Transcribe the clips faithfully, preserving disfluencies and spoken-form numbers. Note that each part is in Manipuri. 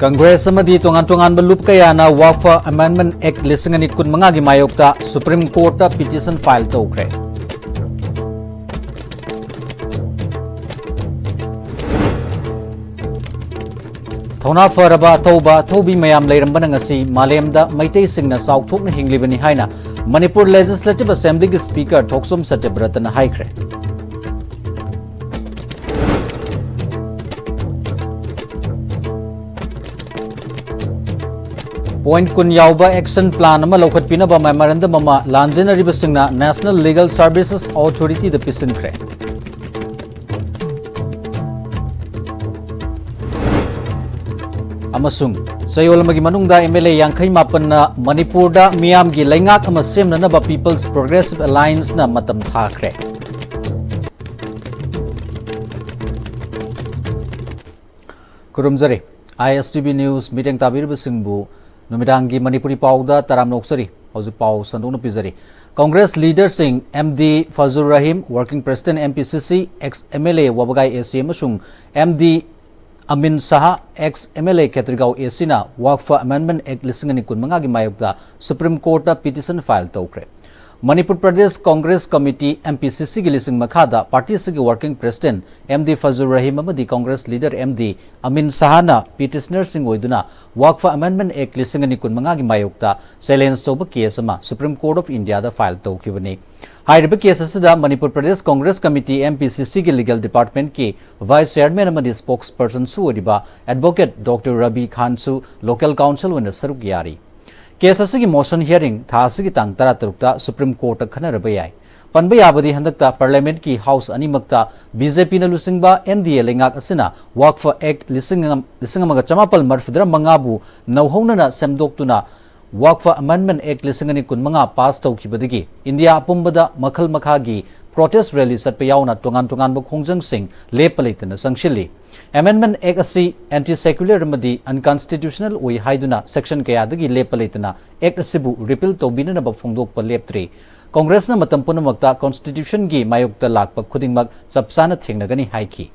ꯀꯪꯒ꯭ꯔꯦꯁ ꯑꯃꯗꯤ ꯇꯣꯉꯥꯟ ꯇꯣꯉꯥꯟꯕ ꯂꯨꯞ ꯀꯌꯥꯅ ꯋꯥꯛꯐ ꯑꯦꯃꯦꯟꯗꯃꯦꯟꯠ ꯑꯦꯛꯠ ꯂꯤꯁꯤꯡ ꯑꯅꯤ ꯀꯨꯟꯃꯉꯥꯒꯤ ꯃꯥꯌꯣꯛꯇ ꯁꯨꯄ꯭ꯔꯤꯝ ꯀꯣꯔꯠꯇ ꯄꯤꯇꯤꯁꯟ ꯐꯥꯏꯜ ꯇꯧꯈ꯭ꯔꯦ꯫ ꯊꯧꯅꯥ ꯐꯔꯕ ꯑꯊꯧꯕ ꯑꯊꯧꯕꯤ ꯃꯌꯥꯝ ꯂꯩꯔꯝꯕꯅ ꯉꯁꯤ ꯃꯥꯂꯦꯝꯗ ꯃꯩꯇꯩꯁꯤꯡꯅ ꯆꯥꯎꯊꯣꯛꯅ ꯍꯤꯡꯂꯤꯕꯅꯤ ꯍꯥꯏꯅ ꯃꯅꯤꯄꯨꯔ ꯂꯦꯖꯤꯁꯂꯦꯇꯤꯚ ꯑꯦꯁꯦꯝꯕ꯭ꯂꯤꯒꯤ ꯁ꯭ꯄꯤꯀꯔ ꯊꯣꯛꯆꯣꯝ ꯁꯇ꯭ꯌꯕ꯭ꯔꯇꯅ ꯍꯥꯏꯈ꯭ꯔꯦ꯫ ꯄꯣꯏꯟꯠ ꯀꯨꯟ ꯌꯥꯎꯕ ꯑꯦꯛꯁꯟ ꯄ꯭ꯂꯥꯟ ꯑꯃ ꯂꯧꯈꯠꯄꯤꯅꯕ ꯃꯦꯃꯣꯔꯦꯟꯗꯝ ꯑꯃ ꯂꯥꯟꯖꯦꯟꯅꯔꯤꯕꯁꯤꯡꯅ ꯅꯦꯁꯅꯦꯜ ꯂꯤꯒꯦꯜ ꯁꯔꯚꯤꯁꯦꯁ ꯑꯣꯊꯣꯔꯤꯇꯤꯗ ꯄꯤꯁꯤꯟꯈ꯭ꯔꯦ꯫ ꯑꯃꯁꯨꯡ ꯆꯌꯣꯜ ꯑꯃꯒꯤ ꯃꯅꯨꯡꯗ ꯑꯦꯝ ꯑꯦꯜ ꯑꯦ ꯌꯥꯡꯈꯩ ꯃꯥꯄꯟꯅ ꯃꯅꯤꯄꯨꯔꯗ ꯃꯤꯌꯥꯝꯒꯤ ꯂꯩꯉꯥꯛ ꯑꯃ ꯁꯦꯝꯅꯅꯕ ꯄꯤꯄꯜꯁ ꯄ꯭ꯔꯣꯒ꯭ꯔꯦꯁꯤꯚ ꯑꯦꯂꯥꯌꯟꯁꯅ ꯃꯇꯝ ꯊꯥꯈ꯭ꯔꯦ꯫ ꯈꯨꯔꯨꯝꯖꯔꯤ꯫ ꯑꯥꯏ ꯑꯦꯁ ꯇꯤ ꯚꯤ ꯅ꯭ꯌꯨꯁ ꯃꯤꯠꯌꯦꯡ ꯇꯥꯕꯤꯔꯤꯕꯁꯤꯡꯕꯨ ꯅꯨꯃꯤꯗꯥꯡꯒꯤ ꯃꯅꯤꯄꯨꯔꯤ ꯄꯥꯎꯗ ꯇꯔꯥꯝꯅ ꯑꯣꯛꯆꯔꯤ꯫ ꯍꯧꯖꯤꯛ ꯄꯥꯎ ꯁꯟꯗꯣꯛꯅ ꯄꯤꯖꯔꯤ꯫ ꯀꯪꯒ꯭ꯔꯦꯁ ꯂꯤꯗꯔꯁꯤꯡ M D Fazur Rahim, working president M P C C, X M L ꯑꯦ ꯋꯥꯕꯒꯥꯏ ꯑꯦ ꯁꯤ ꯑꯃꯁꯨꯡ ꯑꯦꯝ ꯗꯤ ꯑꯃꯤꯟ ꯁꯍꯥ, ꯑꯦꯛꯁ ꯑꯦꯝ ꯑꯦꯜ ꯑꯦ ꯈꯦꯇ꯭ꯔꯤꯒꯥꯎ ꯑꯦ ꯁꯤꯅ ꯋꯥꯛꯐ ꯑꯃꯦꯟꯗꯃꯦꯟꯠ ꯑꯦꯛꯠ ꯂꯤꯁꯤꯡ ꯑꯅꯤ ꯀꯨꯟꯃꯉꯥꯒꯤ ꯃꯥꯌꯣꯛꯇ ꯁꯨꯄ꯭ꯔꯤꯝ ꯀꯣꯔꯠꯇ ꯄꯤꯇꯤꯁꯟ ꯐꯥꯏꯜ ꯇꯧꯈ꯭ꯔꯦ꯫ Manipur Pradesh Congress committee, M P ꯁꯤ ꯁꯤꯒꯤ ꯂꯤꯁꯤꯡ ꯃꯈꯥꯗ ꯄꯥꯔꯇꯤ ꯑꯁꯤꯒꯤ working president M D Fazur Rahim ꯑꯃꯗꯤ ꯀꯪꯒ꯭ꯔꯦꯁ ꯂꯤꯗꯔ ꯑꯦꯝ ꯗꯤ ꯑꯃꯤꯟ ꯁꯍꯥꯅ ꯄꯤꯇꯤꯁꯅꯔꯁꯤꯡ ꯑꯣꯏꯗꯨꯅ ꯋꯥꯛꯐ ꯑꯃꯦꯟꯗꯃꯦꯟꯠ ꯑꯦꯛꯠ ꯂꯤꯁꯤꯡ ꯑꯅꯤ ꯀꯨꯟꯃꯉꯥꯒꯤ ꯃꯥꯌꯣꯛꯇ ꯆꯦꯂꯦꯟꯖ ꯇꯧꯕ ꯀꯦꯁ ꯑꯃ ꯁꯨꯄ꯭ꯔꯤꯝ ꯀꯣꯔꯠ ꯑꯣꯐ ꯏꯟꯗꯤꯌꯥꯗ ꯐꯥꯏꯜ ꯇꯧꯈꯤꯕꯅꯤ꯫ ꯍꯥꯏꯔꯤꯕ ꯀꯦꯁ ꯑꯁꯤꯗ Manipur Pradesh Congress committee, M P ꯁꯤ ꯁꯤꯒꯤ ꯂꯤꯒꯦꯜ ꯗꯤꯄꯥꯔꯠꯃꯦꯟꯠꯀꯤ ꯚꯥꯏꯁ ꯆꯦꯌꯔꯃꯦꯟ ꯑꯃꯗꯤ ꯁ꯭ꯄꯣꯛꯁ ꯄꯔꯁꯟꯁꯨ ꯑꯣꯏꯔꯤꯕ ꯑꯦꯗꯚꯣꯀꯦꯠ ꯗꯣꯛꯇꯔ ꯔꯕꯤ ꯈꯥꯟꯁꯨ ꯂꯣꯀꯦꯜ ꯀꯥꯎꯟꯁꯤꯜ ꯑꯣꯏꯅ ꯁꯔꯨꯛ ꯌꯥꯔꯤ꯫ ꯀꯦꯁ ꯑꯁꯤꯒꯤ ꯃꯣꯁꯟ ꯍꯤꯌꯥꯔꯤꯡ ꯊꯥ ꯑꯁꯤꯒꯤ ꯇꯥꯡ ꯇꯔꯥꯇꯔꯨꯛꯇ ꯁꯨꯄ꯭ꯔꯤꯝ ꯀꯣꯔꯠꯇ ꯈꯟꯅꯔꯕ ꯌꯥꯏ꯫ ꯄꯟꯕ ꯌꯥꯕꯗꯤ ꯍꯟꯗꯛꯇ ꯄꯥꯔꯂꯤꯌꯥꯃꯦꯟꯠꯀꯤ ꯍꯥꯎꯁ ꯑꯅꯤꯃꯛꯇ ꯕꯤ ꯖꯦ ꯄꯤꯅ ꯂꯨꯆꯤꯡꯕ ꯑꯦꯟ ꯗꯤ ꯑꯦ ꯂꯩꯉꯥꯛ ꯑꯁꯤꯅ ꯋꯥꯛꯐ ꯑꯦꯛꯠ ꯂꯤꯁꯤꯡ ꯑꯃ, ꯂꯤꯁꯤꯡ ꯑꯃꯒ ꯆꯃꯥꯄꯜ ꯃꯔꯤꯐꯨꯇꯔꯥ ꯃꯉꯥꯕꯨ ꯅꯧꯍꯧꯅꯅ ꯁꯦꯝꯗꯣꯛꯇꯨꯅ ꯋꯥꯛꯐ ꯑꯃꯦꯟꯗꯃꯦꯟꯠ ꯑꯦꯛꯠ ꯂꯤꯁꯤꯡ ꯑꯅꯤ ꯀꯨꯟꯃꯉꯥ ꯄꯥꯁ ꯇꯧꯈꯤꯕꯗꯒꯤ ꯏꯟꯗꯤꯌꯥ ꯑꯄꯨꯝꯕꯗ ꯃꯈꯜ ꯃꯈꯥꯒꯤ ꯄ꯭ꯔꯣꯇꯦꯁ ꯔꯦꯂꯤ ꯆꯠꯄ ꯌꯥꯎꯅ ꯇꯣꯉꯥꯟ ꯇꯣꯉꯥꯟꯕ ꯈꯣꯡꯖꯪꯁꯤꯡ ꯂꯦꯞꯄ ꯂꯩꯇꯅ ꯆꯪꯁꯤꯜꯂꯤ꯫ ꯑꯦꯃꯦꯟꯗꯃꯦꯟꯠ ꯑꯦꯛꯠ ꯑꯁꯤ ꯑꯦꯟꯇꯤ ꯁꯦꯀ꯭ꯌꯨꯂꯔ ꯑꯃꯗꯤ ꯑꯟꯀꯟꯁꯇꯤꯇ꯭ꯌꯨꯁꯅꯦꯜ ꯑꯣꯏ ꯍꯥꯏꯗꯨꯅ ꯁꯦꯛꯁꯟ ꯀꯌꯥꯗꯒꯤ ꯂꯦꯞꯄ ꯂꯩꯇꯅ ꯑꯦꯛꯠ ꯑꯁꯤꯕꯨ ꯔꯤꯄꯤꯜ ꯇꯧꯕꯤꯅꯅꯕ ꯐꯣꯡꯗꯣꯛꯄ ꯂꯦꯞꯇ꯭ꯔꯤ꯫ ꯀꯪꯒ꯭ꯔꯦꯁꯅ ꯃꯇꯝ ꯄꯨꯝꯅꯃꯛꯇ ꯀꯟꯁꯇꯤꯇ꯭ꯌꯨꯁꯟꯒꯤ ꯃꯥꯌꯣꯛꯇ ꯂꯥꯛꯄ ꯈꯨꯗꯤꯡꯃꯛ ꯆꯞ ꯆꯥꯅ ꯊꯦꯡꯅꯒꯅꯤ ꯍꯥꯏꯈꯤ꯫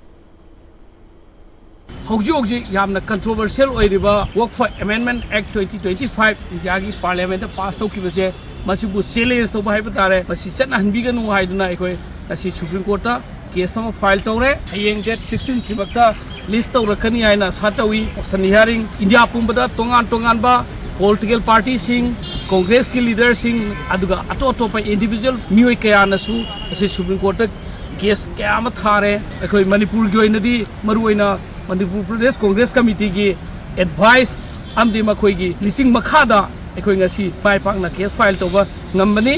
ꯍꯧꯖꯤꯛ ꯍꯧꯖꯤꯛ ꯌꯥꯝꯅ controversial ꯑꯣꯏꯔꯤꯕ Waqf Amendment Act twenty twenty five ꯏꯟꯗꯤꯌꯥꯒꯤ ꯄꯥꯔꯂꯤꯌꯥꯃꯦꯟꯗ ꯄꯥꯁ ꯇꯧꯈꯤꯕꯁꯦ, ꯃꯁꯤꯕꯨ challenge ꯇꯧꯕ ꯍꯥꯏꯕ ꯇꯥꯔꯦ, ꯃꯁꯤ ꯆꯠꯅꯍꯟꯕꯤꯒꯅꯨ ꯍꯥꯏꯗꯨꯅ ꯑꯩꯈꯣꯏ ꯉꯁꯤ ꯁꯨꯄ꯭ꯔꯤꯝ ꯀꯣꯔꯠꯇ ꯀꯦꯁ ꯑꯃ ꯐꯥꯏꯜ ꯇꯧꯔꯦ꯫ ꯍꯌꯦꯡ date sixteen ꯁꯤꯃꯛꯇ ꯂꯤꯁ ꯇꯧꯔꯛꯀꯅꯤ ꯍꯥꯏꯅ ꯑꯥꯁꯥ ꯇꯧꯏ꯫ ꯃꯣꯁꯟ ꯍꯤꯌꯥꯔꯤꯡ ꯏꯟꯗꯤꯌꯥ ꯄꯨꯝꯕꯗ ꯇꯣꯉꯥꯟ ꯇꯣꯉꯥꯟꯕ ꯄꯣꯂꯤꯇꯤꯀꯦꯜ ꯄꯥꯔꯇꯤꯁꯤꯡ, ꯀꯣꯡꯒ꯭ꯔꯦꯁꯀꯤ ꯂꯤꯗꯔꯁꯤꯡ, ꯑꯗꯨꯒ ꯑꯇꯣꯞ ꯑꯇꯣꯞꯄ ꯏꯟꯗꯤꯕꯤꯖꯨꯋꯦꯜ ꯃꯤꯑꯣꯏ ꯀꯌꯥꯅꯁꯨ ꯉꯁꯤ ꯁꯨꯄ꯭ꯔꯤꯝ ꯀꯣꯔꯠꯇ ꯀꯦꯁ ꯀꯌꯥ ꯑꯃ ꯊꯥꯔꯦ꯫ ꯑꯩꯈꯣꯏ ꯃꯅꯤꯄꯨꯔꯒꯤ ꯑꯣꯏꯅꯗꯤ ꯃꯔꯨꯑꯣꯏꯅ ꯃꯅꯤꯄꯨꯔ ꯄ꯭ꯔꯗꯦꯁ ꯀꯣꯡꯒ꯭ꯔꯦꯁ ꯀꯃꯤꯇꯤꯒꯤ ꯑꯦꯗꯚꯥꯏꯁ ꯑꯃꯗꯤ ꯃꯈꯣꯏꯒꯤ ꯂꯤꯆꯤꯡ ꯃꯈꯥꯗ ꯑꯩꯈꯣꯏ ꯉꯁꯤ ꯃꯥꯏ ꯄꯥꯛꯅ ꯀꯦꯁ ꯐꯥꯏꯜ ꯇꯧꯕ ꯉꯝꯕꯅꯤ꯫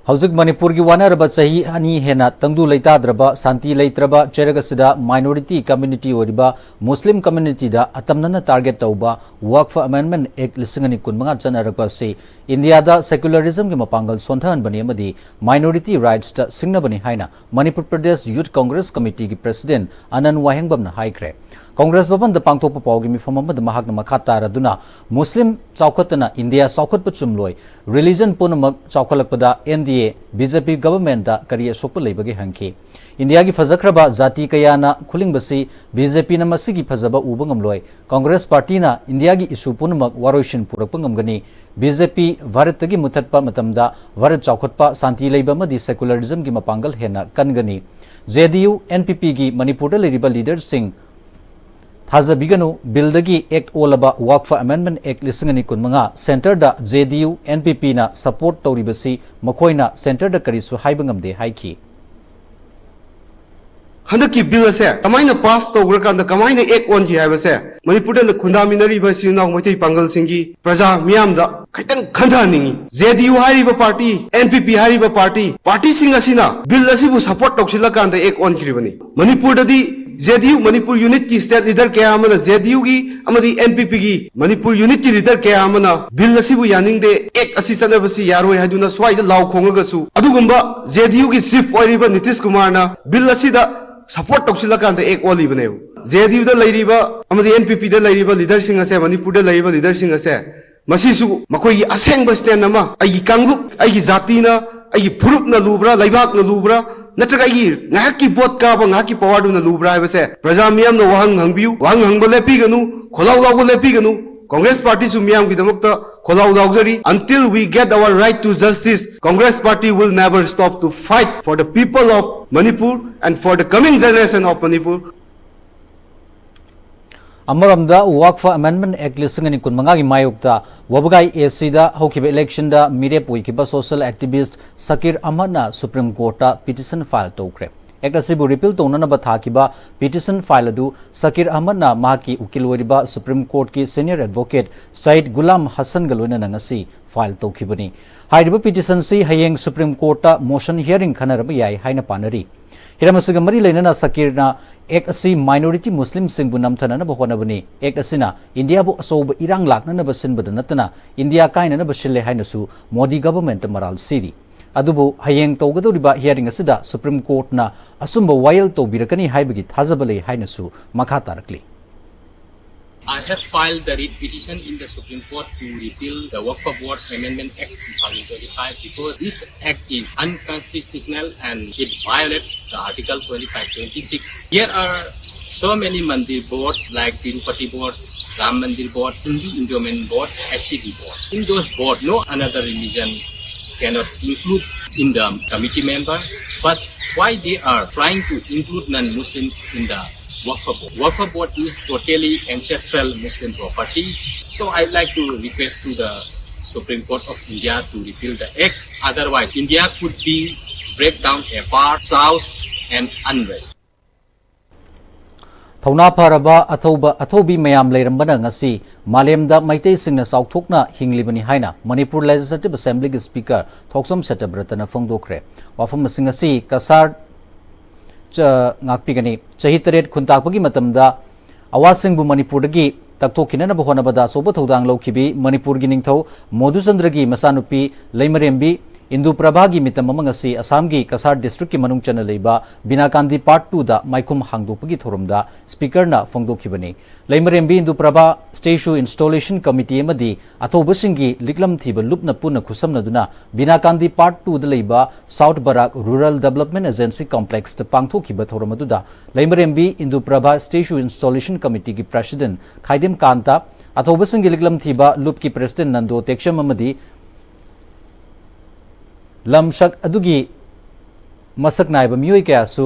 ꯍꯧꯖꯤꯛ ꯃꯅꯤꯄꯨꯔꯒꯤ ꯋꯥꯅꯔꯕ ꯆꯍꯤ ꯑꯅꯤ ꯍꯦꯟꯅ ꯇꯪꯗꯨ ꯂꯩꯇꯥꯗ꯭ꯔꯕ, ꯁꯥꯟꯇꯤ ꯂꯩꯇ꯭ꯔꯕ ꯆꯩꯔꯛ ꯑꯁꯤꯗ minority community ꯑꯣꯏꯔꯤꯕ ꯃꯨꯁꯂꯤꯝ communityꯗ ꯑꯇꯝꯅꯅ target ꯇꯧꯕ Waqf Amendment Act ꯂꯤꯁꯤꯡ ꯑꯅꯤ ꯀꯨꯟꯃꯉꯥ ꯆꯠꯅꯔꯛꯄ ꯑꯁꯤ ꯏꯟꯗꯤꯌꯥꯗ secularismꯒꯤ ꯃꯄꯥꯡꯒꯜ ꯁꯣꯟꯊꯍꯟꯕꯅꯤ ꯑꯃꯗꯤ minority rightsꯇ ꯁꯤꯡꯅꯕꯅꯤ ꯍꯥꯏꯅ ꯃꯅꯤꯄꯨꯔ ꯄ꯭ꯔꯗꯦꯁ ꯌꯨꯊ ꯀꯣꯡꯒ꯭ꯔꯦꯁ ꯀꯃꯤꯇꯤꯒꯤ president ꯑꯅꯟ ꯋꯥꯍꯦꯡꯕꯝꯅ ꯍꯥꯏꯈ꯭ꯔꯦ꯫ ꯀꯣꯡꯒ꯭ꯔꯦꯁ ꯚꯕꯟꯗ ꯄꯥꯡꯊꯣꯛꯄ ꯄꯥꯎꯒꯤ ꯃꯤꯐꯝ ꯑꯃꯗ ꯃꯍꯥꯛꯅ ꯃꯈꯥ ꯇꯥꯔꯗꯨꯅ, ꯃꯨꯁꯂꯤꯝ ꯆꯥꯎꯈꯠꯇꯅ ꯏꯟꯗꯤꯌꯥ ꯆꯥꯎꯈꯠꯄ ꯆꯨꯝꯂꯣꯏ, religion ꯄꯨꯝꯅꯃꯛ ꯆꯥꯎꯈꯠꯂꯛꯄꯗ NDA BJP governmentꯇ ꯀꯔꯤ ꯑꯁꯣꯛꯄ ꯂꯩꯕꯒꯦ ꯍꯪꯈꯤ꯫ ꯏꯟꯗꯤꯌꯥꯒꯤ ꯐꯖꯈ꯭ꯔꯕ ꯖꯥꯇꯤ ꯀꯌꯥꯅ ꯈꯨꯂꯤꯡꯕꯁꯤ BJPꯅ ꯃꯁꯤꯒꯤ ꯐꯖꯕ ꯎꯕ ꯉꯝꯂꯣꯏ꯫ ꯀꯣꯡꯒ꯭ꯔꯦꯁ ꯄꯥꯔꯇꯤꯅ ꯏꯟꯗꯤꯌꯥꯒꯤ issue ꯄꯨꯝꯅꯃꯛ ꯋꯥꯔꯣꯏꯁꯤꯟ ꯄꯨꯔꯛꯄ ꯉꯝꯒꯅꯤ꯫ BJP ꯚꯥꯔꯠꯇꯒꯤ ꯃꯨꯊꯠꯄ ꯃꯇꯝꯗ ꯚꯥꯔꯠ ꯆꯥꯎꯈꯠꯄ, ꯁꯥꯟꯇꯤ ꯂꯩꯕ ꯑꯃꯗꯤ secularismꯒꯤ ꯃꯄꯥꯡꯒꯜ ꯍꯦꯟꯅ ꯀꯟꯒꯅꯤ꯫ JDU, NPPꯒꯤ ꯃꯅꯤꯄꯨꯔꯗ ꯂꯩꯔꯤꯕ leaderꯁꯤꯡ ꯊꯥꯖꯕꯤꯒꯅꯨ꯫ Billꯗꯒꯤ act ꯑꯣꯜꯂꯕ Waqf Amendment Act ꯂꯤꯁꯤꯡ ꯑꯅꯤ ꯀꯨꯟꯃꯉꯥ centreꯗ JDU, NPPꯅ support ꯇꯧꯔꯤꯕꯁꯤ ꯃꯈꯣꯏꯅ centreꯗ ꯀꯔꯤꯁꯨ ꯍꯥꯏꯕ ꯉꯝꯗꯦ ꯍꯥꯏꯈꯤ꯫ ꯍꯟꯗꯛꯀꯤ bill ꯑꯁꯦ ꯀꯃꯥꯏꯅ pass ꯇꯧꯈ꯭ꯔꯀꯥꯟꯗ ꯀꯃꯥꯏꯅ act ꯑꯣꯟꯈꯤ ꯍꯥꯏꯕꯁꯦ ꯃꯅꯤꯄꯨꯔꯗ ꯈꯨꯟꯗꯥꯃꯤꯟꯅꯔꯤꯕ ꯏꯆꯤꯜ ꯏꯅꯥꯎ ꯃꯩꯇꯩ ꯄꯥꯡꯒꯜꯁꯤꯡꯒꯤ ꯄ꯭ꯔꯖꯥ ꯃꯤꯌꯥꯝꯗ ꯈꯤꯇꯪ ꯈꯟꯊꯍꯟꯅꯤꯡꯉꯤ꯫ JDU ꯍꯥꯏꯔꯤꯕ party, NPP ꯍꯥꯏꯔꯤꯕ party, partyꯁꯤꯡ ꯑꯁꯤꯅ bill ꯑꯁꯤꯕꯨ support ꯇꯧꯁꯤꯜꯂꯀꯥꯟꯗ act ꯑꯣꯟꯈ꯭ꯔꯤꯕꯅꯤ꯫ ꯃꯅꯤꯄꯨꯔꯗꯗꯤ JDU ꯃꯅꯤꯄꯨꯔ unitꯀꯤ state leader ꯀꯌꯥ ꯑꯃꯅ JDUꯒꯤ ꯑꯃꯗꯤ NPPꯒꯤ ꯃꯅꯤꯄꯨꯔ unitꯀꯤ leader ꯀꯌꯥ ꯑꯃꯅ bill ꯑꯁꯤꯕꯨ ꯌꯥꯅꯤꯡꯗꯦ, act ꯑꯁꯤ ꯆꯠꯅꯕꯁꯤ ꯌꯥꯔꯣꯏ ꯍꯥꯏꯗꯨꯅ ꯁ꯭ꯋꯥꯏꯗ ꯂꯥꯎ ꯈꯣꯡꯉꯒꯁꯨ, ꯑꯗꯨꯒꯨꯝꯕ JDUꯒꯤ chief ꯑꯣꯏꯔꯤꯕ ꯅꯤꯇꯤꯁ ꯀꯨꯃꯥꯔꯅ bill ꯑꯁꯤꯗ support ꯇꯧꯁꯤꯜꯂꯀꯥꯟꯗ act ꯑꯣꯜꯂꯤꯕꯅꯦꯕ꯫ JDUꯗ ꯂꯩꯔꯤꯕ ꯑꯃꯗꯤ NPPꯗ ꯂꯩꯔꯤꯕ leaderꯁꯤꯡ ꯑꯁꯦ, ꯃꯅꯤꯄꯨꯔꯗ ꯂꯩꯔꯤꯕ leaderꯁꯤꯡ ꯑꯁꯦ, ꯃꯁꯤꯁꯨ ꯃꯈꯣꯏꯒꯤ ꯑꯁꯦꯡꯕ stand ꯑꯃ, ꯑꯩꯒꯤ ꯀꯥꯡꯂꯨꯞ, ꯑꯩꯒꯤ ꯖꯥꯇꯤꯅ, ꯑꯩꯒꯤ ꯐꯨꯔꯨꯞꯅ ꯂꯨꯕ꯭ꯔꯥ, ꯂꯩꯕꯥꯛꯅ ꯂꯨꯕ꯭ꯔꯥ, ꯅꯠꯇ꯭ꯔꯒ ꯑꯩꯒꯤ ꯉꯥꯏꯍꯥꯛꯀꯤ ꯚꯣꯠ ꯀꯥꯕ ꯉꯥꯏꯍꯥꯛꯀꯤ ꯄꯋꯥꯔꯗꯨꯅ ꯂꯨꯕ꯭ꯔꯥ ꯍꯥꯏꯕꯁꯦ ꯄ꯭ꯔꯖꯥ ꯃꯤꯌꯥꯝꯅ ꯋꯥꯍꯪ ꯍꯪꯕꯤꯌꯨ, ꯋꯥꯍꯪ ꯍꯪꯕ ꯂꯦꯞꯄꯤꯒꯅꯨ, ꯈꯣꯜꯂꯥꯎ ꯂꯥꯎꯕ ꯂꯦꯞꯄꯤꯒꯅꯨ꯫ ꯀꯣꯡꯒ꯭ꯔꯦꯁ ꯄꯥꯔꯇꯤꯁꯨ ꯃꯤꯌꯥꯝꯒꯤꯗꯃꯛꯇ ꯈꯣꯜꯂꯥꯎ ꯂꯥꯎꯖꯔꯤ꯫ Until we get our right to justice, Congress party will never stop to fight for the people of Manipur and for the coming generation of Manipur. ꯑꯃꯔꯣꯝꯗ, ꯋꯥꯛꯐ ꯑꯦꯃꯦꯟꯗꯃꯦꯟꯠ ꯑꯦꯛꯠ ꯂꯤꯁꯤꯡ ꯑꯅꯤ ꯀꯨꯟꯃꯉꯥꯒꯤ ꯃꯥꯌꯣꯛꯇ ꯋꯥꯕꯒꯥꯏ ꯑꯦꯁꯤꯗ ꯍꯧꯈꯤꯕ ꯏꯂꯦꯛꯁꯟꯗ ꯃꯤꯔꯦꯞ ꯑꯣꯏꯈꯤꯕ ꯁꯣꯁꯤꯌꯦꯜ ꯑꯦꯛꯇꯤꯚꯤꯁ꯭ꯠ ꯁꯀꯤꯔ ꯑꯍꯃꯗꯅ ꯁꯨꯄ꯭ꯔꯤꯝ ꯀꯣꯔꯠꯇ ꯄꯤꯇꯤꯁꯟ ꯐꯥꯏꯜ ꯇꯧꯈ꯭ꯔꯦ꯫ ꯑꯦꯛꯠ ꯑꯁꯤꯕꯨ ꯔꯤꯄꯤꯜ ꯇꯧꯅꯅꯕ ꯊꯥꯈꯤꯕ ꯄꯤꯇꯤꯁꯟ ꯐꯥꯏꯜ ꯑꯗꯨ ꯁꯀꯤꯔ ꯑꯍꯃꯗꯅ ꯃꯍꯥꯛꯀꯤ ꯎꯀꯤꯜ ꯑꯣꯏꯔꯤꯕ supreme ꯀꯣꯔꯠꯀꯤ senior advocate Sayed Ghulam ꯍꯁꯟꯒ ꯂꯣꯏꯅꯅ ꯉꯁꯤ ꯐꯥꯏꯜ ꯇꯧꯈꯤꯕꯅꯤ꯫ ꯍꯥꯏꯔꯤꯕ ꯄꯤꯇꯤꯁꯟꯁꯤ ꯍꯌꯦꯡ ꯁꯨꯄ꯭ꯔꯤꯝ ꯀꯣꯔꯠꯇ ꯃꯣꯁꯟ ꯍꯤꯌꯥꯔꯤꯡ ꯈꯟꯅꯔꯕ ꯌꯥꯏ ꯍꯥꯏꯅ ꯄꯥꯅꯔꯤ꯫ ꯍꯤꯔꯝ ꯑꯁꯤꯒ ꯃꯔꯤ ꯂꯩꯅꯅ ꯁꯀꯤꯔꯅ ꯑꯦꯛꯠ ꯑꯁꯤ ꯃꯥꯏꯅꯣꯔꯤꯇꯤ ꯃꯨꯁꯂꯤꯝꯁꯤꯡꯕꯨ ꯅꯝꯊꯅꯅꯕ ꯍꯣꯠꯅꯕꯅꯤ, ꯑꯦꯛꯠ ꯑꯁꯤꯅ ꯏꯟꯗꯤꯌꯥꯕꯨ ꯑꯆꯧꯕ ꯏꯔꯥꯡ ꯂꯥꯛꯅꯅꯕ ꯁꯤꯟꯕꯗ ꯅꯠꯇꯅ ꯏꯟꯗꯤꯌꯥ ꯀꯥꯏꯅꯅꯕ ꯁꯤꯜꯂꯦ ꯍꯥꯏꯅꯁꯨ ꯃꯣꯗꯤ ꯒꯚꯔꯟꯃꯦꯟꯠꯇ ꯃꯔꯥꯜ ꯁꯤꯔꯤ꯫ ꯑꯗꯨꯕꯨ ꯍꯌꯦꯡ ꯇꯧꯒꯗꯧꯔꯤꯕ ꯍꯤꯌꯥꯔꯤꯡ ꯑꯁꯤꯗ ꯁꯨꯄ꯭ꯔꯤꯝ ꯀꯣꯔꯠꯅ ꯑꯆꯨꯝꯕ ꯋꯥꯌꯦꯜ ꯇꯧꯕꯤꯔꯛꯀꯅꯤ ꯍꯥꯏꯕꯒꯤ ꯊꯥꯖꯕ ꯂꯩ ꯍꯥꯏꯅꯁꯨ ꯃꯈꯥ ꯇꯥꯔꯛꯂꯤ꯫ I have filed the writ petition in the Supreme Court to repeal the Waqf Board Amendment Act two thousand twenty-five because this act is unconstitutional and it violates the Article twenty-five twenty-six. Here are so many mandir boards like Tirupati Board, Ram Mandir Board, Hindu Endowment Board, H C D Board. In those boards, no another religion cannot include in the committee member. But why they are trying to include non-Muslims in the Waqf Board? Waqf Board is totally ancestral Muslim property. So I'd like to request to the Supreme Court of India to repeal the act. Otherwise, India could be break down apart, chaos and unrest. ꯊꯧꯅꯥ ꯐꯔꯕ ꯑꯊꯧꯕ, ꯑꯊꯧꯕꯤ ꯃꯌꯥꯝ ꯂꯩꯔꯝꯕꯅ ꯉꯁꯤ ꯃꯥꯂꯦꯝꯗ ꯃꯩꯇꯩꯁꯤꯡꯅ ꯆꯥꯎꯊꯣꯛꯅ ꯍꯤꯡꯂꯤꯕꯅꯤ ꯍꯥꯏꯅ ꯃꯅꯤꯄꯨꯔ ꯂꯦꯖꯤꯁꯂꯦꯇꯤꯚ ꯑꯦꯁꯦꯝꯕ꯭ꯂꯤꯒꯤ ꯁ꯭ꯄꯤꯀꯔ ꯊꯣꯛꯆꯣꯝ ꯁꯇ꯭ꯌꯕ꯭ꯔꯇꯅ ꯐꯣꯡꯗꯣꯛꯈ꯭ꯔꯦ꯫ ꯋꯥꯐꯝ ꯑꯁꯤꯡ ꯑꯁꯤ ꯀꯁꯥꯔ ꯆ-, ꯉꯥꯛꯄꯤꯒꯅꯤ꯫ ꯆꯍꯤ ꯇꯔꯦꯠ ꯈꯨꯟꯇꯥꯛꯄꯒꯤ ꯃꯇꯝꯗ ꯑꯋꯥꯁꯤꯡꯕꯨ ꯃꯅꯤꯄꯨꯔꯗꯒꯤ ꯇꯛꯊꯣꯛꯈꯤꯅꯅꯕ ꯍꯣꯠꯅꯕꯗ ꯑꯆꯧꯕ ꯊꯧꯗꯥꯡ ꯂꯧꯈꯤꯕꯤ ꯃꯅꯤꯄꯨꯔꯒꯤ ꯅꯤꯡꯊꯧ ꯃꯣꯗꯨꯆꯟꯗ꯭ꯔꯒꯤ ꯃꯆꯥꯅꯨꯄꯤ ꯂꯩꯃꯔꯦꯝꯕꯤ ꯏꯟꯗꯨ ꯄ꯭ꯔꯚꯥꯒꯤ ꯃꯤꯇꯝ ꯑꯃ ꯉꯁꯤ ꯑꯁꯥꯝꯒꯤ ꯀꯁꯥꯔ ꯗꯤꯁꯇ꯭ꯔꯤꯛꯀꯤ ꯃꯅꯨꯡ ꯆꯟꯅ ꯂꯩꯕ ꯕꯤꯅꯥꯀꯥꯟꯗꯤ ꯄꯥꯔꯠ ꯇꯨꯗ ꯃꯥꯏꯈꯨꯝ ꯍꯥꯡꯗꯣꯛꯄꯒꯤ ꯊꯧꯔꯝꯗ ꯁ꯭ꯄꯤꯀꯔꯅ ꯐꯣꯡꯗꯣꯛꯈꯤꯕꯅꯤ꯫ ꯂꯩꯃꯔꯦꯝꯕꯤ ꯏꯟꯗꯨ ꯄ꯭ꯔꯚꯥ ꯁ꯭ꯇꯦꯆꯨ ꯏꯟꯁꯇꯣꯂꯦꯁꯟ ꯀꯃꯤꯇꯤ ꯑꯃꯗꯤ ꯑꯊꯧꯕꯁꯤꯡꯒꯤ ꯂꯤꯛꯂꯝ ꯊꯤꯕ ꯂꯨꯞꯅ ꯄꯨꯟꯅ ꯈꯨꯠꯁꯝꯅꯗꯨꯅ ꯕꯤꯅꯥꯀꯥꯟꯗꯤ ꯄꯥꯔꯠ ꯇꯨꯗ ꯂꯩꯕ ꯁꯥꯎꯠ ꯕꯔꯥꯛ ꯔꯨꯔꯦꯜ ꯗꯤꯕꯂꯞꯃꯦꯟ ꯑꯦꯖꯦꯟꯁꯤ ꯀꯣꯝꯄ꯭ꯂꯦꯛꯁꯇ ꯄꯥꯡꯊꯣꯛꯈꯤꯕ ꯊꯧꯔꯝ ꯑꯗꯨꯗ ꯂꯩꯃꯔꯦꯝꯕꯤ ꯏꯟꯗꯨ ꯄ꯭ꯔꯚꯥ ꯁ꯭ꯇꯦꯆꯨ ꯏꯟꯁꯇꯣꯂꯦꯁꯟ ꯀꯃꯤꯇꯤꯒꯤ ꯄ꯭ꯔꯦꯁꯤꯗꯦꯟꯠ ꯈꯥꯏꯗꯦꯝ ꯀꯥꯟꯇ, ꯑꯊꯧꯕꯁꯤꯡꯒꯤ ꯂꯤꯛꯂꯝ ꯊꯤꯕ ꯂꯨꯞꯀꯤ ꯄ꯭ꯔꯦꯁꯤꯗꯦꯟꯠ ꯅꯟꯗꯣ ꯇꯦꯛꯆꯝ ꯑꯃꯗꯤ ꯂꯝꯁꯛ ꯑꯗꯨꯒꯤ ꯃꯁꯛ ꯅꯥꯏꯕ ꯃꯤꯑꯣꯏ ꯀꯌꯥꯁꯨ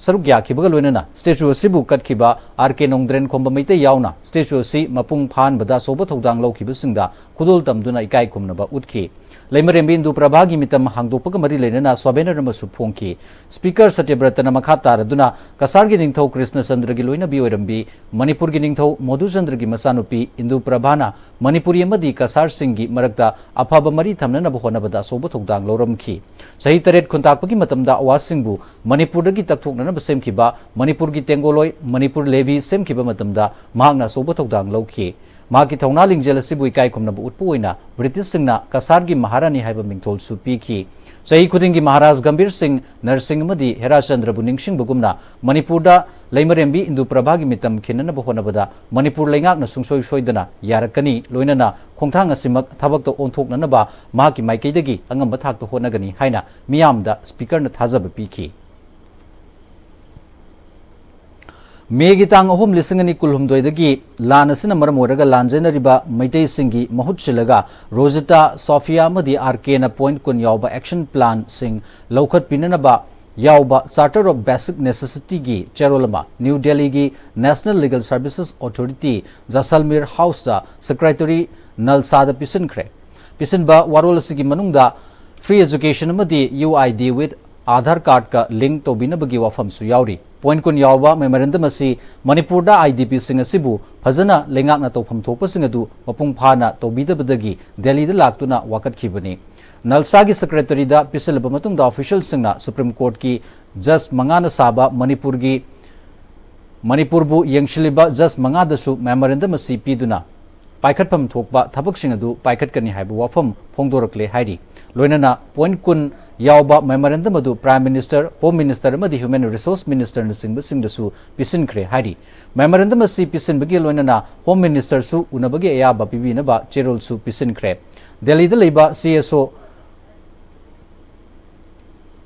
ꯁꯔꯨꯛ ꯌꯥꯈꯤꯕꯒ ꯂꯣꯏꯅꯅ ꯁ꯭ꯇꯦꯆꯨ ꯑꯁꯤꯕꯨ ꯀꯠꯈꯤꯕ ꯑꯥꯔ ꯀꯦ ꯅꯣꯡꯗ꯭ꯔꯦꯟ ꯈꯣꯝꯕ ꯃꯩꯇꯩ ꯌꯥꯎꯅ ꯁ꯭ꯇꯦꯆꯨ ꯑꯁꯤ ꯃꯄꯨꯡ ꯐꯥꯍꯟꯕꯗ ꯑꯆꯧꯕ ꯊꯧꯗꯥꯡ ꯂꯧꯈꯤꯕꯁꯤꯡꯗ ꯈꯨꯗꯣꯜ ꯇꯝꯗꯨꯅ ꯏꯀꯥꯏ ꯈꯨꯝꯅꯕ ꯎꯠꯈꯤ꯫ ꯂꯩꯃꯔꯦꯝꯕꯤ ꯏꯟꯗꯨ ꯄ꯭ꯔꯚꯥꯒꯤ ꯃꯤꯇꯝ ꯍꯥꯡꯗꯣꯛꯄꯒ ꯃꯔꯤ ꯂꯩꯅꯅ ꯁꯣꯚꯦꯅꯔ ꯑꯃꯁꯨ ꯐꯣꯡꯈꯤ꯫ ꯁ꯭ꯄꯤꯀꯔ ꯁꯇ꯭ꯌꯕ꯭ꯔꯇꯅ ꯃꯈꯥ ꯇꯥꯔꯗꯨꯅ ꯀꯁꯥꯔꯒꯤ ꯅꯤꯡꯊꯧ ꯀ꯭ꯔꯤꯁꯅꯆꯟꯗ꯭ꯔꯒꯤ ꯂꯣꯏꯅꯕꯤ ꯑꯣꯏꯔꯝꯕꯤ ꯃꯅꯤꯄꯨꯔꯒꯤ ꯅꯤꯡꯊꯧ ꯃꯣꯗꯨꯆꯟꯗ꯭ꯔꯒꯤ ꯃꯆꯥꯅꯨꯄꯤ ꯏꯟꯗꯨ ꯄ꯭ꯔꯚꯥꯅ ꯃꯅꯤꯄꯨꯔꯤ ꯑꯃꯗꯤ ꯀꯁꯥꯔꯁꯤꯡꯒꯤ ꯃꯔꯛꯇ ꯑꯐꯕ ꯃꯔꯤ ꯊꯝꯅꯅꯕ ꯍꯣꯠꯅꯕꯗ ꯑꯆꯧꯕ ꯊꯧꯗꯥꯡ ꯂꯧꯔꯝꯈꯤ꯫ ꯆꯍꯤ ꯇꯔꯦꯠ ꯈꯨꯟꯇꯥꯛꯄꯒꯤ ꯃꯇꯝꯗ ꯑꯋꯥꯁꯤꯡꯕꯨ ꯃꯅꯤꯄꯨꯔꯗꯒꯤ ꯇꯛꯊꯣꯛꯅꯅꯕ ꯁꯦꯝꯈꯤꯕ ꯃꯅꯤꯄꯨꯔꯒꯤ ꯇꯦꯡꯒꯣꯂꯣꯏ ꯃꯅꯤꯄꯨꯔ ꯂꯦꯚꯤ ꯁꯦꯝꯈꯤꯕ ꯃꯇꯝꯗ ꯃꯍꯥꯛꯅ ꯑꯆꯧꯕ ꯊꯧꯗꯥꯡ ꯂꯧꯈꯤ꯫ ꯃꯍꯥꯛꯀꯤ ꯊꯧꯅꯥ ꯂꯤꯡꯖꯦꯜ ꯑꯁꯤꯕꯨ ꯏꯀꯥꯏ ꯈꯨꯝꯅꯕ ꯎꯠꯄ ꯑꯣꯏꯅ ꯕ꯭ꯔꯤꯇꯤꯁꯁꯤꯡꯅ ꯀꯁꯥꯔꯒꯤ ꯃꯍꯥꯔꯥꯅꯤ ꯍꯥꯏꯕ ꯃꯤꯡꯊꯣꯜꯁꯨ ꯄꯤꯈꯤ꯫ ꯆꯍꯤ ꯈꯨꯗꯤꯡꯒꯤ ꯃꯍꯥꯔꯥꯖ ꯒꯝꯚꯤꯔ ꯁꯤꯡ, ꯅꯔꯁꯤꯡ ꯑꯃꯗꯤ ꯍꯦꯔꯥꯆꯟꯗ꯭ꯔꯕꯨ ꯅꯤꯡꯁꯤꯡꯕꯒꯨꯝꯅ ꯃꯅꯤꯄꯨꯔꯗ ꯂꯩꯃꯔꯦꯝꯕꯤ ꯏꯟꯗꯨ ꯄ꯭ꯔꯚꯥꯒꯤ ꯃꯤꯇꯝ ꯈꯤꯟꯅꯅꯕ ꯍꯣꯠꯅꯕꯗ ꯃꯅꯤꯄꯨꯔ ꯂꯩꯉꯥꯛꯅ ꯁꯨꯡꯁꯣꯏ ꯁꯣꯏꯗꯅ ꯌꯥꯔꯛꯀꯅꯤ, ꯂꯣꯏꯅꯅ ꯈꯣꯡꯊꯥꯡ ꯑꯁꯤꯃꯛ ꯊꯕꯛꯇ ꯑꯣꯟꯊꯣꯛꯅꯅꯕ ꯃꯍꯥꯛꯀꯤ ꯃꯥꯏꯀꯩꯗꯒꯤ ꯑꯉꯝꯕ ꯊꯥꯛꯇ ꯍꯣꯠꯅꯒꯅꯤ ꯍꯥꯏꯅ ꯃꯤꯌꯥꯝꯗ ꯁ꯭ꯄꯤꯀꯔꯅ ꯊꯥꯖꯕ ꯄꯤꯈꯤ꯫ ꯃꯦꯒꯤ ꯇꯥꯡ ꯑꯍꯨꯝ, ꯂꯤꯁꯤꯡ ꯑꯅꯤ ꯀꯨꯟꯍꯨꯝꯗꯣꯏꯗꯒꯤ ꯂꯥꯟ ꯑꯁꯤꯅ ꯃꯔꯝ ꯑꯣꯏꯔꯒ ꯂꯥꯟꯖꯦꯟꯅꯔꯤꯕ ꯃꯩꯇꯩꯁꯤꯡꯒꯤ ꯃꯍꯨꯠ ꯁꯤꯜꯂꯒ ꯔꯣꯖꯤꯇꯥ, ꯁꯣꯐꯤꯌꯥ ꯑꯃꯗꯤ ꯑꯥꯔ ꯀꯦꯅ ꯄꯣꯏꯟꯠ ꯀꯨꯟ ꯌꯥꯎꯕ ꯑꯦꯛꯁꯟ ꯄ꯭ꯂꯥꯟꯁꯤꯡ ꯂꯧꯈꯠꯄꯤꯅꯅꯕ ꯌꯥꯎꯕ Charter of Basic Necessity ꯒꯤ ꯆꯦꯔꯣꯜ ꯑꯃ ꯅ꯭ꯌꯨ ꯗꯦꯜꯂꯤꯒꯤ National Legal Services Authority, ꯖꯁꯜꯃꯤꯔ ꯍꯥꯎꯁꯇ ꯁꯦꯀ꯭ꯔꯦꯇꯔꯤ ꯅꯜꯁꯥꯗ ꯄꯤꯁꯤꯟꯈ꯭ꯔꯦ꯫ ꯄꯤꯁꯤꯟꯕ ꯋꯥꯔꯣꯜ ꯑꯁꯤꯒꯤ ꯃꯅꯨꯡꯗ free education ꯑꯃꯗꯤ U I D with Aadhaar card ꯀ link ꯇꯧꯕꯤꯅꯕꯒꯤ ꯋꯥꯐꯝꯁꯨ ꯌꯥꯎꯔꯤ꯫ ꯄꯣꯏꯟꯠ ꯀꯨꯟ ꯌꯥꯎꯕ ꯃꯦꯃꯣꯔꯦꯟꯗꯝ ꯑꯁꯤ ꯃꯅꯤꯄꯨꯔꯗ I D P ꯁꯤꯡ ꯑꯁꯤꯕꯨ ꯐꯖꯅ ꯂꯩꯉꯥꯛꯅ ꯇꯧꯐꯝ ꯊꯣꯛꯄꯁꯤꯡ ꯑꯗꯨ ꯃꯄꯨꯡ ꯐꯥꯅ ꯇꯧꯕꯤꯗꯕꯗꯒꯤ ꯗꯦꯜꯂꯤꯗ ꯂꯥꯛꯇꯨꯅ ꯋꯥꯀꯠꯈꯤꯕꯅꯤ꯫ ꯅꯜꯁꯥꯒꯤ ꯁꯦꯀ꯭ꯔꯦꯇꯔꯤꯗ ꯄꯤꯁꯤꯜꯂꯕ ꯃꯇꯨꯡꯗ ꯑꯣꯐꯤꯁꯤꯌꯦꯜꯁꯤꯡꯅ ꯁꯨꯄ꯭ꯔꯤꯝ ꯀꯣꯔꯠꯀꯤ ꯖꯖ ꯃꯉꯥꯅ ꯁꯥꯕ ꯃꯅꯤꯄꯨꯔꯒꯤ, ꯃꯅꯤꯄꯨꯔꯕꯨ ꯌꯦꯡꯁꯤꯜꯂꯤꯕ ꯖꯖ ꯃꯉꯥꯗꯁꯨ ꯃꯦꯃꯣꯔꯦꯟꯗꯝ ꯑꯁꯤ ꯄꯤꯗꯨꯅ ꯄꯥꯏꯈꯠꯐꯝ ꯊꯣꯛꯄ ꯊꯕꯛꯁꯤꯡ ꯑꯗꯨ ꯄꯥꯏꯈꯠꯀꯅꯤ ꯍꯥꯏꯕ ꯋꯥꯐꯝ ꯐꯣꯡꯗꯣꯔꯛꯂꯦ ꯍꯥꯏꯔꯤ꯫ ꯂꯣꯏꯅꯅ ꯄꯣꯏꯟꯠ ꯀꯨꯟ ꯌꯥꯎꯕ ꯃꯦꯃꯣꯔꯦꯟꯗꯝ ꯑꯗꯨ ꯄ꯭ꯔꯥꯏꯝ ꯃꯤꯅꯤꯁꯇꯔ, ꯍꯣꯝ ꯃꯤꯅꯤꯁꯇꯔ ꯑꯃꯗꯤ ꯍ꯭ꯌꯨꯃꯦꯟ ꯔꯤꯁꯣꯔꯁ ꯃꯤꯅꯤꯁꯇꯔꯅꯆꯤꯡꯕꯁꯤꯡꯗꯁꯨ ꯄꯤꯁꯤꯟꯈ꯭ꯔꯦ ꯍꯥꯏꯔꯤ꯫ ꯃꯦꯃꯣꯔꯦꯟꯗꯝ ꯑꯁꯤ ꯄꯤꯁꯤꯟꯕꯒꯤ ꯂꯣꯏꯅꯅ ꯍꯣꯝ ꯃꯤꯅꯤꯁꯇꯔꯁꯨ ꯎꯅꯕꯒꯤ ꯑꯌꯥꯕ ꯄꯤꯕꯤꯅꯕ ꯆꯦꯔꯣꯜꯁꯨ ꯄꯤꯁꯤꯟꯈ꯭ꯔꯦ꯫ ꯗꯦꯜꯂꯤꯗ ꯂꯩꯕ ꯁꯤ ꯑꯦꯁ ꯑꯣ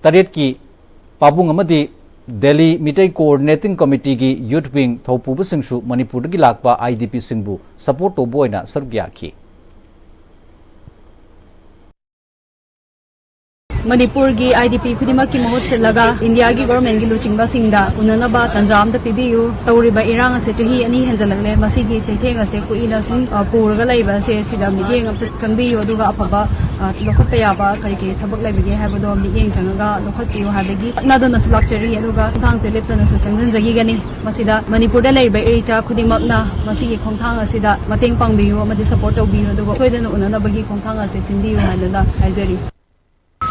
ꯇꯔꯦꯠꯀꯤ ꯄꯥꯕꯨꯡ ꯑꯃꯗꯤ ꯗꯦꯜꯂꯤ ꯃꯤꯇꯩ ꯀꯣꯑꯣꯔꯗꯤꯅꯦꯇꯤꯡ ꯀꯃꯤꯇꯤꯒꯤ ꯌꯨꯊ ꯋꯤꯡ ꯊꯧꯄꯨꯕꯁꯤꯡꯁꯨ ꯃꯅꯤꯄꯨꯔꯗꯒꯤ ꯂꯥꯛꯄ ꯑꯥꯏ ꯗꯤ ꯄꯤꯁꯤꯡꯕꯨ ꯁꯄꯣꯔꯠ ꯇꯧꯕ ꯑꯣꯏꯅ ꯁꯔꯨꯛ ꯌꯥꯈꯤ꯫ ꯃꯅꯤꯄꯨꯔꯒꯤ ꯑꯥꯏ ꯗꯤ ꯄꯤ ꯈꯨꯗꯤꯡꯃꯛꯀꯤ ꯃꯍꯨꯠ ꯁꯤꯜꯂꯒ ꯏꯟꯗꯤꯌꯥꯒꯤ ꯒꯣꯔꯃꯦꯟꯒꯤ ꯂꯨꯆꯤꯡꯕꯁꯤꯡꯗ ꯎꯅꯅꯕ ꯇꯥꯟꯖꯥ ꯑꯝꯇ ꯄꯤꯕꯤꯌꯨ꯫ ꯇꯧꯔꯤꯕ ꯏꯔꯥꯡ ꯑꯁꯦ ꯆꯍꯤ ꯑꯅꯤ ꯍꯦꯟꯖꯜꯂꯛꯂꯦ꯫ ꯃꯁꯤꯒꯤ ꯆꯩꯊꯦꯡ ꯑꯁꯦ ꯀꯨꯏꯅ ꯁꯨꯝ, ꯑ, ꯄꯨꯔꯒ ꯂꯩꯕ ꯑꯁꯦ ꯁꯤꯗ ꯃꯤꯠꯌꯦꯡ ꯑꯝꯇ ꯆꯪꯕꯤꯌꯨ, ꯑꯗꯨꯒ ꯑꯐꯕ, ꯑ, ꯂꯧꯈꯠꯄ ꯌꯥꯕ ꯀꯔꯤ ꯀꯔꯤ ꯊꯕꯛ ꯂꯩꯕꯒꯦ ꯍꯥꯏꯕꯗꯣ ꯃꯤꯠꯌꯦꯡ ꯆꯪꯉꯒ ꯂꯧꯈꯠꯄꯤꯌꯨ ꯍꯥꯏꯕꯒꯤ ꯍꯣꯠꯅꯗꯨꯅꯁꯨ ꯂꯥꯛꯆꯔꯤ, ꯑꯗꯨꯒ ꯈꯣꯡꯊꯥꯡꯁꯦ ꯂꯦꯞꯇꯅꯁꯨ ꯆꯪꯁꯤꯟꯖꯈꯤꯒꯅꯤ꯫ ꯃꯁꯤꯗ ꯃꯅꯤꯄꯨꯔꯗ ꯂꯩꯔꯤꯕ ꯏꯔꯩꯆꯥ ꯈꯨꯗꯤꯡꯃꯛꯅ ꯃꯁꯤꯒꯤ ꯈꯣꯡꯊꯥꯡ ꯑꯁꯤꯗ ꯃꯇꯦꯡ ꯄꯥꯡꯕꯤꯌꯨ ꯑꯃꯗꯤ ꯁꯄꯣꯔꯠ ꯇꯧꯕꯤꯌꯨ, ꯑꯗꯨꯒ ꯁꯣꯏꯗꯅ ꯎꯅꯅꯕꯒꯤ ꯈꯣꯡꯊꯥꯡ ꯑꯁꯦ ꯁꯤꯟꯕꯤꯌꯨ ꯍꯥꯏꯗꯨꯅ ꯍꯥꯏꯖꯔꯤ꯫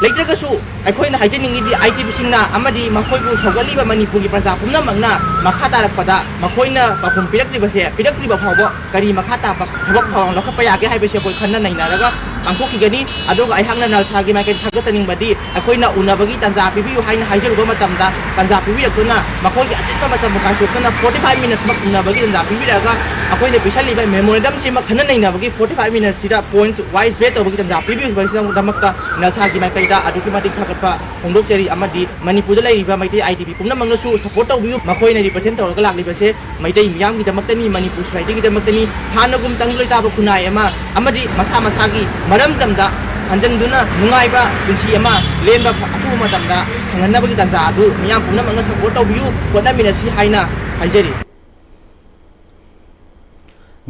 ꯂꯩꯇ꯭ꯔꯒꯁꯨ ꯑꯩꯈꯣꯏꯅ ꯍꯥꯏꯖꯅꯤꯡꯉꯤꯗꯤ ꯑꯥꯏ ꯗꯤ ꯄꯤꯁꯤꯡꯅ ꯑꯃꯗꯤ ꯃꯈꯣꯏꯕꯨ ꯁꯧꯒꯠꯂꯤꯕ ꯃꯅꯤꯄꯨꯔꯒꯤ ꯄ꯭ꯔꯖꯥ ꯄꯨꯝꯅꯃꯛꯅ ꯃꯈꯥ ꯇꯥꯔꯛꯄꯗ ꯃꯈꯣꯏꯅ ꯄꯥꯎꯈꯨꯝ ꯄꯤꯔꯛꯇ꯭ꯔꯤꯕꯁꯦ, ꯄꯤꯔꯛꯇ꯭ꯔꯤꯕ ꯐꯥꯎꯕ ꯀꯔꯤ ꯃꯈꯥ ꯇꯥꯕ ꯊꯕꯛ ꯊꯧꯔꯥꯡ ꯂꯧꯈꯠꯄ ꯌꯥꯒꯦ ꯍꯥꯏꯕꯁꯤ ꯑꯩꯈꯣꯏ ꯈꯟꯅ ꯅꯩꯅꯔꯒ ꯄꯥꯡꯊꯣꯛꯈꯤꯒꯅꯤ꯫ ꯑꯗꯨꯒ ꯑꯩꯍꯥꯛꯅ ꯅꯜꯁꯥꯒꯤ ꯃꯥꯏꯀꯩꯗ ꯊꯥꯒꯠꯆꯅꯤꯡꯕꯗꯤ ꯑꯩꯈꯣꯏꯅ ꯎꯅꯕꯒꯤ ꯇꯥꯟꯖꯥ ꯄꯤꯕꯤꯌꯨ ꯍꯥꯏꯅ ꯍꯥꯏꯖꯔꯨꯕ ꯃꯇꯝꯗ ꯇꯥꯟꯖꯥ ꯄꯤꯕꯤꯔꯛꯇꯨꯅ ꯃꯈꯣꯏꯒꯤ ꯑꯆꯤꯟꯕ ꯃꯇꯝꯕꯨ ꯀꯥꯏꯊꯣꯛꯇꯨꯅ ꯐꯣꯔꯇꯤ ꯐꯥꯏꯚ ꯃꯤꯅꯠꯁꯃꯛ ꯎꯅꯕꯒꯤ ꯇꯥꯟꯖꯥ ꯄꯤꯕꯤꯔꯛꯑꯒ ꯑꯩꯈꯣꯏꯅ ꯄꯤꯁꯜꯂꯤꯕ ꯃꯦꯃꯣꯔꯦꯟꯗꯝꯁꯤꯃ ꯈꯟꯅ ꯅꯩꯅꯕꯒꯤ ꯐꯣꯔꯇꯤ ꯐꯥꯏꯚ ꯃꯤꯅꯠꯁꯤꯗ ꯄꯣꯏꯟꯠꯁ ꯋꯥꯏꯁ ꯕꯦꯠ ꯇꯧꯕꯒꯤ ꯇꯥꯟꯖꯥ ꯄꯤꯕꯤꯕꯒꯤꯗꯃꯛꯇ ꯅꯜꯁꯥꯒꯤ ꯃꯥꯏꯀꯩꯗ ꯑꯗꯨꯛꯀꯤ ꯃꯇꯤꯛ ꯊꯥꯒꯠꯄ ꯐꯣꯡꯗꯣꯛꯆꯔꯤ꯫ ꯑꯃꯗꯤ ꯃꯅꯤꯄꯨꯔꯗ ꯂꯩꯔꯤꯕ Meitei I D P ꯄꯨꯝꯅꯃꯛꯅꯁꯨ support ꯇꯧꯕꯤꯌꯨ꯫ ꯃꯈꯣꯏꯅ ꯔꯤꯄ꯭ꯔꯖꯦꯟ ꯇꯧꯔꯒ ꯂꯥꯛꯂꯤꯕꯁꯦ ꯃꯩꯇꯩ ꯃꯤꯌꯥꯝꯒꯤꯗꯃꯛꯇꯅꯤ, ꯃꯅꯤꯄꯨꯔ ꯁꯣꯁꯥꯏꯇꯤꯒꯤꯗꯃꯛꯇꯅꯤ꯫ ꯍꯥꯟꯅꯒꯨꯝ ꯇꯪꯗꯨ ꯂꯩꯇꯥꯕ ꯈꯨꯟꯅꯥꯏ ꯑꯃ ꯑꯃꯗꯤ ꯃꯁꯥ ꯃꯁꯥꯒꯤ ꯃꯔꯝꯗꯝꯗ ꯍꯟꯖꯤꯟꯗꯨꯅ ꯅꯨꯡꯉꯥꯏꯕ ꯄꯨꯟꯁꯤ ꯑꯃ ꯂꯦꯟꯕ ꯑꯊꯨꯕ ꯃꯇꯝꯗ ꯐꯪꯍꯟꯅꯕꯒꯤ ꯇꯥꯟꯖꯥ ꯑꯗꯨ ꯃꯤꯌꯥꯝ ꯄꯨꯝꯅꯃꯛꯅ ꯁꯄꯣꯔꯠ ꯇꯧꯕꯤꯌꯨ, ꯍꯣꯠꯅꯃꯤꯟꯅꯁꯤ ꯍꯥꯏꯅ ꯍꯥꯏꯖꯔꯤ꯫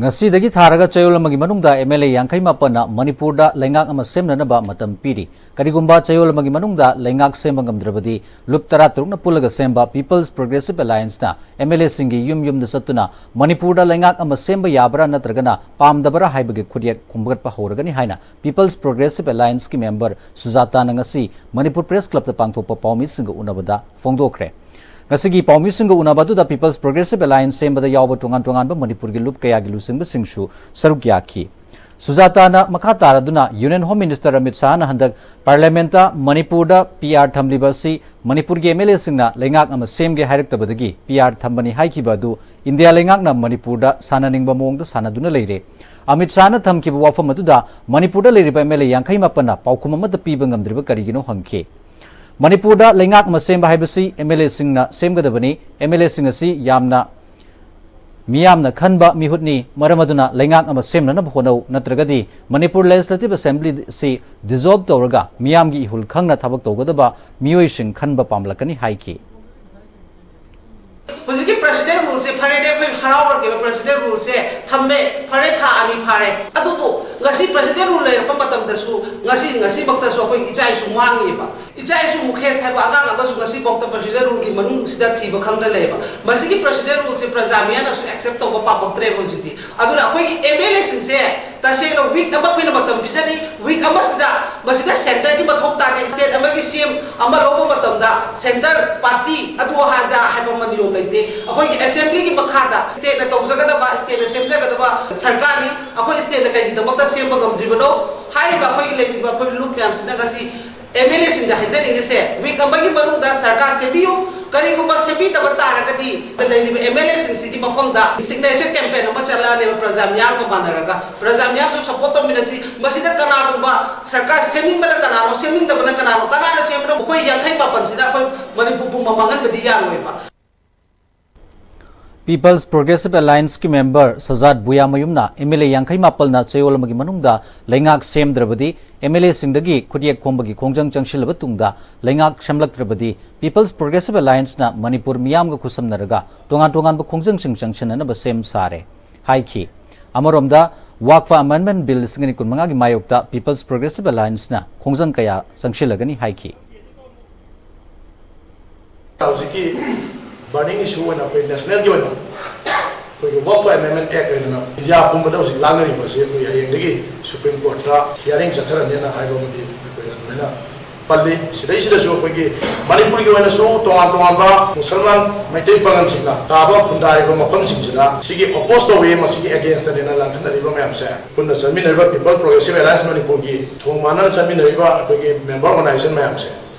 ꯉꯁꯤꯗꯒꯤ ꯊꯥꯔꯒ ꯆꯌꯣꯜ ꯑꯃꯒꯤ ꯃꯅꯨꯡꯗ ꯑꯦꯝ ꯑꯦꯜ ꯑꯦ ꯌꯥꯡꯈꯩ ꯃꯥꯄꯟꯅ ꯃꯅꯤꯄꯨꯔꯗ ꯂꯩꯉꯥꯛ ꯑꯃ ꯁꯦꯝꯅꯅꯕ ꯃꯇꯝ ꯄꯤꯔꯤ꯫ ꯀꯔꯤꯒꯨꯝꯕ ꯆꯌꯣꯜ ꯑꯃꯒꯤ ꯃꯅꯨꯡꯗ ꯂꯩꯉꯥꯛ ꯁꯦꯝꯕ ꯉꯝꯗ꯭ꯔꯕꯗꯤ ꯂꯨꯞ ꯇꯔꯥꯇꯔꯨꯛꯅ ꯄꯨꯜꯂꯒ ꯁꯦꯝꯕ People's Progressive Allianceꯅ ꯑꯦꯝ ꯑꯦꯜ ꯑꯦꯁꯤꯡꯒꯤ ꯌꯨꯝ ꯌꯨꯝꯗ ꯆꯠꯇꯨꯅ ꯃꯅꯤꯄꯨꯔꯗ ꯂꯩꯉꯥꯛ ꯑꯃ ꯁꯦꯝꯕ ꯌꯥꯕ꯭ꯔꯥ ꯅꯠꯇ꯭ꯔꯒꯅ ꯄꯥꯝꯗꯕ꯭ꯔꯥ ꯍꯥꯏꯕꯒꯤ ꯈꯨꯠꯌꯦꯛ ꯈꯣꯝꯒꯠꯄ ꯍꯧꯔꯒꯅꯤ ꯍꯥꯏꯅ People's Progressive Allianceꯀꯤ ꯃꯦꯝꯕꯔ ꯁꯨꯖꯥꯇꯥꯅ ꯉꯁꯤ ꯃꯅꯤꯄꯨꯔ ꯄ꯭ꯔꯦꯁ ꯀ꯭ꯂꯕꯇ ꯄꯥꯡꯊꯣꯛꯄ ꯄꯥꯎꯃꯤꯁꯤꯡꯒ ꯎꯅꯕꯗ ꯐꯣꯡꯗꯣꯛꯈ꯭ꯔꯦ꯫ ꯉꯁꯤꯒꯤ ꯄꯥꯎꯃꯤꯁꯤꯡꯒ ꯎꯅꯕ ꯑꯗꯨꯗ People's Progressive Alliance ꯁꯦꯝꯕꯗ ꯌꯥꯎꯕ ꯇꯣꯉꯥꯟ ꯇꯣꯉꯥꯟꯕ ꯃꯅꯤꯄꯨꯔꯒꯤ ꯂꯨꯞ ꯀꯌꯥꯒꯤ ꯂꯨꯆꯤꯡꯕꯁꯤꯡꯁꯨ ꯁꯔꯨꯛ ꯌꯥꯈꯤ꯫ ꯁꯨꯖꯥꯇꯥꯅ ꯃꯈꯥ ꯇꯥꯔꯗꯨꯅ Union Home Minister ꯑꯃꯤꯠ ꯁꯥꯍꯅ ꯍꯟꯗꯛ Parliament ꯇ ꯃꯅꯤꯄꯨꯔꯗ P R ꯊꯝꯂꯤꯕ ꯑꯁꯤ ꯃꯅꯤꯄꯨꯔꯒꯤ M L A ꯁꯤꯡꯅ ꯂꯩꯉꯥꯛ ꯑꯃ ꯁꯦꯝꯒꯦ ꯍꯥꯏꯔꯛꯇꯕꯗꯒꯤ P R ꯊꯝꯕꯅꯤ ꯍꯥꯏꯈꯤꯕ ꯑꯗꯨ ꯏꯟꯗꯤꯌꯥ ꯂꯩꯉꯥꯛꯅ ꯃꯅꯤꯄꯨꯔꯗ ꯁꯥꯟꯅꯅꯤꯡꯕ ꯃꯑꯣꯡꯗ ꯁꯥꯟꯅꯗꯨꯅ ꯂꯩꯔꯦ꯫ ꯑꯃꯤꯠ ꯁꯥꯍꯅ ꯊꯝꯈꯤꯕ ꯋꯥꯐꯝ ꯑꯗꯨꯗ ꯃꯅꯤꯄꯨꯔꯗ ꯂꯩꯔꯤꯕ M L A ꯌꯥꯡꯈꯩ ꯃꯥꯄꯟꯅ ꯄꯥꯎꯈꯨꯝ ꯑꯃꯠꯇ ꯄꯤꯕ ꯉꯝꯗ꯭ꯔꯤꯕ ꯀꯔꯤꯒꯤꯅꯣ ꯍꯪꯈꯤ꯫ ꯃꯅꯤꯄꯨꯔꯗ ꯂꯩꯉꯥꯛ ꯑꯃ ꯁꯦꯝꯕ ꯍꯥꯏꯕꯁꯤ M L A ꯁꯤꯡꯅ ꯁꯦꯝꯒꯗꯕꯅꯤ꯫ M L A ꯁꯤꯡ ꯑꯁꯤ ꯌꯥꯝꯅ ꯃꯤꯌꯥꯝꯅ ꯈꯟꯕ ꯃꯤꯍꯨꯠꯅꯤ꯫ ꯃꯔꯝ ꯑꯗꯨꯅ ꯂꯩꯉꯥꯛ ꯑꯃ ꯁꯦꯝꯅꯅꯕ ꯍꯣꯠꯅꯧ, ꯅꯠꯇ꯭ꯔꯒꯗꯤ ꯃꯅꯤꯄꯨꯔ Legislative Assembly ꯑꯁꯤ dissolve ꯇꯧꯔꯒ ꯃꯤꯌꯥꯝꯒꯤ ꯏꯍꯨꯜ ꯈꯪꯅ ꯊꯕꯛ ꯇꯧꯒꯗꯕ ꯃꯤꯑꯣꯏꯁꯤꯡ ꯈꯟꯕ ꯄꯥꯝꯂꯛꯀꯅꯤ ꯍꯥꯏꯈꯤ꯫ ꯍꯧꯖꯤꯛꯀꯤ President Rule ꯁꯦ ꯐꯔꯦꯅꯦ, ꯑꯩꯈꯣꯏ ꯍꯔꯥꯎꯔꯒꯦꯕ, President Rule ꯁꯦ ꯊꯝꯃꯦ, ꯐꯔꯦ, ꯊꯥ ꯑꯅꯤ ꯐꯥꯔꯦ꯫ ꯑꯗꯨꯕꯨ ꯉꯁꯤ President Rule ꯂꯩꯔꯛꯄ ꯃꯇꯝꯗꯁꯨ, ꯉꯁꯤ, ꯉꯁꯤꯃꯛꯇꯁꯨ ꯑꯩꯈꯣꯏ ꯏꯆꯥ ꯏꯁꯨ ꯃꯥꯡꯉꯤꯕ꯫ ꯏꯆꯥ ꯏꯁꯨ ꯃꯨꯈꯦꯁ ꯍꯥꯏꯕ ꯑꯉꯥꯡ ꯑꯃꯁꯨ ꯉꯁꯤꯐꯥꯎꯗ President Rule ꯒꯤ ꯃꯅꯨꯡꯁꯤꯗ ꯊꯤꯕ ꯈꯪꯗ ꯂꯩꯌꯦꯕ꯫ ꯃꯁꯤꯒꯤ President Rule ꯁꯦ ꯄ꯭ꯔꯖꯥ ꯃꯤꯌꯥꯅꯁꯨ accept ꯇꯧꯕ ꯄꯥꯝꯃꯛꯇ꯭ꯔꯦꯕ ꯍꯧꯖꯤꯛꯇꯤ꯫ ꯑꯗꯨꯅ ꯑꯩꯈꯣꯏꯒꯤ M L A ꯁꯤꯡꯁꯦ ꯇꯁꯦꯡꯅ week ꯑꯃ ꯑꯩꯈꯣꯏꯅ ꯃꯇꯝ ꯄꯤꯖꯔꯤ, week ꯑꯃꯁꯤꯗ ꯃꯁꯤꯗ centre ꯒꯤ ꯃꯊꯧ ꯇꯥꯗꯦ꯫ State ꯑꯃꯒꯤ C M ꯑꯃ ꯂꯧꯕ ꯃꯇꯝꯗ centre party ꯑꯗꯨ ꯑꯗꯥ ꯍꯥꯏꯕ ꯑꯃ ꯅꯤꯌꯣꯝ ꯂꯩꯇꯦ꯫ ꯑꯩꯈꯣꯏꯒꯤ Assembly ꯒꯤ ꯃꯈꯥꯗ state ꯅ ꯇꯧꯖꯒꯗꯕ, state ꯅ ꯁꯦꯝꯖꯒꯗꯕ ꯁꯔꯀꯥꯔꯅꯤ꯫ ꯑꯩꯈꯣꯏ state ꯅ ꯀꯩꯒꯤꯗꯃꯛꯇ ꯁꯦꯝꯕ ꯉꯝꯗ꯭ꯔꯤꯕꯅꯣ? ꯍꯥꯏꯔꯤꯕ ꯑꯩꯈꯣꯏꯒꯤ ꯂꯩꯔꯤꯕ ꯑꯩꯈꯣꯏ ꯂꯨꯞ ꯃꯌꯥꯝꯁꯤꯅ ꯉꯁꯤ M L A ꯁꯤꯡꯗ ꯍꯥꯏꯖꯅꯤꯡꯉꯤꯁꯦ, week ꯑꯃꯒꯤ ꯃꯅꯨꯡꯗ ꯁꯔꯀꯥꯔ ꯁꯦꯝꯕꯤꯌꯨ꯫ ꯀꯔꯤꯒꯨꯝꯕ ꯁꯦꯝꯕꯤꯗꯕ ꯇꯥꯔꯒꯗꯤ ꯂꯩꯔꯤꯕ M L A ꯁꯤꯡꯁꯤꯒꯤ ꯃꯐꯝꯗ signature campaign ꯑꯃ ꯆꯠꯂꯛꯑꯅꯦꯕ, ꯄ꯭ꯔꯖꯥ ꯃꯤꯌꯥꯝꯒ ꯃꯥꯟꯅꯔꯒ꯫ ꯄ꯭ꯔꯖꯥ ꯃꯤꯌꯥꯝꯁꯨ support ꯇꯧꯃꯤꯟꯅꯁꯤ꯫ ꯃꯁꯤꯗ ꯀꯅꯥꯒꯨꯝꯕ ꯁꯔꯀꯥꯔ ꯁꯦꯝꯅꯤꯡꯕꯅ ꯀꯅꯥꯅꯣ, ꯁꯦꯝꯅꯤꯡꯗꯕꯅ ꯀꯅꯥꯅꯣ, ꯀꯅꯥꯅ ꯁꯦꯝꯕꯅꯣ? ꯑꯩꯈꯣꯏ ꯌꯥꯡꯈꯩ ꯃꯥꯄꯟꯁꯤꯅ ꯑꯩꯈꯣꯏ ꯃꯅꯤꯄꯨꯔ ꯄꯨꯝꯕ ꯃꯥꯡꯍꯟꯕꯗꯤ ꯌꯥꯔꯣꯏꯕ꯫ People's Progressive Alliance ꯀꯤ member ꯁꯖꯥꯠ ꯕꯨꯌꯥꯃꯌꯨꯝꯅ M L A ꯌꯥꯡꯈꯩ ꯃꯥꯄꯜꯅ ꯆꯌꯣꯜ ꯑꯃꯒꯤ ꯃꯅꯨꯡꯗ ꯂꯩꯉꯥꯛ ꯁꯦꯝꯗ꯭ꯔꯕꯗꯤ, M L A ꯁꯤꯡꯗꯒꯤ ꯈꯨꯠꯌꯦꯛ ꯈꯣꯝꯕꯒꯤ ꯈꯣꯡꯖꯪ ꯆꯪꯁꯤꯜꯂꯕ ꯇꯨꯡꯗ ꯂꯩꯉꯥꯛ ꯁꯦꯝꯂꯛꯇ꯭ꯔꯕꯗꯤ People's Progressive Alliance ꯅ ꯃꯅꯤꯄꯨꯔ ꯃꯤꯌꯥꯝꯒ ꯈꯨꯠꯁꯝꯅꯔꯒ ꯇꯣꯉꯥꯟ ꯇꯣꯉꯥꯟꯕ ꯈꯣꯡꯖꯪꯁꯤꯡ ꯆꯪꯁꯤꯟꯅꯅꯕ ꯁꯦꯝ ꯁꯥꯔꯦ ꯍꯥꯏꯈꯤ꯫ ꯑꯃꯔꯣꯝꯗ, ꯋꯥꯛꯐ Amendment Bill ꯂꯤꯁꯤꯡ ꯑꯅꯤ ꯀꯨꯟꯃꯉꯥꯒꯤ ꯃꯥꯌꯣꯛꯇ People's Progressive Alliance ꯅ ꯈꯣꯡꯖꯪ ꯀꯌꯥ ꯆꯪꯁꯤꯜꯂꯒꯅꯤ ꯍꯥꯏꯈꯤ꯫ ꯍꯧꯖꯤꯛꯀꯤ burning issue ꯑꯣꯏꯅ ꯑꯩꯈꯣꯏ national ꯒꯤ ꯑꯣꯏꯅ ꯑꯩꯈꯣꯏꯒꯤ Work for Amendment Act ꯍꯥꯏꯗꯅ ꯏꯟꯗꯤꯌꯥ ꯄꯨꯝꯕꯗ ꯍꯧꯖꯤꯛ ꯂꯥꯡꯅꯔꯤꯕ ꯑꯁꯤ ꯑꯩꯈꯣꯏ ꯍꯌꯦꯡꯗꯒꯤ Supreme Court ꯇ hearing ꯆꯠꯊꯔꯅꯤꯅ ꯍꯥꯏꯕ ꯑꯃꯗꯤ ꯑꯩꯈꯣꯏ ꯑꯗꯨꯃꯥꯏꯅ ꯄꯜꯂꯤ꯫ ꯁꯤꯗꯩꯁꯤꯗꯁꯨ ꯑꯩꯈꯣꯏꯒꯤ ꯃꯅꯤꯄꯨꯔꯒꯤ ꯑꯣꯏꯅꯁꯨ ꯇꯣꯉꯥꯟ ꯇꯣꯉꯥꯟꯕ ꯃꯨꯁꯜꯃꯥꯟ ꯃꯩꯇꯩ ꯄꯥꯉꯜꯁꯤꯡꯅ ꯇꯥꯕ ꯈꯨꯟꯗꯥꯔꯤꯕ ꯃꯐꯝꯁꯤꯡꯁꯤꯗ ꯁꯤꯒꯤ ꯑꯣꯄꯣꯁ ꯇꯧꯋꯤ, ꯃꯁꯤꯒꯤ ꯑꯦꯒꯦꯟꯁꯇꯅꯦꯅ ꯂꯥꯡꯈꯠꯅꯔꯤꯕ ꯃꯌꯥꯝꯁꯦ ꯄꯨꯟꯅ ꯆꯠꯃꯤꯟꯅꯔꯤꯕ People Progressive Alliance ꯃꯅꯤꯄꯨꯔꯒꯤ ꯊꯣꯡ ꯃꯥꯟꯅꯅ ꯆꯠꯃꯤꯟꯅꯔꯤꯕ ꯑꯩꯈꯣꯏꯒꯤ ꯃꯦꯝꯕꯔ ꯑꯣꯔꯒꯅꯥꯏꯖꯦꯁꯟ ꯃꯌꯥꯝꯁꯦ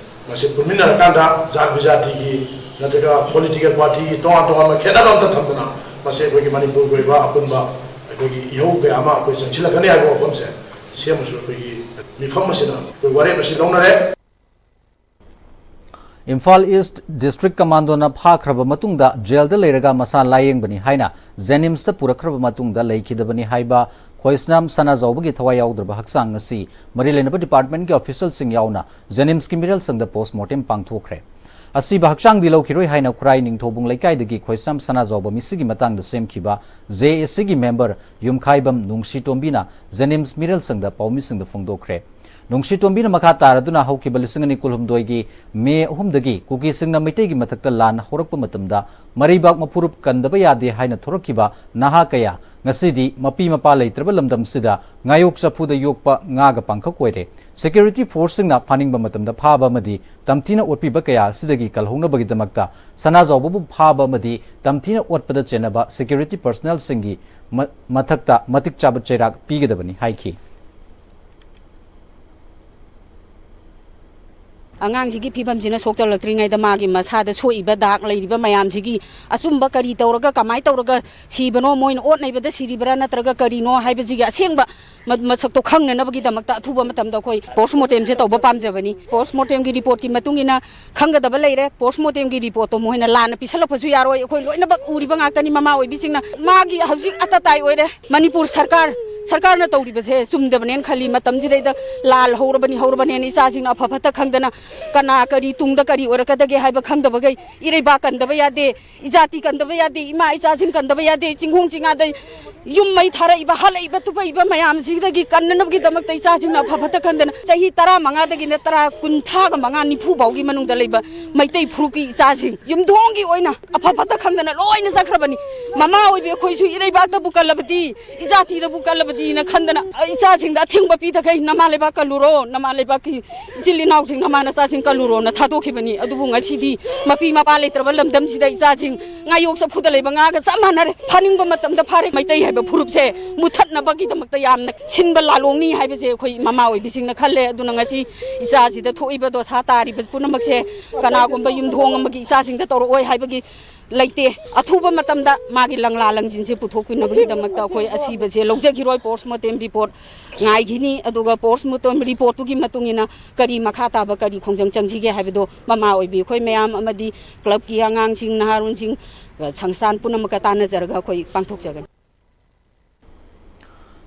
ꯃꯁꯤ ꯄꯨꯟꯃꯤꯟꯅꯔꯀꯥꯟꯗ ꯖꯥꯠ ꯕꯤꯖꯥꯇꯤꯒꯤ ꯅꯠꯇ꯭ꯔꯒ ꯄꯣꯂꯤꯇꯤꯀꯦꯜ ꯄꯥꯔꯇꯤꯒꯤ ꯇꯣꯉꯥꯟ ꯇꯣꯉꯥꯟꯕ ꯈꯦꯠꯅꯕ ꯑꯝꯇ ꯊꯝꯗꯅ ꯃꯁꯤ ꯑꯩꯈꯣꯏꯒꯤ ꯃꯅꯤꯄꯨꯔꯒꯤ ꯑꯣꯏꯕ ꯑꯄꯨꯟꯕ ꯑꯩꯈꯣꯏꯒꯤ ꯏꯍꯧ ꯀꯌꯥ ꯑꯃ ꯑꯩꯈꯣꯏ ꯆꯪꯁꯤꯜꯂꯛꯀꯅꯤ ꯍꯥꯏꯕ ꯋꯥꯐꯝꯁꯦ ꯁꯤ ꯑꯃꯁꯨ ꯑꯩꯈꯣꯏꯒꯤ ꯃꯤꯐꯝ ꯑꯁꯤꯗ ꯑꯩꯈꯣꯏ ꯋꯥꯔꯦꯞ ꯑꯁꯤ ꯂꯧꯅꯔꯦ꯫ ꯏꯝꯐꯥꯜ ꯏꯁ꯭ꯠ ꯗꯤꯁ꯭ꯇ꯭ꯔꯤꯛ ꯀꯃꯥꯟꯗꯣꯅ ꯐꯥꯈ꯭ꯔꯕ ꯃꯇꯨꯡꯗ ꯖꯦꯜꯗ ꯂꯩꯔꯒ ꯃꯁꯥ ꯂꯥꯌꯦꯡꯕꯅꯤ ꯍꯥꯏꯅ ꯖꯦꯅꯤꯝꯁꯇ ꯄꯨꯔꯛꯈ꯭ꯔꯕ ꯃꯇꯨꯡꯗ ꯂꯩꯈꯤꯗꯕꯅꯤ ꯍꯥꯏꯕ ꯈꯣꯏꯁꯅꯥꯝ ꯁꯅꯥꯖꯥꯎꯕꯒꯤ ꯊꯋꯥꯏ ꯌꯥꯎꯗ꯭ꯔꯕ ꯍꯛꯆꯥꯡ ꯉꯁꯤ ꯃꯔꯤ ꯂꯩꯅꯕ ꯗꯤꯄꯥꯔꯠꯃꯦꯟꯠꯀꯤ ꯑꯣꯐꯤꯁꯤꯌꯦꯜꯁꯤꯡ ꯌꯥꯎꯅ ꯖꯦꯅꯤꯝꯁꯀꯤ ꯃꯤꯔꯦꯜ ꯁꯪꯗ ꯄꯣꯁ꯭ꯠꯃꯣꯔꯇꯦꯝ ꯄꯥꯡꯊꯣꯛꯈ꯭ꯔꯦ꯫ ꯑꯁꯤꯕ ꯍꯛꯆꯥꯡꯗꯤ ꯂꯧꯈꯤꯔꯣꯏ ꯍꯥꯏꯅ ꯈꯨꯔꯥꯏ ꯅꯤꯡꯊꯧꯕꯨꯡ ꯂꯩꯀꯥꯏꯗꯒꯤ ꯈꯣꯏꯁꯅꯥꯝ ꯁꯅꯥꯖꯥꯎꯕ ꯃꯤꯁꯤꯒꯤ ꯃꯇꯥꯡꯗ ꯁꯦꯝꯈꯤꯕ ꯖꯦ ꯑꯦ ꯁꯤꯒꯤ ꯃꯦꯝꯕꯔ ꯌꯨꯝꯈꯥꯏꯕꯝ ꯅꯨꯡꯁꯤꯇꯣꯝꯕꯤꯅ ꯖꯦꯅꯤꯝꯁ ꯃꯤꯔꯦꯜ ꯁꯪꯗ ꯄꯥꯎꯃꯤꯁꯤꯡꯗ ꯐꯣꯡꯗꯣꯛꯈ꯭ꯔꯦ꯫ ꯅꯨꯡꯁꯤꯇꯣꯝꯕꯤꯅ ꯃꯈꯥ ꯇꯥꯔꯗꯨꯅ ꯍꯧꯈꯤꯕ ꯂꯤꯁꯤꯡ ꯑꯅꯤ ꯀꯨꯟꯍꯨꯝꯗꯣꯏꯒꯤ ꯃꯦ ꯑꯍꯨꯝꯗꯒꯤ ꯀꯨꯀꯤꯁꯤꯡꯅ ꯃꯩꯇꯩꯒꯤ ꯃꯊꯛꯇ ꯂꯥꯟ ꯍꯧꯔꯛꯄ ꯃꯇꯝꯗ ꯃꯔꯩꯕꯥꯛ ꯃꯄꯨꯔꯨꯞ ꯀꯟꯗꯕ ꯌꯥꯗꯦ ꯍꯥꯏꯅ ꯊꯣꯔꯛꯈꯤꯕ ꯅꯍꯥ ꯀꯌꯥ ꯉꯁꯤꯗꯤ ꯃꯄꯤ ꯃꯄꯥ ꯂꯩꯇ꯭ꯔꯕ ꯂꯝꯗꯝꯁꯤꯗ ꯉꯥꯌꯣꯛ ꯆꯐꯨꯗ ꯌꯣꯛꯄ ꯉꯥꯒ ꯄꯥꯡꯈꯛ ꯑꯣꯏꯔꯦ꯫ ꯁꯦꯀ꯭ꯌꯨꯔꯤꯇꯤ ꯐꯣꯔꯁꯁꯤꯡꯅ ꯐꯥꯅꯤꯡꯕ ꯃꯇꯝꯗ ꯐꯥꯕ ꯑꯃꯗꯤ ꯇꯝꯊꯤꯅ ꯑꯣꯠꯄꯤꯕ ꯀꯌꯥ ꯑꯁꯤꯗꯒꯤ ꯀꯜꯍꯧꯅꯕꯒꯤꯗꯃꯛꯇ ꯁꯅꯥꯖꯥꯎꯕꯕꯨ ꯐꯥꯕ ꯑꯃꯗꯤ ꯇꯝꯊꯤꯅ ꯑꯣꯠꯄꯗ ꯆꯦꯟꯅꯕ ꯁꯦꯀ꯭ꯌꯨꯔꯤꯇꯤ ꯄꯔꯁꯅꯦꯜꯁꯤꯡꯒꯤ ꯃ-, ꯃꯊꯛꯇ ꯃꯇꯤꯛ ꯆꯥꯕ ꯆꯩꯔꯥꯛ ꯄꯤꯒꯗꯕꯅꯤ ꯍꯥꯏꯈꯤ꯫ ꯑꯉꯥꯡꯁꯤꯒꯤ ꯐꯤꯕꯝꯁꯤꯅ ꯁꯣꯛꯆꯜꯂꯛꯇ꯭ꯔꯤꯉꯩꯗ ꯃꯥꯒꯤ ꯃꯁꯥꯗ ꯁꯣꯛꯏꯕ ꯗꯥꯛ ꯂꯩꯔꯤꯕ ꯃꯌꯥꯝꯁꯤꯒꯤ ꯑꯆꯨꯝꯕ ꯀꯔꯤ ꯇꯧꯔꯒ ꯀꯃꯥꯏꯅ ꯇꯧꯔꯒ ꯁꯤꯕꯅꯣ, ꯃꯣꯏꯅ ꯑꯣꯠ ꯅꯩꯕꯗ ꯁꯤꯔꯤꯕ꯭ꯔꯥ ꯅꯠꯇ꯭ꯔꯒ ꯀꯔꯤꯅꯣ ꯍꯥꯏꯕꯁꯤꯒꯤ ꯑꯁꯦꯡꯕ ꯃ-, ꯃꯁꯛꯇꯣ ꯈꯪꯅꯅꯕꯒꯤꯗꯃꯛꯇ ꯑꯊꯨꯕ ꯃꯇꯝꯗ ꯑꯩꯈꯣꯏ ꯄꯣꯁ꯭ꯠꯃꯣꯔꯇꯦꯝꯁꯦ ꯇꯧꯕ ꯄꯥꯝꯖꯕꯅꯤ꯫ ꯄꯣꯁ꯭ꯠꯃꯣꯔꯇꯦꯝꯒꯤ ꯔꯤꯄꯣꯔꯠꯀꯤ ꯃꯇꯨꯡ ꯏꯟꯅ ꯈꯪꯒꯗꯕ ꯂꯩꯔꯦ꯫ ꯄꯣꯁ꯭ꯠꯃꯣꯔꯇꯦꯝꯒꯤ ꯔꯤꯄꯣꯔꯠꯇꯣ ꯃꯈꯣꯏꯅ ꯂꯥꯟꯅ ꯄꯤꯁꯜꯂꯛꯄꯁꯨ ꯌꯥꯔꯣꯏ꯫ ꯑꯩꯈꯣꯏ ꯂꯣꯏꯅꯃꯛ ꯎꯔꯤꯕ ꯉꯥꯛꯇꯅꯤ ꯃꯃꯥ ꯑꯣꯏꯕꯤꯁꯤꯡꯅ꯫ ꯃꯥꯒꯤ ꯍꯧꯖꯤꯛ ꯑꯇꯇꯥꯏ ꯑꯣꯏꯔꯦ꯫ ꯃꯅꯤꯄꯨꯔ ꯁꯔꯀꯥꯔ, ꯁꯔꯀꯥꯔꯅ ꯇꯧꯔꯤꯕꯁꯦ ꯆꯨꯝꯗꯕꯅꯦꯅ ꯈꯜꯂꯤ꯫ ꯃꯇꯝꯁꯤꯗꯩꯗ ꯂꯥꯜ ꯍꯧꯔꯕꯅꯤ, ꯍꯧꯔꯕꯅꯦꯅ ꯏꯆꯥꯁꯤꯡꯅ ꯑꯐ ꯐꯠꯇ ꯈꯪꯗꯅ ꯀꯅꯥ ꯀꯔꯤ ꯇꯨꯡꯗ ꯀꯔꯤ ꯑꯣꯏꯔꯛꯀꯗꯒꯦ ꯍꯥꯏꯕ ꯈꯪꯗꯕꯈꯩ ꯏꯔꯩꯕꯥꯛ ꯀꯟꯗꯕ ꯌꯥꯗꯦ, ꯏꯖꯥꯇꯤ ꯀꯟꯗꯕ ꯌꯥꯗꯦ, ꯏꯃꯥ ꯏꯆꯥꯁꯤꯡ ꯀꯟꯗꯕ ꯌꯥꯗꯦ, ꯆꯤꯡꯈꯣꯡ ꯆꯤꯡꯉꯥꯗ ꯌꯨꯝ ꯃꯩ ꯊꯥꯔꯛꯏꯕ, ꯍꯜꯂꯛꯏꯕ, ꯇꯨꯞꯄꯛꯏꯕ ꯃꯌꯥꯝꯁꯤꯗꯒꯤ ꯀꯟꯅꯅꯕꯒꯤꯗꯃꯛꯇ ꯏꯆꯥꯁꯤꯡꯅ ꯑꯐ ꯐꯠꯇ ꯈꯪꯗꯅ ꯆꯍꯤ ꯇꯔꯥꯃꯉꯥꯗꯒꯤꯅ ꯇꯔꯥ, ꯀꯨꯟꯊ꯭ꯔꯥꯒ ꯃꯉꯥ, ꯅꯤꯐꯨ ꯐꯥꯎꯒꯤ ꯃꯅꯨꯡꯗ ꯂꯩꯕ ꯃꯩꯇꯩ ꯐꯨꯔꯨꯞꯀꯤ ꯏꯆꯥꯁꯤꯡ ꯌꯨꯝꯊꯣꯡꯒꯤ ꯑꯣꯏꯅ ꯑꯐ ꯐꯠꯇ ꯈꯪꯗꯅ ꯂꯣꯏꯅ ꯆꯠꯈ꯭ꯔꯕꯅꯤ꯫ ꯃꯃꯥ ꯑꯣꯏꯕꯤ ꯑꯩꯈꯣꯏꯁꯨ ꯏꯔꯩꯕꯥꯛꯇꯕꯨ ꯀꯜꯂꯕꯗꯤ, ꯏꯖꯥꯇꯤꯗꯕꯨ ꯀꯜꯂꯕꯗꯤ, ꯇꯤꯅ ꯈꯟꯗꯅ ꯏꯆꯥꯁꯤꯡꯗ ꯑꯊꯤꯡꯕ ꯄꯤꯗꯈꯩ ꯅꯃꯥ ꯂꯩꯕꯥꯛ ꯀꯜꯂꯨꯔꯣ, ꯅꯃꯥ ꯂꯩꯕꯥꯛꯀꯤ ꯏꯆꯤꯜ ꯏꯅꯥꯎꯁꯤꯡ, ꯅꯃꯥ ꯅꯆꯥꯁꯤꯡ ꯀꯜꯂꯨꯔꯣꯅ ꯊꯥꯗꯣꯛꯈꯤꯕꯅꯤ꯫ ꯑꯗꯨꯕꯨ ꯉꯁꯤꯗꯤ ꯃꯄꯤ ꯃꯄꯥ ꯂꯩꯇ꯭ꯔꯕ ꯂꯝꯗꯝꯁꯤꯗ ꯏꯆꯥꯁꯤꯡ ꯉꯥꯌꯣꯛ ꯆꯐꯨꯗ ꯂꯩꯕ ꯉꯥꯒ ꯆꯞ ꯃꯥꯟꯅꯔꯦ꯫ ꯐꯥꯅꯤꯡꯕ ꯃꯇꯝꯗ ꯐꯥꯔꯦ꯫ ꯃꯩꯇꯩ ꯍꯥꯏꯕ ꯐꯨꯔꯨꯞꯁꯦ ꯃꯨꯊꯠꯅꯕꯒꯤꯗꯃꯛꯇ ꯌꯥꯝꯅ ꯁꯤꯟꯕ ꯂꯥꯂꯣꯡꯅꯤ ꯍꯥꯏꯕꯁꯦ ꯑꯩꯈꯣꯏ ꯃꯃꯥ ꯑꯣꯏꯕꯤꯁꯤꯡꯅ ꯈꯜꯂꯦ꯫ ꯑꯗꯨꯅ ꯉꯁꯤ ꯏꯆꯥꯁꯤꯗ ꯊꯣꯛꯏꯕ ꯗꯣꯁꯥ ꯇꯥꯔꯤꯕ ꯄꯨꯝꯅꯃꯛꯁꯦ ꯀꯅꯥꯒꯨꯝꯕ ꯌꯨꯝꯊꯣꯡ ꯑꯃꯒꯤ ꯏꯆꯥꯁꯤꯡꯗ ꯇꯧꯔꯛꯑꯣꯏ ꯍꯥꯏꯕꯒꯤ ꯂꯩꯇꯦ꯫ ꯑꯊꯨꯕ ꯃꯇꯝꯗ ꯃꯥꯒꯤ ꯂꯪꯂꯥ ꯂꯪꯖꯤꯟꯁꯦ ꯄꯨꯊꯣꯛꯄꯤꯅꯕꯒꯤꯗꯃꯛꯇ ꯑꯩꯈꯣꯏ ꯑꯁꯤꯕꯁꯦ ꯂꯧꯖꯈꯤꯔꯣꯏ꯫ ꯄꯣꯁꯃꯣꯔꯇꯦꯝ ꯔꯤꯄꯣꯔꯠ ꯉꯥꯏꯈꯤꯅꯤ꯫ ꯑꯗꯨꯒ ꯄꯣꯁꯃꯣꯔꯇꯦꯝ ꯔꯤꯄꯣꯔꯠꯇꯨꯒꯤ ꯃꯇꯨꯡ ꯏꯟꯅ ꯀꯔꯤ ꯃꯈꯥ ꯇꯥꯕ, ꯀꯔꯤ ꯈꯣꯡꯖꯪ ꯆꯪꯁꯤꯒꯦ ꯍꯥꯏꯕꯗꯣ ꯃꯃꯥ ꯑꯣꯏꯕꯤ ꯑꯩꯈꯣꯏ ꯃꯌꯥꯝ ꯑꯃꯗꯤ ꯀ꯭ꯂꯕꯀꯤ ꯑꯉꯥꯡꯁꯤꯡ, ꯅꯍꯥꯔꯣꯜꯁꯤꯡ, ꯁꯪꯁꯊꯥꯟ ꯄꯨꯝꯅꯃꯛꯀ ꯇꯥꯟꯅꯖꯔꯒ ꯑꯩꯈꯣꯏ ꯄꯥꯡꯊꯣꯛꯆꯒꯅꯤ꯫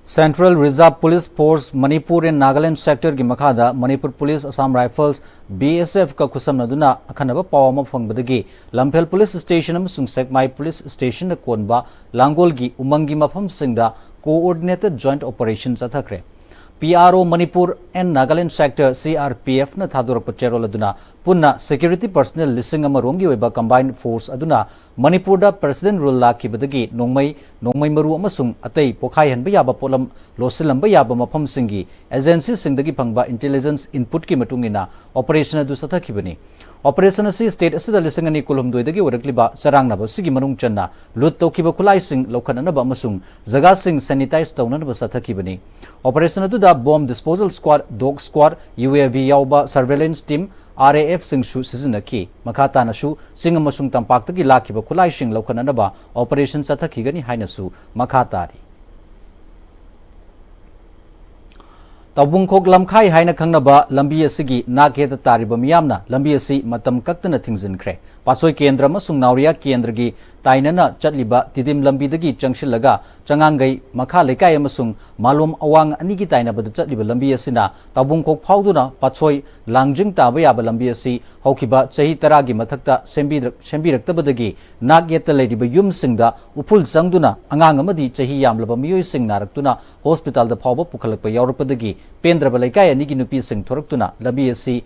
Central Reserve Police Force Manipur and Nagaland Sector ꯒꯤ ꯃꯈꯥꯗ Manipur police, Assam rifles, B S F ꯀ ꯈꯨꯠꯁꯝꯅꯗꯨꯅ ꯑꯈꯟꯅꯕ ꯄꯥꯎ ꯑꯃ ꯐꯪꯕꯗꯒꯤ ꯂꯝꯐꯦꯜ ꯄꯨꯂꯤꯁ ꯁ꯭ꯇꯦꯁꯟ ꯑꯃꯁꯨꯡ ꯁꯦꯛꯃꯥꯏ ꯄꯨꯂꯤꯁ ꯁ꯭ꯇꯦꯁꯟꯅ ꯀꯣꯟꯕ ꯂꯥꯡꯒꯣꯜꯒꯤ ꯎꯃꯪꯒꯤ ꯃꯐꯝꯁꯤꯡꯗ Coordinated Joint Operation ꯆꯠꯊꯈ꯭ꯔꯦ꯫ P R O Manipur and Nagaland Sector, C R P F ꯅ ꯊꯥꯗꯣꯔꯛꯄ ꯆꯦꯔꯣꯜ ꯑꯗꯨꯅ ꯄꯨꯟꯅ security personnel ꯂꯤꯁꯤꯡ ꯑꯃ ꯔꯣꯝꯒꯤ ꯑꯣꯏꯕ combined force ꯑꯗꯨꯅ ꯃꯅꯤꯄꯨꯔꯗ President Rule ꯂꯥꯛꯈꯤꯕꯗꯒꯤ ꯅꯣꯡꯃꯩ, ꯅꯣꯡꯃꯩ ꯃꯔꯨ ꯑꯃꯁꯨꯡ ꯑꯇꯩ ꯄꯣꯈꯥꯏꯍꯟꯕ ꯌꯥꯕ ꯄꯣꯠꯂꯝ ꯂꯣꯠꯁꯤꯜꯂꯝꯕ ꯌꯥꯕ ꯃꯐꯝꯁꯤꯡꯒꯤ agency ꯁꯤꯡꯗꯒꯤ ꯐꯪꯕ intelligence input ꯀꯤ ꯃꯇꯨꯡ ꯏꯟꯅ operation ꯑꯗꯨ ꯆꯠꯊꯈꯤꯕꯅꯤ꯫ Operation ꯑꯁꯤ state ꯑꯁꯤꯗ ꯂꯤꯁꯤꯡ ꯑꯅꯤ ꯀꯨꯟꯍꯨꯝꯗꯣꯏꯗꯒꯤ ꯑꯣꯏꯔꯛꯂꯤꯕ ꯆꯔꯥꯡꯅꯕ ꯑꯁꯤꯒꯤ ꯃꯅꯨꯡ ꯆꯟꯅ loot ꯇꯧꯈꯤꯕ ꯈꯨꯠꯂꯥꯏꯁꯤꯡ ꯂꯧꯈꯠꯅꯅꯕ ꯑꯃꯁꯨꯡ ꯖꯒꯥꯁꯤꯡ sanitize ꯇꯧꯅꯅꯕ ꯆꯠꯊꯈꯤꯕꯅꯤ꯫ Operation ꯑꯗꯨꯗ bomb disposal squad, dog squad, U A V ꯌꯥꯎꯕ surveillance team, R A F ꯁꯤꯡꯁꯨ ꯁꯤꯖꯤꯟꯅꯈꯤ꯫ ꯃꯈꯥ ꯇꯥꯅꯁꯨ ꯆꯤꯡ ꯑꯃꯁꯨꯡ ꯇꯝꯄꯥꯛꯇꯒꯤ ꯂꯥꯛꯈꯤꯕ ꯈꯨꯠꯂꯥꯏꯁꯤꯡ ꯂꯧꯈꯠꯅꯅꯕ operation ꯆꯠꯊꯈꯤꯒꯅꯤ ꯍꯥꯏꯅꯁꯨ ꯃꯈꯥ ꯇꯥꯔꯤ꯫ ꯇꯥꯎꯕꯨꯡꯈꯣꯛ ꯂꯝꯈꯥꯏ ꯍꯥꯏꯅ ꯈꯪꯅꯕ ꯂꯝꯕꯤ ꯑꯁꯤꯒꯤ ꯅꯥꯛ ꯌꯦꯠꯇ ꯇꯥꯔꯤꯕ ꯃꯤꯌꯥꯝꯅ ꯂꯝꯕꯤ ꯑꯁꯤ ꯃꯇꯝ ꯀꯛꯇꯅ ꯊꯤꯡꯖꯤꯟꯈ꯭ꯔꯦ꯫ ꯄꯥꯠꯁꯣꯏ ꯀꯦꯟꯗ꯭ꯔ ꯑꯃꯁꯨꯡ ꯅꯥꯎꯔꯤꯌꯥ ꯀꯦꯟꯗ꯭ꯔꯒꯤ ꯇꯥꯏꯅꯅ ꯆꯠꯂꯤꯕ ꯇꯤꯗꯤꯝ ꯂꯝꯕꯤꯗꯒꯤ ꯆꯪꯁꯤꯜꯂꯒ ꯆꯉꯥꯡꯒꯩ ꯃꯈꯥ ꯂꯩꯀꯥꯏ ꯑꯃꯁꯨꯡ ꯃꯥꯂꯣꯝ ꯑꯋꯥꯡ ꯑꯅꯤꯒꯤ ꯇꯥꯏꯅꯕꯗ ꯆꯠꯂꯤꯕ ꯂꯝꯕꯤ ꯑꯁꯤꯅ ꯇꯥꯎꯕꯨꯡꯈꯣꯛ ꯐꯥꯎꯗꯨꯅ ꯄꯥꯠꯁꯣꯏ ꯂꯥꯡꯖꯤꯡ ꯇꯥꯕ ꯌꯥꯕ ꯂꯝꯕꯤ ꯑꯁꯤ ꯍꯧꯈꯤꯕ ꯆꯍꯤ ꯇꯔꯥꯒꯤ ꯃꯊꯛꯇ ꯁꯦꯝꯕꯤꯗ꯭ꯔ-, ꯁꯦꯝꯕꯤꯔꯛꯇꯕꯗꯒꯤ ꯅꯥꯛ ꯌꯦꯠꯇ ꯂꯩꯔꯤꯕ ꯌꯨꯝꯁꯤꯡꯗ ꯎꯐꯨꯜ ꯆꯪꯗꯨꯅ ꯑꯉꯥꯡ ꯑꯃꯗꯤ ꯆꯍꯤ ꯌꯥꯝꯂꯕ ꯃꯤꯑꯣꯏꯁꯤꯡ ꯅꯥꯔꯛꯇꯨꯅ ꯍꯣꯁꯄꯤꯇꯥꯜꯗ ꯐꯥꯎꯕ ꯄꯨꯈꯠꯂꯛꯄ ꯌꯥꯎꯔꯛꯄꯗꯒꯤ ꯄꯦꯟꯗ꯭ꯔꯕ ꯂꯩꯀꯥꯏ ꯑꯅꯤꯒꯤ ꯅꯨꯄꯤꯁꯤꯡ ꯊꯣꯔꯛꯇꯨꯅ ꯂꯝꯕꯤ ꯑꯁꯤ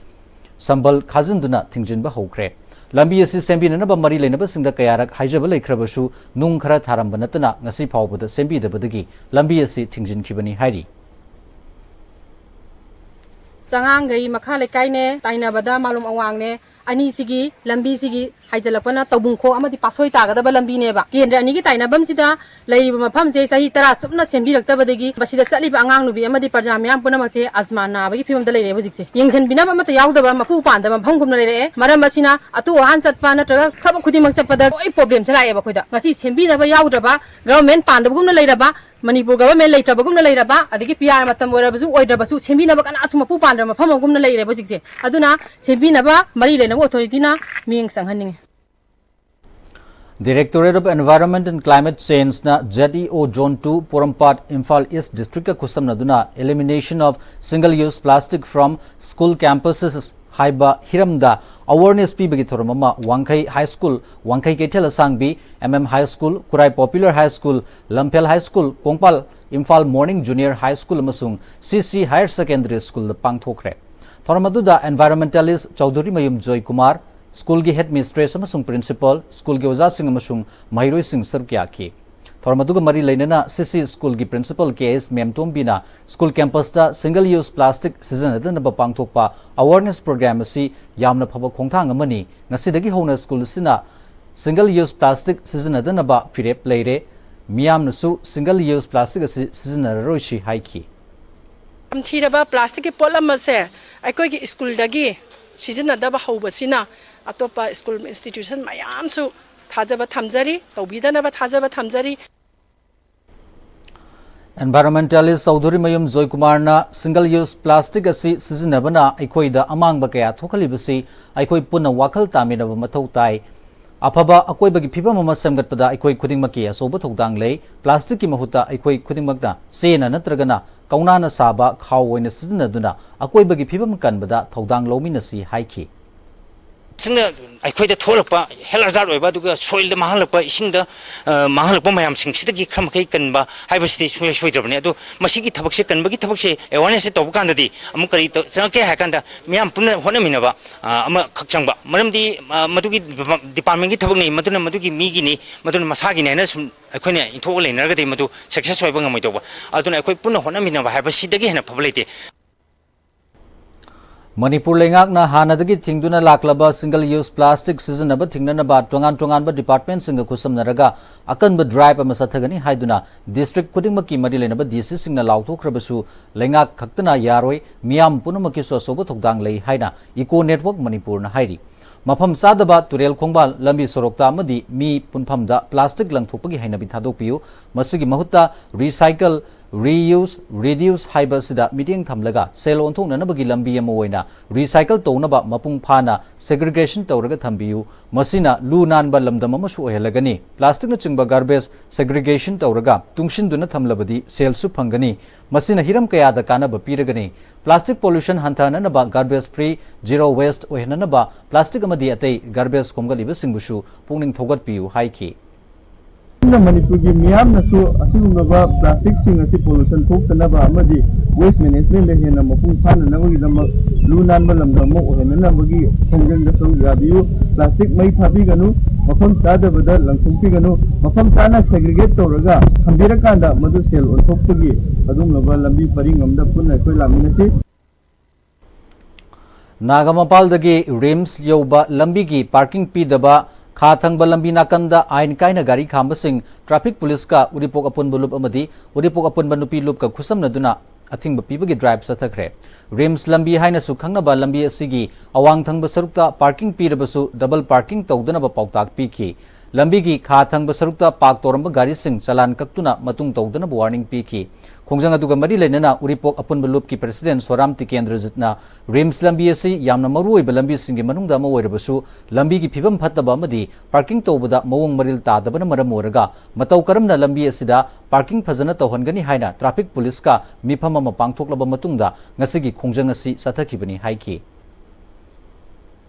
ꯁꯝꯕꯜ ꯈꯥꯖꯤꯟꯗꯨꯅ ꯊꯤꯡꯖꯤꯟꯕ ꯍꯧꯈ꯭ꯔꯦ꯫ ꯂꯝꯕꯤ ꯑꯁꯤ ꯁꯦꯝꯕꯤꯅꯅꯕ ꯃꯔꯤ ꯂꯩꯅꯕꯁꯤꯡꯗ ꯀꯌꯥꯔꯛ ꯍꯥꯏꯖꯕ ꯂꯩꯈ꯭ꯔꯕꯁꯨ, ꯅꯨꯡ ꯈꯔ ꯊꯥꯔꯝꯕ ꯅꯠꯇꯅ ꯉꯁꯤ ꯐꯥꯎꯕꯗ ꯁꯦꯝꯕꯤꯗꯕꯗꯒꯤ ꯂꯝꯕꯤ ꯑꯁꯤ ꯊꯤꯡꯖꯤꯟꯈꯤꯕꯅꯤ ꯍꯥꯏꯔꯤ꯫ ꯆꯉꯥꯡꯈꯩ ꯃꯈꯥ ꯂꯩꯀꯥꯏꯅꯦ, ꯇꯥꯏꯅꯕꯗ ꯃꯥꯂꯣꯝ ꯑꯋꯥꯡꯅꯦ, ꯑꯅꯤꯁꯤꯒꯤ ꯂꯝꯕꯤꯁꯤꯒꯤ ꯍꯥꯏꯖꯤꯜꯂꯛꯄꯅ ꯇꯧꯕꯨꯡꯈꯣꯛ ꯑꯃꯗꯤ ꯄꯥꯠꯁꯣꯏ ꯇꯥꯒꯗꯕ ꯂꯝꯕꯤꯅꯦꯕ꯫ ꯀꯦꯟꯗ꯭ꯔ ꯑꯅꯤꯒꯤ ꯇꯥꯏꯅꯐꯝꯁꯤꯗ ꯂꯩꯔꯤꯕ ꯃꯐꯝꯁꯦ ꯆꯍꯤ ꯇꯔꯥ ꯆꯨꯞꯅ ꯁꯦꯝꯕꯤꯔꯛꯇꯕꯗꯒꯤ ꯃꯁꯤꯗ ꯆꯠꯂꯤꯕ ꯑꯉꯥꯡ ꯅꯨꯕꯤ ꯑꯃꯗꯤ ꯄ꯭ꯔꯖꯥ ꯃꯤꯌꯥꯝ ꯄꯨꯝꯅꯃꯛꯁꯦ ꯑꯖꯃꯥ ꯅꯥꯕꯒꯤ ꯐꯤꯕꯝꯗ ꯂꯩꯔꯦ ꯍꯧꯖꯤꯛꯁꯦ꯫ ꯌꯦꯡꯁꯤꯟꯕꯤꯅꯕ ꯑꯃꯠꯇ ꯌꯥꯎꯗꯕ, ꯃꯄꯨ ꯄꯥꯟꯗꯕ ꯃꯐꯝꯒꯨꯝꯅ ꯂꯩꯔꯛꯑꯦ꯫ ꯃꯔꯝ ꯑꯁꯤꯅ ꯑꯇꯨ ꯑꯍꯥꯟ ꯆꯠꯄ ꯅꯠꯇ꯭ꯔꯒ ꯊꯕꯛ ꯈꯨꯗꯤꯡꯃꯛ ꯆꯠꯄꯗ ꯂꯣꯏ ꯄ꯭ꯔꯣꯕ꯭ꯂꯦꯝꯁꯦ ꯂꯥꯛꯑꯦꯕ ꯑꯩꯈꯣꯏꯗ꯫ ꯉꯁꯤ ꯁꯦꯝꯕꯤꯅꯕ ꯌꯥꯎꯗ꯭ꯔꯕ, ꯒꯚꯔꯟꯃꯦꯟꯠ ꯄꯥꯟꯗꯕꯒꯨꯝꯅ ꯂꯩꯔꯕ, ꯃꯅꯤꯄꯨꯔ ꯒꯚꯔꯟꯃꯦꯟꯠ ꯂꯩꯇ꯭ꯔꯕꯒꯨꯝꯅ ꯂꯩꯔꯕ, ꯑꯗꯒꯤ ꯄꯤ ꯑꯥꯔ ꯃꯇꯝ ꯑꯣꯏꯔꯕꯁꯨ ꯑꯣꯏꯗ꯭ꯔꯕꯁꯨ ꯁꯦꯝꯕꯤꯅꯕ ꯀꯅꯥꯁꯨ ꯃꯄꯨ ꯄꯥꯟꯗ꯭ꯔꯕ ꯃꯐꯝ ꯑꯃꯒꯨꯝꯅ ꯂꯩꯔꯦꯕ ꯍꯧꯖꯤꯛꯁꯦ꯫ ꯑꯗꯨꯅ ꯁꯦꯝꯕꯤꯅꯕ ꯃꯔꯤ ꯂꯩꯅꯕ ꯑꯣꯊꯣꯔꯤꯇꯤꯅ ꯃꯤꯠꯌꯦꯡ ꯆꯪꯍꯟꯅꯤꯡꯉꯤ꯫ Directorate of Environment and Climate Changeꯅ Z E O Zone two Porompat Imphal is ꯗꯤꯁꯇ꯭ꯔꯤꯛꯀ ꯈꯨꯠꯁꯝꯅꯗꯨꯅ Elimination of Single Use Plastic from School Campuses ꯍꯥꯏꯕ ꯍꯤꯔꯝꯗ ꯑꯋꯥꯔꯅꯦꯁ ꯄꯤꯕꯒꯤ ꯊꯧꯔꯝ ꯑꯃ ꯋꯥꯡꯈꯩ ꯍꯥꯏ ꯁ꯭ꯀꯨꯜ, ꯋꯥꯡꯈꯩ ꯀꯩꯊꯦꯜ ꯑꯁꯥꯡꯕꯤ, M M High School, Khurai Popular High School, Lamphel high school, Kongpal Imphal Morning Junior High School ꯑꯃꯁꯨꯡ C C Higher Secondary Schoolꯗ ꯄꯥꯡꯊꯣꯛꯈ꯭ꯔꯦ꯫ ꯊꯧꯔꯝ ꯑꯗꯨꯗ environmentalist ꯆꯧꯙꯨꯔꯤꯃꯌꯨꯝ ꯖꯣꯏꯀꯨꯃꯥꯔ, ꯁ꯭ꯀꯨꯜꯒꯤ headmistress ꯑꯃꯁꯨꯡ principal, ꯁ꯭ꯀꯨꯜꯒꯤ ꯑꯣꯖꯥꯁꯤꯡ ꯑꯃꯁꯨꯡ ꯃꯍꯩꯔꯣꯏꯁꯤꯡ ꯁꯔꯨꯛ ꯌꯥꯈꯤ꯫ ꯊꯧꯔꯝ ꯑꯗꯨꯒ ꯃꯔꯤ ꯂꯩꯅꯅ C C ꯁ꯭ꯀꯨꯜꯒꯤ principal K S ꯃꯦꯝꯇꯣꯝꯕꯤꯅ ꯁ꯭ꯀꯨꯜ ꯀꯦꯝꯄꯁꯇ single use plastic ꯁꯤꯖꯤꯟꯅꯗꯅꯕ ꯄꯥꯡꯊꯣꯛꯄ awareness program ꯑꯁꯤ ꯌꯥꯝꯅ ꯐꯕ ꯈꯣꯡꯊꯥꯡ ꯑꯃꯅꯤ꯫ ꯉꯁꯤꯗꯒꯤ ꯍꯧꯅ ꯁ꯭ꯀꯨꯜ ꯑꯁꯤꯅ single use plastic ꯁꯤꯖꯤꯟꯅꯗꯅꯕ ꯐꯤꯔꯦꯞ ꯂꯩꯔꯦ꯫ ꯃꯤꯌꯥꯝꯅꯁꯨ single use plastic ꯑꯁꯤ ꯁꯤꯖꯤꯟꯅꯔꯔꯣꯏꯁꯤ ꯍꯥꯏꯈꯤ꯫ ꯇꯝꯊꯤꯔꯕ ꯄ꯭ꯂꯥꯁꯇꯤꯛꯀꯤ ꯄꯣꯠꯂꯝ ꯑꯁꯦ ꯑꯩꯈꯣꯏꯒꯤ ꯁ꯭ꯀꯨꯜꯗꯒꯤ ꯁꯤꯖꯤꯟꯅꯗꯕ ꯍꯧꯕꯁꯤꯅ ꯑꯇꯣꯞꯄ ꯁ꯭ꯀꯨꯜ institution ꯃꯌꯥꯝꯁꯨ ꯊꯥꯖꯕ ꯊꯝꯖꯔꯤ, ꯇꯧꯕꯤꯗꯅꯕ ꯊꯥꯖꯕ ꯊꯝꯖꯔꯤ꯫ Environmentalist ꯆꯧꯙꯨꯔꯤꯃꯌꯨꯝ ꯖꯣꯏꯀꯨꯃꯥꯔꯅ single use plastic ꯑꯁꯤ ꯁꯤꯖꯤꯟꯅꯕꯅ ꯑꯩꯈꯣꯏꯗ ꯑꯃꯥꯡꯕ ꯀꯌꯥ ꯊꯣꯛꯍꯜꯂꯤꯕꯁꯤ ꯑꯩꯈꯣꯏ ꯄꯨꯟꯅ ꯋꯥꯈꯜ ꯇꯥꯃꯤꯟꯅꯕ ꯃꯊꯧ ꯇꯥꯏ꯫ ꯑꯐꯕ ꯑꯀꯣꯏꯕꯒꯤ ꯐꯤꯕꯝ ꯑꯃ ꯁꯦꯝꯒꯠꯄꯗ ꯑꯩꯈꯣꯏ ꯈꯨꯗꯤꯡꯃꯛꯀꯤ ꯑꯆꯧꯕ ꯊꯧꯗꯥꯡ ꯂꯩ꯫ ꯄ꯭ꯂꯥꯁꯇꯤꯛꯀꯤ ꯃꯍꯨꯠꯇ ꯑꯩꯈꯣꯏ ꯈꯨꯗꯤꯡꯃꯛꯅ ꯆꯦꯅ ꯅꯠꯇ꯭ꯔꯒꯅ ꯀꯧꯅꯥꯅ ꯁꯥꯕ ꯈꯥꯎ ꯑꯣꯏꯅ ꯁꯤꯖꯤꯟꯅꯗꯨꯅ ꯑꯀꯣꯏꯕꯒꯤ ꯐꯤꯕꯝ ꯀꯟꯕꯗ ꯊꯧꯗꯥꯡ ꯂꯧꯃꯤꯟꯅꯁꯤ ꯍꯥꯏꯈꯤ꯫ ꯁꯤꯡꯅ ꯑꯩꯈꯣꯏꯗ ꯊꯣꯛꯂꯛꯄ health hazard ꯑꯣꯏꯕ, ꯑꯗꯨꯒ soilꯗ ꯃꯥꯡꯍꯜꯂꯛꯄ, ꯏꯁꯤꯡꯗ, ꯑ, ꯃꯥꯡꯍꯜꯂꯛꯄ ꯃꯌꯥꯝꯁꯤꯡꯁꯤꯗꯒꯤ ꯈꯔ ꯃꯈꯩ ꯀꯟꯕ ꯍꯥꯏꯕꯁꯤꯗꯤ ꯁꯨꯡꯁꯣꯏ ꯁꯣꯏꯗ꯭ꯔꯕꯅꯤ꯫ ꯑꯗꯣ ꯃꯁꯤꯒꯤ ꯊꯕꯛꯁꯦ, ꯀꯟꯕꯒꯤ ꯊꯕꯛꯁꯦ, awarenessꯁꯦ ꯇꯧꯕ ꯀꯥꯟꯗꯗꯤ ꯑꯃꯨꯛ ꯀꯔꯤ ꯇꯧ-, ꯆꯪꯉꯛꯀꯦ ꯍꯥꯏ ꯀꯥꯟꯗ, ꯃꯤꯌꯥꯝ ꯄꯨꯟꯅ ꯍꯣꯠꯅꯃꯤꯟꯅꯕ, ꯑ, ꯑꯃꯈꯛ ꯆꯪꯕ꯫ ꯃꯔꯝꯗꯤ, ꯑ, ꯃꯗꯨꯒꯤ departmentꯀꯤ ꯊꯕꯛꯅꯤ, ꯃꯗꯨꯅ ꯃꯗꯨꯒꯤ ꯃꯤꯒꯤꯅꯤ, ꯃꯗꯨꯅ ꯃꯁꯥꯒꯤꯅꯤ ꯍꯥꯏꯅ ꯁꯨꯝ ꯑꯩꯈꯣꯏꯅ ꯏꯟꯊꯣꯛꯑ ꯂꯩꯅꯔꯒꯗꯤ ꯃꯗꯨ success ꯑꯣꯏꯕ ꯉꯝꯃꯣꯏꯗꯧꯕ꯫ ꯑꯗꯨꯅ ꯑꯩꯈꯣꯏ ꯄꯨꯟꯅ ꯍꯣꯠꯅꯃꯤꯟꯅꯕ ꯍꯥꯏꯕꯁꯤꯗꯒꯤ ꯍꯦꯟꯅ ꯐꯕ ꯂꯩꯇꯦ꯫ ꯃꯅꯤꯄꯨꯔ ꯂꯩꯉꯥꯛꯅ ꯍꯥꯟꯅꯗꯒꯤ ꯊꯤꯡꯗꯨꯅ ꯂꯥꯛꯂꯕ single use plastic ꯁꯤꯖꯤꯟꯅꯕ ꯊꯤꯡꯅꯅꯕ ꯇꯣꯉꯥꯟ ꯇꯣꯉꯥꯟꯕ departmentꯁꯤꯡꯒ ꯈꯨꯠꯁꯝꯅꯔꯒ ꯑꯀꯟꯕ drive ꯑꯃ ꯆꯠꯊꯒꯅꯤ ꯍꯥꯏꯗꯨꯅ district ꯈꯨꯗꯤꯡꯃꯛꯀꯤ ꯃꯔꯤ ꯂꯩꯅꯕ DCꯁꯤꯡꯅ ꯂꯥꯎꯊꯣꯛꯈ꯭ꯔꯕꯁꯨ, ꯂꯩꯉꯥꯛ ꯈꯛꯇꯅ ꯌꯥꯔꯣꯏ, ꯃꯤꯌꯥꯝ ꯄꯨꯝꯅꯃꯛꯀꯤꯁꯨ ꯑꯆꯧꯕ ꯊꯧꯗꯥꯡ ꯂꯩ ꯍꯥꯏꯅ Eco Network ꯃꯅꯤꯄꯨꯔꯅ ꯍꯥꯏꯔꯤ꯫ ꯃꯐꯝ ꯆꯥꯗꯕ ꯇꯨꯔꯦꯜ ꯈꯣꯡꯕꯥꯜ, ꯂꯝꯕꯤ ꯁꯣꯔꯣꯛꯇ ꯑꯃꯗꯤ ꯃꯤ ꯄꯨꯟꯐꯝꯗ plastic ꯂꯪꯊꯣꯛꯄꯒꯤ ꯍꯩꯅꯕꯤ ꯊꯥꯗꯣꯛꯄꯤꯌꯨ꯫ ꯃꯁꯤꯒꯤ ꯃꯍꯨꯠꯇ recycle, reuse, reduce ꯍꯥꯏꯕ ꯑꯁꯤꯗ ꯃꯤꯠꯌꯦꯡ ꯊꯝꯂꯒ ꯁꯦꯜ ꯑꯣꯟꯊꯣꯛꯅꯅꯕꯒꯤ ꯂꯝꯕꯤ ꯑꯃ ꯑꯣꯏꯅ recycle ꯇꯧꯅꯕ ꯃꯄꯨꯡ ꯐꯥꯅ segregation ꯇꯧꯔꯒ ꯊꯝꯕꯤꯌꯨ꯫ ꯃꯁꯤꯅ ꯂꯨ ꯅꯥꯟꯕ ꯂꯝꯗꯝ ꯑꯃꯁꯨ ꯑꯣꯏꯍꯜꯂꯒꯅꯤ꯫ Plasticꯅꯆꯤꯡꯕ garbage segregation ꯇꯧꯔꯒ ꯇꯨꯡꯁꯤꯟꯗꯨꯅ ꯊꯝꯂꯕꯗꯤ ꯁꯦꯜꯁꯨ ꯐꯪꯒꯅꯤ꯫ ꯃꯁꯤꯅ ꯍꯤꯔꯝ ꯀꯌꯥꯗ ꯀꯥꯟꯅꯕ ꯄꯤꯔꯒꯅꯤ꯫ Plastic pollution ꯍꯟꯊꯍꯟꯅꯅꯕ, garbage free, zero waste ꯑꯣꯏꯍꯟꯅꯅꯕ plastic ꯑꯃꯗꯤ ꯑꯇꯩ garbage ꯈꯣꯝꯒꯠꯂꯤꯕꯁꯤꯡꯕꯨꯁꯨ ꯄꯨꯛꯅꯤꯡ ꯊꯧꯒꯠꯄꯤꯌꯨ ꯍꯥꯏꯈꯤ꯫ ꯑꯗꯨꯅ ꯃꯅꯤꯄꯨꯔꯒꯤ ꯃꯤꯌꯥꯝꯅꯁꯨ ꯑꯁꯤꯒꯨꯝꯂꯕ plasticꯁꯤꯡ ꯑꯁꯤ pollution ꯊꯣꯛꯇꯅꯕ ꯑꯃꯗꯤ waste managementꯗ ꯍꯦꯟꯅ ꯃꯄꯨꯡ ꯐꯥꯅꯅꯕꯒꯤꯗꯃꯛ ꯂꯨ ꯅꯥꯟꯕ ꯂꯝꯗꯝ ꯑꯃ ꯑꯣꯏꯍꯟꯅꯅꯕꯒꯤ ꯈꯣꯡꯖꯪꯗ ꯁꯔꯨꯛ ꯌꯥꯕꯤꯌꯨ꯫ Plastic ꯃꯩ ꯊꯥꯕꯤꯒꯅꯨ, ꯃꯐꯝ ꯆꯥꯗꯕꯗ ꯂꯪꯊꯣꯛꯄꯤꯒꯅꯨ, ꯃꯐꯝ ꯆꯥꯅ segregate ꯇꯧꯔꯒ ꯊꯝꯕꯤꯔꯀꯥꯟꯗ ꯃꯗꯨ ꯁꯦꯜ ꯑꯣꯟꯊꯣꯛꯄꯒꯤ ꯑꯗꯨꯒꯨꯝꯂꯕ ꯂꯝꯕꯤ ꯄꯔꯤꯡ ꯑꯃꯗ ꯄꯨꯟꯅ ꯑꯩꯈꯣꯏ ꯂꯥꯛꯃꯤꯟꯅꯁꯤ꯫ ꯅꯥꯒꯥꯃꯄꯥꯜꯗꯒꯤ RIMS ꯌꯧꯕ ꯂꯝꯕꯤꯒꯤ parking ꯄꯤꯗꯕ, ꯈꯥ ꯊꯪꯕ ꯂꯝꯕꯤ ꯅꯥꯀꯟꯗ ꯑꯥꯏꯟ ꯀꯥꯏꯅ ꯒꯥꯔꯤ ꯈꯥꯝꯕꯁꯤꯡ traffic policeꯀ ꯎꯔꯤꯄꯣꯛ ꯑꯄꯨꯟꯕ ꯂꯨꯞ ꯑꯃꯗꯤ ꯎꯔꯤꯄꯣꯛ ꯑꯄꯨꯟꯕ ꯅꯨꯄꯤ ꯂꯨꯞꯀ ꯈꯨꯠꯁꯝꯅꯗꯨꯅ ꯑꯊꯤꯡꯕ ꯄꯤꯕꯒꯤ drive ꯆꯠꯊꯈ꯭ꯔꯦ꯫ RIMS ꯂꯝꯕꯤ ꯍꯥꯏꯅꯁꯨ ꯈꯪꯅꯕ ꯂꯝꯕꯤ ꯑꯁꯤꯒꯤ ꯑꯋꯥꯡ ꯊꯪꯕ ꯁꯔꯨꯛꯇ parking ꯄꯤꯔꯕꯁꯨ double parking ꯇꯧꯗꯅꯕ ꯄꯥꯎꯇꯥꯛ ꯄꯤꯈꯤ꯫ ꯂꯝꯕꯤꯒꯤ ꯈꯥ ꯊꯪꯕ ꯁꯔꯨꯛꯇ park ꯇꯧꯔꯝꯕ ꯒꯥꯔꯤꯁꯤꯡ ꯆꯂꯥꯟ ꯀꯛꯇꯨꯅ ꯃꯇꯨꯡ ꯇꯧꯗꯅꯕ warning ꯄꯤꯈꯤ꯫ ꯈꯣꯡꯖꯪ ꯑꯗꯨꯒ ꯃꯔꯤ ꯂꯩꯅꯅ ꯎꯔꯤꯄꯣꯛ ꯑꯄꯨꯟꯕ ꯂꯨꯞꯀꯤ president ꯁꯣꯔꯥꯝ ꯇꯤꯀꯦꯟꯗ꯭ꯔꯖꯤꯠꯅ RIMS ꯂꯝꯕꯤ ꯑꯁꯤ ꯌꯥꯝꯅ ꯃꯔꯨꯑꯣꯏꯕ ꯂꯝꯕꯤꯁꯤꯡꯒꯤ ꯃꯅꯨꯡꯗ ꯑꯃ ꯑꯣꯏꯔꯕꯁꯨ, ꯂꯝꯕꯤꯒꯤ ꯐꯤꯕꯝ ꯐꯠꯇꯕ ꯑꯃꯗꯤ parking ꯇꯧꯕꯗ ꯃꯑꯣꯡ ꯃꯔꯤꯜ ꯇꯥꯗꯕꯅ ꯃꯔꯝ ꯑꯣꯏꯔꯒ ꯃꯇꯧ ꯀꯔꯝꯅ ꯂꯝꯕꯤ ꯑꯁꯤꯗ parking ꯐꯖꯅ ꯇꯧꯍꯟꯒꯅꯤ ꯍꯥꯏꯅ traffic policeꯀ ꯃꯤꯐꯝ ꯑꯃ ꯄꯥꯡꯊꯣꯛꯂꯕ ꯃꯇꯨꯡꯗ ꯉꯁꯤꯒꯤ ꯈꯣꯡꯖꯪ ꯑꯁꯤ ꯆꯠꯊꯈꯤꯕꯅꯤ ꯍꯥꯏꯈꯤ꯫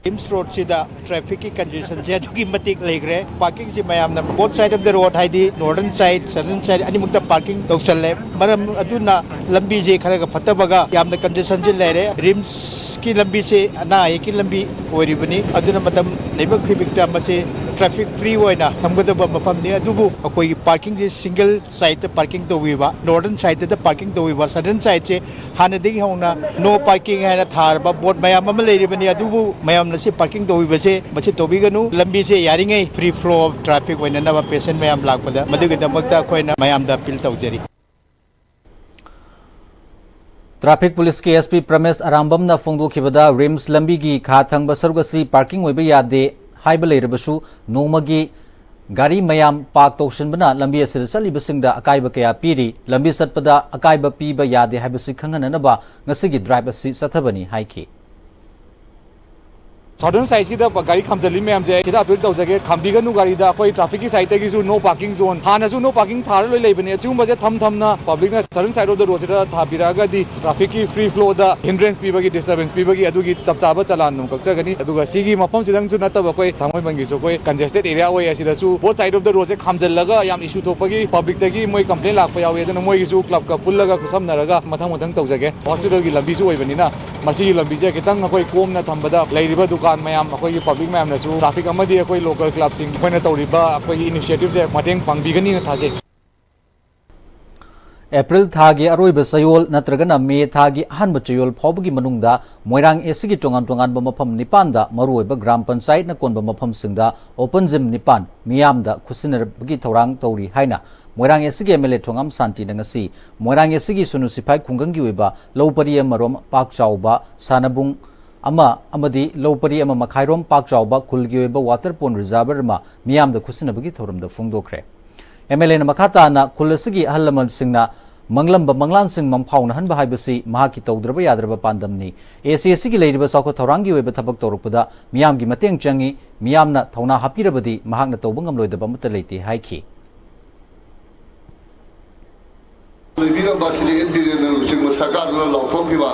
ꯔꯤꯝꯁ ꯔꯣꯗꯁꯤꯗ ꯇ꯭ꯔꯥꯐꯤꯛꯀꯤ ꯀꯟꯖꯦꯁꯟꯁꯦ ꯑꯗꯨꯛꯀꯤ ꯃꯇꯤꯛ ꯂꯩꯈ꯭ꯔꯦ꯫ ꯄꯥꯔꯀꯤꯡꯁꯤ ꯃꯌꯥꯝꯅ both side of the road, ꯍꯥꯏꯗꯤ ꯅꯣꯔꯗꯔꯟ ꯁꯥꯏꯗ, ꯁꯗꯔꯟ ꯁꯥꯏꯗ ꯑꯅꯤꯃꯛꯇ ꯄꯥꯔꯀꯤꯡ ꯇꯧꯁꯜꯂꯦ꯫ ꯃꯔꯝ ꯑꯗꯨꯅ ꯂꯝꯕꯤꯁꯦ ꯈꯔꯒ ꯐꯠꯇꯕꯒ ꯌꯥꯝꯅ ꯀꯟꯖꯦꯁꯟꯁꯤ ꯂꯩꯔꯦ꯫ ꯔꯤꯝꯁꯀꯤ ꯂꯝꯕꯤꯁꯦ ꯑꯅꯥ ꯑꯌꯦꯛꯀꯤ ꯂꯝꯕꯤ ꯑꯣꯏꯔꯤꯕꯅꯤ꯫ ꯑꯗꯨꯅ ꯃꯇꯝ ꯂꯩꯕ ꯈꯨꯗꯤꯡꯃꯛꯇ ꯃꯁꯤ ꯇ꯭ꯔꯥꯐꯤꯛ ꯐ꯭ꯔꯤ ꯑꯣꯏꯅ ꯊꯝꯒꯗꯕ ꯃꯐꯝꯅꯤ꯫ ꯑꯗꯨꯕꯨ ꯑꯩꯈꯣꯏꯒꯤ ꯄꯥꯔꯀꯤꯡꯁꯦ ꯁꯤꯡꯒꯜ ꯁꯥꯏꯗꯇ ꯄꯥꯔꯀꯤꯡ ꯇꯧꯕꯤꯕ, ꯅꯣꯔꯗꯔꯟ ꯁꯥꯏꯗꯇ ꯄꯥꯔꯀꯤꯡ ꯇꯧꯕꯤꯕ, ꯁꯗꯔꯟ ꯁꯥꯏꯗꯁꯦ ꯍꯥꯟꯅꯗꯒꯤ ꯍꯧꯅ no parking ꯍꯥꯏꯅ ꯊꯥꯔꯕ ꯕꯣꯔꯗ ꯃꯌꯥꯝ ꯑꯃ ꯂꯩꯔꯤꯕꯅꯤ꯫ ꯑꯗꯨꯕꯨ ꯃꯌꯥꯝꯅ ꯁꯤ ꯄꯥꯔꯀꯤꯡ ꯇꯧꯕꯤꯕꯁꯦ ꯃꯁꯤ ꯇꯧꯕꯤꯒꯅꯨ꯫ ꯂꯝꯕꯤꯁꯦ ꯌꯥꯔꯤꯉꯩ free flow of traffic ꯑꯣꯏꯅꯅꯕ, ꯄꯦꯁꯦꯟ ꯃꯌꯥꯝ ꯂꯥꯛꯄꯗ, ꯃꯗꯨꯒꯤꯗꯃꯛꯇ ꯑꯩꯈꯣꯏꯅ ꯃꯌꯥꯝꯗ ꯑꯄꯤꯜ ꯇꯧꯖꯔꯤ꯫ ꯇ꯭ꯔꯥꯐꯤꯛ ꯄꯨꯂꯤꯁꯀꯤ ꯑꯦꯁ ꯄꯤ ꯄ꯭ꯔꯃꯦꯁ ꯑꯔꯥꯝꯕꯝꯅ ꯐꯣꯡꯗꯣꯛꯈꯤꯕꯗ, ꯔꯤꯝꯁ ꯂꯝꯕꯤꯒꯤ ꯈꯥ ꯊꯪꯕ ꯁꯔꯨꯛ ꯑꯁꯤ ꯄꯥꯔꯀꯤꯡ ꯑꯣꯏꯕ ꯌꯥꯗꯦ ꯍꯥꯏꯕ ꯂꯩꯔꯕꯁꯨ, ꯅꯣꯡꯃꯒꯤ ꯒꯥꯔꯤ ꯃꯌꯥꯝ ꯄꯥꯔꯛ ꯇꯧꯁꯤꯟꯕꯅ ꯂꯝꯕꯤ ꯑꯁꯤꯗ ꯆꯠꯂꯤꯕꯁꯤꯡꯗ ꯑꯀꯥꯏꯕ ꯀꯌꯥ ꯄꯤꯔꯤ꯫ ꯂꯝꯕꯤ ꯆꯠꯄꯗ ꯑꯀꯥꯏꯕ ꯄꯤꯕ ꯌꯥꯗꯦ ꯍꯥꯏꯕꯁꯤ ꯈꯪꯍꯟꯅꯅꯕ ꯉꯁꯤꯒꯤ ꯗ꯭ꯔꯥꯏꯚ ꯑꯁꯤ ꯆꯠꯊꯕꯅꯤ ꯍꯥꯏꯈꯤ꯫ ꯁꯗꯔꯟ ꯁꯥꯏꯗꯁꯤꯗ ꯒꯥꯔꯤ ꯈꯥꯝꯖꯜꯂꯤ ꯃꯌꯥꯝꯁꯦ, ꯑꯩ ꯁꯤꯗ ꯑꯄꯤꯜ ꯇꯧꯖꯒꯦ, ꯈꯥꯝꯕꯤꯒꯅꯨ ꯒꯥꯔꯤꯗ꯫ ꯑꯩꯈꯣꯏ ꯇ꯭ꯔꯥꯐꯤꯛꯀꯤ ꯁꯥꯏꯗꯇꯒꯤꯁꯨ no parking zone, ꯍꯥꯟꯅꯁꯨ no parking ꯊꯥꯔ ꯂꯣꯏ ꯂꯩꯕꯅꯦ꯫ ꯁꯤꯒꯨꯝꯕꯁꯦ ꯊꯝ ꯊꯝꯅ ꯄꯕ꯭ꯂꯤꯛꯅ ꯁꯗꯔꯟ ꯁꯥꯏꯗ ꯑꯣꯐ ꯗ ꯔꯣꯗꯁꯤꯗ ꯊꯥꯕꯤꯔꯛꯑꯒꯗꯤ ꯇ꯭ꯔꯥꯐꯤꯛꯀꯤ ꯐ꯭ꯔꯤ ꯐ꯭ꯂꯣꯗ ꯍꯤꯟꯗ꯭ꯔꯦꯟꯁ ꯄꯤꯕꯒꯤ, ꯗꯤꯁꯇꯔꯕꯦꯟꯁ ꯄꯤꯕꯒꯤ ꯑꯗꯨꯒꯤ ꯆꯞ ꯆꯥꯕ ꯆꯂꯥꯟ ꯑꯗꯨꯝ ꯀꯛꯆꯒꯅꯤ꯫ ꯑꯗꯨꯒ ꯁꯤꯒꯤ ꯃꯐꯝꯁꯤꯗꯪꯁꯨ ꯅꯠꯇꯕ, ꯑꯩꯈꯣꯏ ꯊꯥꯡꯃꯩꯕꯟꯒꯤꯁꯨ ꯑꯩꯈꯣꯏ ꯀꯟꯖꯦꯁꯇꯦꯗ ꯑꯦꯔꯤꯌꯥ ꯑꯣꯏ, ꯑꯁꯤꯗꯁꯨ both side of the roadꯁꯦ ꯈꯥꯝꯖꯜꯂꯒ ꯌꯥꯝ ꯏꯁꯨ ꯊꯣꯛꯄꯒꯤ ꯄꯕ꯭ꯂꯤꯛꯇꯒꯤ ꯃꯣꯏ ꯀꯝꯄ꯭ꯂꯦꯟ ꯂꯥꯛꯄ ꯌꯥꯎꯏ꯫ ꯑꯗꯨꯅ ꯃꯣꯏꯒꯤꯁꯨ ꯀ꯭ꯂꯕꯀ ꯄꯨꯜꯂꯒ ꯈꯨꯠꯁꯝꯅꯔꯒ ꯃꯊꯪ ꯃꯊꯪ ꯇꯧꯖꯒꯦ꯫ ꯍꯣꯁꯄꯤꯇꯥꯜꯒꯤ ꯂꯝꯕꯤꯁꯨ ꯑꯣꯏꯕꯅꯤꯅ ꯃꯁꯤꯒꯤ ꯂꯝꯕꯤꯁꯦ ꯈꯤꯇꯪ ꯑꯩꯈꯣꯏ ꯀꯣꯝꯅ ꯊꯝꯕꯗ ꯂꯩꯔꯤꯕ ꯗꯨꯀꯥꯟ ꯃꯌꯥꯝ, ꯑꯩꯈꯣꯏꯒꯤ ꯄꯕ꯭ꯂꯤꯛ ꯃꯌꯥꯝꯅꯁꯨ, ꯇ꯭ꯔꯥꯐꯤꯛ ꯑꯃꯗꯤ ꯑꯩꯈꯣꯏ ꯂꯣꯀꯦꯜ ꯀ꯭ꯂꯕꯁꯤꯡ, ꯑꯩꯈꯣꯏꯅ ꯇꯧꯔꯤꯕ ꯑꯩꯈꯣꯏꯒꯤ ꯏꯅꯤꯁꯤꯌꯦꯇꯤꯞꯁꯦ ꯃꯇꯦꯡ ꯄꯥꯡꯕꯤꯒꯅꯤꯅ ꯊꯥꯖꯩ꯫ ꯑꯦꯄ꯭ꯔꯤꯜ ꯊꯥꯒꯤ ꯑꯔꯣꯏꯕ ꯆꯌꯣꯜ ꯅꯠꯇ꯭ꯔꯒꯅ ꯃꯦ ꯊꯥꯒꯤ ꯑꯍꯥꯟꯕ ꯆꯌꯣꯜ ꯐꯥꯎꯕꯒꯤ ꯃꯅꯨꯡꯗ ꯃꯣꯏꯔꯥꯡ ꯑꯦꯁꯤꯒꯤ ꯇꯣꯉꯥꯟ ꯇꯣꯉꯥꯟꯕ ꯃꯐꯝ ꯅꯤꯄꯥꯟꯗ ꯃꯔꯨꯑꯣꯏꯕ ꯒ꯭ꯔꯥꯝ ꯄꯟꯆꯥꯌꯠꯅ ꯀꯣꯟꯕ ꯃꯐꯝꯁꯤꯡꯗ open gym ꯅꯤꯄꯥꯟ ꯃꯤꯌꯥꯝꯗ ꯈꯨꯠꯁꯤꯟꯅꯕꯒꯤ ꯊꯧꯔꯥꯡ ꯇꯧꯔꯤ ꯍꯥꯏꯅ ꯃꯣꯏꯔꯥꯡ ꯑꯦꯁꯤꯒꯤ ꯑꯦꯝ ꯑꯦꯜ ꯑꯦ ꯊꯣꯉꯥꯝ ꯁꯥꯟꯇꯤꯅ ꯉꯁꯤ ꯃꯣꯏꯔꯥꯡ ꯑꯦꯁꯤꯒꯤ ꯁꯨꯅꯨ ꯁꯤꯐꯥꯏ ꯈꯨꯡꯒꯪꯒꯤ ꯑꯣꯏꯕ ꯂꯧ ꯄꯔꯤ ꯑꯃꯔꯣꯝ ꯄꯥꯛ ꯆꯥꯎꯕ, ꯁꯥꯟꯅꯕꯨꯡ ꯑꯃ ꯑꯃꯗꯤ ꯂꯧ ꯄꯔꯤ ꯑꯃ ꯃꯈꯥꯏꯔꯣꯝ ꯄꯥꯛ ꯆꯥꯎꯕ ꯈꯨꯜꯒꯤ ꯑꯣꯏꯕ water pond reservoir ꯑꯃ ꯃꯤꯌꯥꯝꯗ ꯈꯨꯠꯁꯤꯟꯅꯕꯒꯤ ꯊꯧꯔꯝꯗ ꯐꯣꯡꯗꯣꯛꯈ꯭ꯔꯦ꯫ ꯑꯦꯝ ꯑꯦꯜ ꯑꯦꯅ ꯃꯈꯥ ꯇꯥꯅ ꯈꯨꯜ ꯑꯁꯤꯒꯤ ꯑꯍꯜ ꯂꯃꯟꯁꯤꯡꯅ ꯃꯪꯂꯝꯕ ꯃꯪꯂꯥꯟꯁꯤꯡ ꯃꯪꯐꯥꯎꯅꯍꯟꯕ ꯍꯥꯏꯕꯁꯤ ꯃꯍꯥꯛꯀꯤ ꯇꯧꯗ꯭ꯔꯕ ꯌꯥꯗ꯭ꯔꯕ ꯄꯥꯟꯗꯝꯅꯤ꯫ ꯑꯦ ꯁꯤ ꯑꯦꯁꯤꯒꯤ ꯂꯩꯔꯤꯕ ꯆꯥꯎꯈꯠ ꯊꯧꯔꯥꯡꯒꯤ ꯑꯣꯏꯕ ꯊꯕꯛ ꯇꯧꯔꯛꯄꯗ ꯃꯤꯌꯥꯝꯒꯤ ꯃꯇꯦꯡ ꯆꯪꯏ꯫ ꯃꯤꯌꯥꯝꯅ ꯊꯧꯅꯥ ꯍꯥꯞꯄꯤꯔꯕꯗꯤ ꯃꯍꯥꯛꯅ ꯇꯧꯕ ꯉꯝꯂꯣꯏꯗꯕ ꯑꯃꯠꯇ ꯂꯩꯇꯦ ꯍꯥꯏꯈꯤ꯫ ꯂꯩꯕꯤꯔꯝꯕ ꯁꯤꯗꯤ ꯑꯦꯟ ꯄꯤ ꯂꯨꯆꯤꯡꯕ ꯁꯔꯀꯥꯔꯗꯨꯅ ꯂꯥꯎꯊꯣꯛꯈꯤꯕ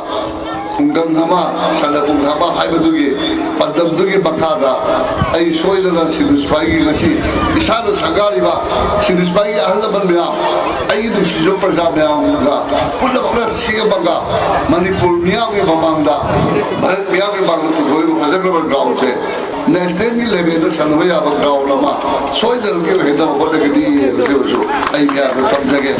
ꯈꯨꯡꯒꯪ ꯑꯃ, ꯁꯥꯟꯅꯄꯨꯡ ꯑꯃ ꯍꯥꯏꯕꯗꯨꯒꯤ ꯄꯥꯟꯗꯝꯗꯨꯒꯤ ꯃꯈꯥꯗ ꯑꯩ ꯁꯣꯏꯗꯅ ꯁꯤꯟꯗꯨ ꯁꯤꯐꯥꯏꯒꯤ ꯉꯁꯤ ꯏꯁꯥꯅ ꯁꯪꯒꯥꯔꯤꯕ ꯁꯤꯟꯗꯨ ꯁꯤꯐꯥꯏꯒꯤ ꯑꯍꯜ ꯂꯃꯟ ꯃꯌꯥꯝ, ꯑꯩꯒꯤ ꯅꯨꯡꯁꯤꯖꯕ ꯄ꯭ꯔꯖꯥ ꯃꯌꯥꯝꯒ ꯄꯨꯝꯅꯃꯛꯅ ꯁꯦꯝꯃꯒ ꯃꯅꯤꯄꯨꯔ ꯃꯤꯌꯥꯝꯒꯤ ꯃꯃꯥꯡꯗ, ꯚꯥꯔꯠ ꯃꯤꯌꯥꯝꯒꯤ ꯃꯃꯥꯡꯗ ꯄꯨꯊꯣꯛꯏꯕ ꯐꯖꯈ꯭ꯔꯕ ꯒ꯭ꯔꯥꯎꯟꯁꯦ ꯅꯦꯁꯅꯦꯜꯒꯤ ꯂꯦꯚꯦꯜꯗ ꯁꯥꯟꯅꯕ ꯌꯥꯕ ꯒ꯭ꯔꯥꯎꯟ ꯑꯃ ꯁꯣꯏꯗꯅꯃꯛꯀꯤ ꯑꯣꯏꯍꯟꯅꯕ ꯍꯣꯠꯅꯒꯅꯤ ꯍꯥꯏꯕꯁꯤꯃꯁꯨ ꯑꯩ ꯃꯌꯥꯝꯗ ꯊꯝꯖꯒꯦ꯫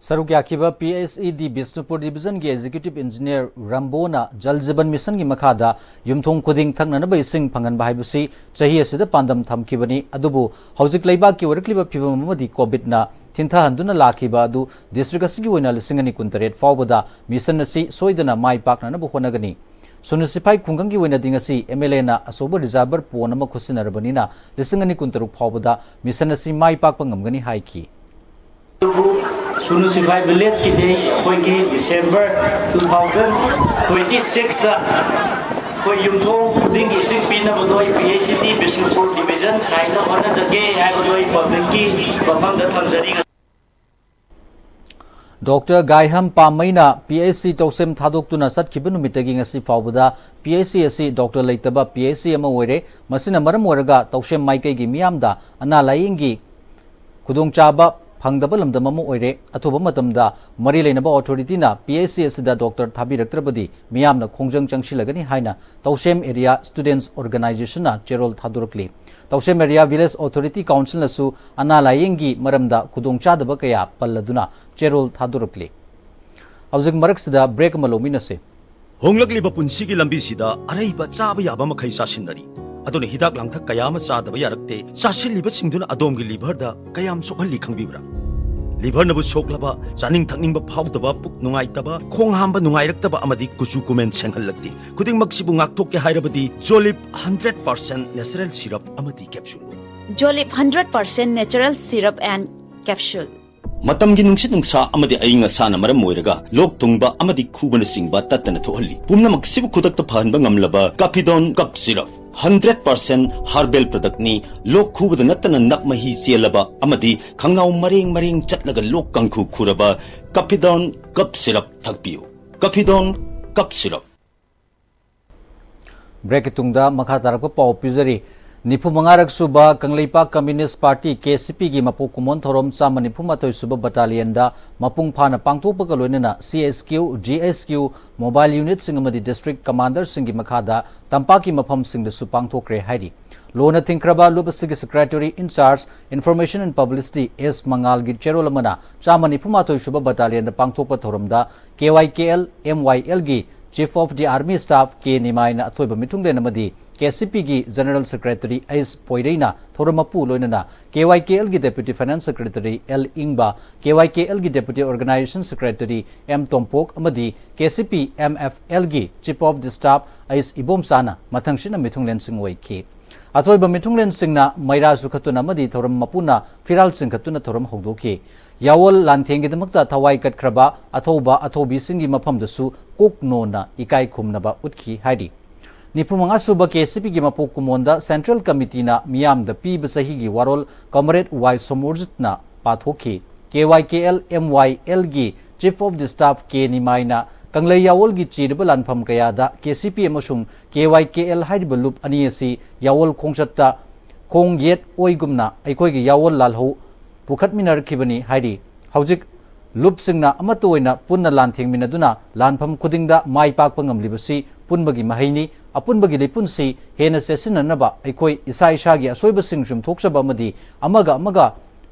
ꯁꯔꯨꯛ ꯌꯥꯈꯤꯕ ꯄꯤ ꯑꯩꯆ ꯏ ꯗꯤ ꯕꯤꯁꯅꯨꯄꯨꯔ ꯗꯤꯕꯤꯖꯟꯒꯤ ꯑꯦꯛꯖꯤꯀ꯭ꯌꯨꯇꯤꯚ ꯏꯟꯖꯤꯅꯤꯌꯔ ꯔꯥꯝꯕꯣꯅ ꯖꯜ ꯖꯤꯕꯟ ꯃꯤꯁꯟꯒꯤ ꯃꯈꯥꯗ ꯌꯨꯝꯊꯣꯡ ꯈꯨꯗꯤꯡ ꯊꯛꯅꯅꯕ ꯏꯁꯤꯡ ꯐꯪꯍꯟꯕ ꯍꯥꯏꯕꯁꯤ ꯆꯍꯤ ꯑꯁꯤꯗ ꯄꯥꯟꯗꯝ ꯊꯝꯈꯤꯕꯅꯤ꯫ ꯑꯗꯨꯕꯨ ꯍꯧꯖꯤꯛ ꯂꯩꯕꯥꯛꯀꯤ ꯑꯣꯏꯔꯛꯂꯤꯕ ꯐꯤꯕꯝ ꯑꯃꯗꯤ ꯀꯣꯚꯤꯗꯅ ꯊꯤꯟꯊꯍꯟꯗꯨꯅ ꯂꯥꯛꯈꯤꯕ ꯑꯗꯨ ꯗꯤꯁꯇ꯭ꯔꯤꯛ ꯑꯁꯤꯒꯤ ꯑꯣꯏꯅ ꯂꯤꯁꯤꯡ ꯑꯅꯤ ꯀꯨꯟꯇꯔꯦꯠ ꯐꯥꯎꯕꯗ ꯃꯤꯁꯟ ꯑꯁꯤ ꯁꯣꯏꯗꯅ ꯃꯥꯏ ꯄꯥꯛꯅꯅꯕ ꯍꯣꯠꯅꯒꯅꯤ꯫ ꯁꯨꯅꯨ ꯁꯤꯐꯥꯏ ꯈꯨꯡꯒꯪꯒꯤ ꯑꯣꯏꯅꯗꯤ ꯉꯁꯤ ꯑꯦꯝ ꯑꯦꯜ ꯑꯦꯅ ꯑꯆꯧꯕ ꯔꯤꯖꯥꯔꯚꯔ ꯄꯣꯟ ꯑꯃ ꯈꯨꯠꯁꯤꯟꯅꯔꯕꯅꯤꯅ ꯂꯤꯁꯤꯡ ꯑꯅꯤ ꯀꯨꯟꯇꯔꯨꯛ ꯐꯥꯎꯕꯗ ꯃꯤꯁꯟ ꯑꯁꯤ ꯃꯥꯏ ꯄꯥꯛꯄ ꯉꯝꯒꯅꯤ ꯍꯥꯏꯈꯤ꯫ ꯑꯗꯨꯕꯨ ꯁꯨꯅꯨ ꯁꯤꯐꯥꯏ ꯚꯤꯂꯦꯖꯀꯤꯗꯤ ꯑꯩꯈꯣꯏꯒꯤ ꯗꯤꯁꯦꯝꯕꯔ ꯇꯨ ꯊꯥꯎꯖꯟ ꯇ꯭ꯋꯦꯟꯇꯤ ꯁꯤꯛꯁꯇ ꯑꯩꯈꯣꯏ ꯌꯨꯝꯊꯣꯡ ꯈꯨꯗꯤꯡꯒꯤ ꯏꯁꯤꯡ ꯄꯤꯅꯕꯗꯣ ꯑꯩ ꯄꯤ ꯑꯩꯆ ꯏ ꯗꯤ ꯕꯤꯁꯅꯨꯄꯨꯔ ꯗꯤꯕꯤꯖꯟ ꯁꯥꯏꯠꯅ ꯍꯣꯠꯅꯖꯒꯦ ꯍꯥꯏꯕꯗꯣ ꯑꯩ ꯄꯕ꯭ꯂꯤꯛꯀꯤ ꯃꯐꯝꯗ ꯊꯝꯖꯔꯤ꯫ ꯗꯣꯛꯇꯔ ꯒꯥꯏꯍꯝ ꯄꯥꯝꯃꯩꯅ ꯄꯤ ꯑꯩꯆ ꯁꯤ ꯇꯧꯁꯦꯝ ꯊꯥꯗꯣꯛꯇꯨꯅ ꯆꯠꯈꯤꯕ ꯅꯨꯃꯤꯠꯇꯒꯤ ꯉꯁꯤ ꯐꯥꯎꯕꯗ ꯄꯤ ꯑꯩꯆ ꯁꯤ ꯑꯁꯤ ꯗꯣꯛꯇꯔ ꯂꯩꯇꯕ ꯄꯤ ꯑꯩꯆ ꯁꯤ ꯑꯃ ꯑꯣꯏꯔꯦ꯫ ꯃꯁꯤꯅ ꯃꯔꯝ ꯑꯣꯏꯔꯒ ꯇꯧꯁꯦꯝ ꯃꯥꯏꯀꯩꯒꯤ ꯃꯤꯌꯥꯝꯗ ꯑꯅꯥ ꯂꯥꯌꯦꯡꯒꯤ ꯈꯨꯗꯣꯡꯆꯥꯕ ꯐꯪꯗꯕ ꯂꯝꯗꯝ ꯑꯃ ꯑꯣꯏꯔꯦ꯫ ꯑꯊꯨꯕ ꯃꯇꯝꯗ ꯃꯔꯤ ꯂꯩꯅꯕ ꯑꯣꯊꯣꯔꯤꯇꯤꯅ ꯄꯤ ꯑꯩꯆ ꯁꯤ ꯑꯁꯤꯗ ꯗꯣꯛꯇꯔ ꯊꯥꯕꯤꯔꯛꯇ꯭ꯔꯕꯗꯤ ꯃꯤꯌꯥꯝꯅ ꯈꯣꯡꯖꯪ ꯆꯪꯁꯤꯜꯂꯒꯅꯤ ꯍꯥꯏꯅ ꯇꯧꯁꯦꯝ ꯑꯦꯔꯤꯌꯥ ꯁ꯭ꯇꯨꯗꯦꯟꯠꯁ ꯑꯣꯔꯒꯅꯥꯏꯖꯦꯁꯟꯅ ꯆꯦꯔꯣꯜ ꯊꯥꯗꯣꯔꯛꯂꯤ꯫ ꯇꯧꯁꯦꯝ ꯑꯦꯔꯤꯌꯥ ꯚꯤꯂꯦꯖ ꯑꯣꯊꯣꯔꯤꯇꯤ ꯀꯥꯎꯟꯁꯤꯜꯅꯁꯨ ꯑꯅꯥ ꯂꯥꯌꯦꯡꯒꯤ ꯃꯔꯝꯗ ꯈꯨꯗꯣꯡꯆꯥꯗꯕ ꯀꯌꯥ ꯄꯜꯂꯗꯨꯅ ꯆꯦꯔꯣꯜ ꯊꯥꯗꯣꯔꯛꯂꯤ꯫ ꯍꯧꯖꯤꯛ ꯃꯔꯛꯁꯤꯗ ꯕ꯭ꯔꯦꯛ ꯑꯃ ꯂꯧꯃꯤꯟꯅꯁꯤ꯫ ꯍꯣꯡꯂꯛꯂꯤꯕ ꯄꯨꯟꯁꯤꯒꯤ ꯂꯝꯕꯤꯁꯤꯗ ꯑꯔꯩꯕ ꯆꯥꯕ ꯌꯥꯕ ꯃꯈꯩ ꯆꯥꯁꯤꯟꯅꯔꯤ꯫ ꯑꯗꯨꯅ ꯍꯤꯗꯥꯛ ꯂꯥꯡꯊꯛ ꯀꯌꯥ ꯑꯃ ꯆꯥꯗꯕ ꯌꯥꯔꯛꯇꯦ꯫ ꯆꯥꯁꯤꯜꯂꯤꯕꯁꯤꯡꯗꯨꯅ ꯑꯗꯣꯝꯒꯤ ꯂꯤꯚꯔꯗ ꯀꯌꯥꯝ ꯁꯣꯛꯍꯜꯂꯤ ꯈꯪꯕꯤꯕ꯭ꯔꯥ? ꯂꯤꯚꯔꯅꯕꯨ ꯁꯣꯛꯂꯕ, ꯆꯥꯅꯤꯡ ꯊꯛꯅꯤꯡꯕ ꯐꯥꯎꯗꯕ, ꯄꯨꯛ ꯅꯨꯡꯉꯥꯏꯇꯕ, ꯈꯣꯡ ꯍꯥꯝꯕ ꯅꯨꯡꯉꯥꯏꯔꯛꯇꯕ ꯑꯃꯗꯤ ꯀꯨꯆꯨ ꯀꯨꯃꯦꯟ ꯁꯦꯡꯍꯜꯂꯛꯇꯦ꯫ ꯈꯨꯗꯤꯡꯃꯛꯁꯤꯕꯨ ꯉꯥꯛꯊꯣꯛꯀꯦ ꯍꯥꯏꯔꯕꯗꯤ ꯖꯣꯂꯤꯞ ꯍꯟꯗ꯭ꯔꯦꯠ ꯄꯥꯔꯁꯦꯟꯠ ꯅꯦꯆꯔꯦꯜ ꯁꯤꯔꯞ ꯑꯃꯗꯤ capsule. Jolip hundred percent natural syrup and capsule. ꯃꯇꯝꯒꯤ ꯅꯨꯡꯁꯤꯠ ꯅꯨꯡꯁꯥ ꯑꯃꯗꯤ ꯑꯏꯪ ꯑꯁꯥꯅ ꯃꯔꯝ ꯑꯣꯏꯔꯒ ꯂꯣꯛ ꯊꯨꯡꯕ ꯑꯃꯗꯤ ꯈꯨꯕꯅꯆꯤꯡꯕ ꯇꯠꯇꯅ ꯊꯣꯛꯍꯜꯂꯤ꯫ ꯄꯨꯝꯅꯃꯛꯁꯤꯕꯨ ꯈꯨꯗꯛꯇ ꯐꯍꯟꯕ ꯉꯝꯂꯕ ꯀꯥꯄꯤꯗꯣꯟ ꯀꯞ ꯁꯤꯔꯞ ꯍꯟꯗ꯭ꯔꯦꯠ ꯄꯥꯔꯁꯦꯟꯠ ꯍꯔꯕꯦꯜ ꯄ꯭ꯔꯗꯛꯅꯤ꯫ ꯂꯣꯛ ꯈꯨꯕꯗ ꯅꯠꯇꯅ ꯅꯞ ꯃꯍꯤ ꯆꯦꯜꯂꯕ ꯑꯃꯗꯤ ꯈꯪꯅꯥꯎ ꯃꯔꯦꯡ ꯃꯔꯦꯡ ꯆꯠꯂꯒ ꯂꯣꯛ ꯀꯥꯡꯈꯨ ꯈꯨꯔꯕ ꯀꯥꯄꯤꯗꯣꯟ ꯀꯞ ꯁꯤꯔꯞ ꯊꯛꯄꯤꯌꯨ꯫ ꯀꯐꯤꯗꯣꯟ ꯀꯞ ꯁꯤꯔꯞ꯫ ꯕ꯭ꯔꯦꯛꯀꯤ ꯇꯨꯡꯗ ꯃꯈꯥ ꯇꯥꯔꯛꯄ ꯄꯥꯎ ꯄꯤꯖꯔꯤ꯫ ꯅꯤꯐꯨ ꯃꯉꯥꯔꯛ ꯁꯨꯕ Kangleipak communist party, K C ꯄꯤꯒꯤ ꯃꯄꯣꯛ ꯀꯨꯝꯑꯣꯟ ꯊꯧꯔꯝ ꯆꯥꯝꯃ ꯅꯤꯐꯨ ꯃꯥꯊꯣꯏ ꯁꯨꯕ ꯕꯠꯇꯥꯂꯤꯌꯟꯗ ꯃꯄꯨꯡ ꯐꯥꯅ ꯄꯥꯡꯊꯣꯛꯄꯒ ꯂꯣꯏꯅꯅ ꯁꯤ ꯑꯦꯁ ꯀ꯭ꯌꯨ, ꯖꯤ ꯑꯦꯁ ꯀ꯭ꯌꯨ, ꯃꯣꯕꯥꯏꯜ ꯌꯨꯅꯤꯠꯁꯤꯡ ꯑꯃꯗꯤ ꯗꯤꯁꯇ꯭ꯔꯤꯛ ꯀꯃꯥꯟꯗꯔꯁꯤꯡꯒꯤ ꯃꯈꯥꯗ ꯇꯝꯄꯥꯛꯀꯤ ꯃꯐꯝꯁꯤꯡꯗꯁꯨ ꯄꯥꯡꯊꯣꯛꯈ꯭ꯔꯦ ꯍꯥꯏꯔꯤ꯫ ꯂꯣꯟꯅ ꯊꯤꯡꯈ꯭ꯔꯕ ꯂꯨꯞ ꯑꯁꯤꯒꯤ Secretary in charge Information and Publicity ꯑꯦꯁ ꯃꯉꯥꯜꯒꯤ ꯆꯦꯔꯣꯜ ꯑꯃꯅ ꯆꯥꯝꯃ ꯅꯤꯐꯨ ꯃꯥꯊꯣꯏ ꯁꯨꯕ ꯕꯠꯇꯥꯂꯤꯌꯟꯗ ꯄꯥꯡꯊꯣꯛꯄ ꯊꯧꯔꯝꯗ ꯀꯦ Y K L, M Y ꯑꯦꯜꯒꯤ Chief of the Army Staff K ꯅꯤꯃꯥꯏꯅ ꯑꯊꯣꯏꯕ ꯃꯤꯊꯨꯡꯂꯦꯟ ꯑꯃꯗꯤ ꯀꯦ ꯁꯤ ꯄꯤꯒꯤ General Secretary ꯑꯩꯆ ꯄꯣꯏꯔꯩꯅ ꯊꯧꯔꯝ ꯃꯄꯨ ꯂꯣꯏꯅꯅ ꯀꯦ ꯋꯥꯏ ꯀꯦ ꯑꯦꯜꯒꯤ Deputy Finance Secretary ꯑꯦꯜ ꯏꯪꯕ, ꯀꯦ ꯋꯥꯏ ꯀꯦ ꯑꯦꯜꯒꯤ Deputy Organisation Secretary M Tompok ꯑꯃꯗꯤ K C P M F ꯑꯦꯜꯒꯤ Chief of the Staff H ꯏꯕꯣꯝꯆꯥꯅ ꯃꯊꯪꯁꯤꯠꯅ ꯃꯤꯊꯨꯡꯂꯦꯟꯁꯤꯡ ꯑꯣꯏꯈꯤ꯫ ꯑꯊꯣꯏꯕ ꯃꯤꯊꯨꯡꯂꯦꯟꯁꯤꯡꯅ ꯃꯩꯔꯥ ꯆꯨꯈꯠꯇꯨꯅ ꯑꯃꯗꯤ ꯊꯧꯔꯝ ꯃꯄꯨꯅ ꯐꯤꯔꯥꯜ ꯆꯤꯡꯈꯠꯇꯨꯅ ꯊꯧꯔꯝ ꯍꯧꯗꯣꯛꯈꯤ꯫ ꯌꯥꯑꯣꯜ ꯂꯥꯟꯊꯦꯡꯒꯤꯗꯃꯛꯇ ꯊꯋꯥꯏ ꯀꯠꯈ꯭ꯔꯕ ꯑꯊꯧꯕ ꯑꯊꯧꯕꯤꯁꯤꯡꯒꯤ ꯃꯐꯝꯗꯁꯨ ꯀꯣꯛ ꯅꯣꯟꯅ ꯏꯀꯥꯏ ꯈꯨꯝꯅꯕ ꯎꯠꯈꯤ ꯍꯥꯏꯔꯤ꯫ ꯅꯤꯐꯨ ꯃꯉꯥ ꯁꯨꯕ ꯀꯦ ꯁꯤ ꯄꯤꯒꯤ ꯃꯄꯣꯛ ꯀꯨꯝꯑꯣꯟꯗ Central Committeeꯅ ꯃꯤꯌꯥꯝꯗ ꯄꯤꯕ ꯆꯍꯤꯒꯤ ꯋꯥꯔꯣꯜ Comrade ꯋꯥꯏ ꯁꯣꯃꯣꯔꯖꯤꯠꯅ ꯄꯥꯊꯣꯛꯈꯤ꯫ K Y K L, M Y ꯑꯦꯜꯒꯤ Chief of the Staff K ꯅꯤꯃꯥꯏꯅ ꯀꯪꯂꯩ ꯌꯥꯑꯣꯜꯒꯤ ꯆꯤꯔꯕ ꯂꯥꯟꯐꯝ ꯀꯌꯥꯗ ꯀꯦ ꯁꯤ ꯄꯤ ꯑꯃꯁꯨꯡ ꯀꯦ ꯋꯥꯏ ꯀꯦ ꯑꯦꯜ ꯍꯥꯏꯔꯤꯕ ꯂꯨꯞ ꯑꯅꯤ ꯑꯁꯤ ꯌꯥꯑꯣꯜ ꯈꯣꯡꯆꯠꯇ ꯈꯣꯡ ꯌꯦꯠ ꯑꯣꯏꯒꯨꯝꯅ ꯑꯩꯈꯣꯏꯒꯤ ꯌꯥꯑꯣꯜ ꯂꯥꯜꯍꯧ ꯄꯨꯈꯠꯃꯤꯟꯅꯔꯛꯈꯤꯕꯅꯤ ꯍꯥꯏꯔꯤ꯫ ꯍꯧꯖꯤꯛ ꯂꯨꯞꯁꯤꯡꯅ ꯑꯃꯠꯇ ꯑꯣꯏꯅ ꯄꯨꯟꯅ ꯂꯥꯟꯊꯦꯡꯃꯤꯟꯅꯗꯨꯅ ꯂꯥꯟꯐꯝ ꯈꯨꯗꯤꯡꯗ ꯃꯥꯏ ꯄꯥꯛꯄ ꯉꯝꯂꯤꯕꯁꯤ ꯄꯨꯟꯕꯒꯤ ꯃꯍꯩꯅꯤ꯫ ꯑꯄꯨꯟꯕꯒꯤ ꯂꯤꯄꯨꯟꯁꯤ ꯍꯦꯟꯅ ꯆꯦꯠꯁꯤꯟꯅꯅꯕ ꯑꯩꯈꯣꯏ ꯏꯁꯥ ꯏꯁꯥꯒꯤ ꯑꯁꯣꯏꯕꯁꯤꯡ ꯆꯨꯝꯊꯣꯛꯆꯕ ꯑꯃꯗꯤ ꯑꯃꯒ ꯑꯃꯒ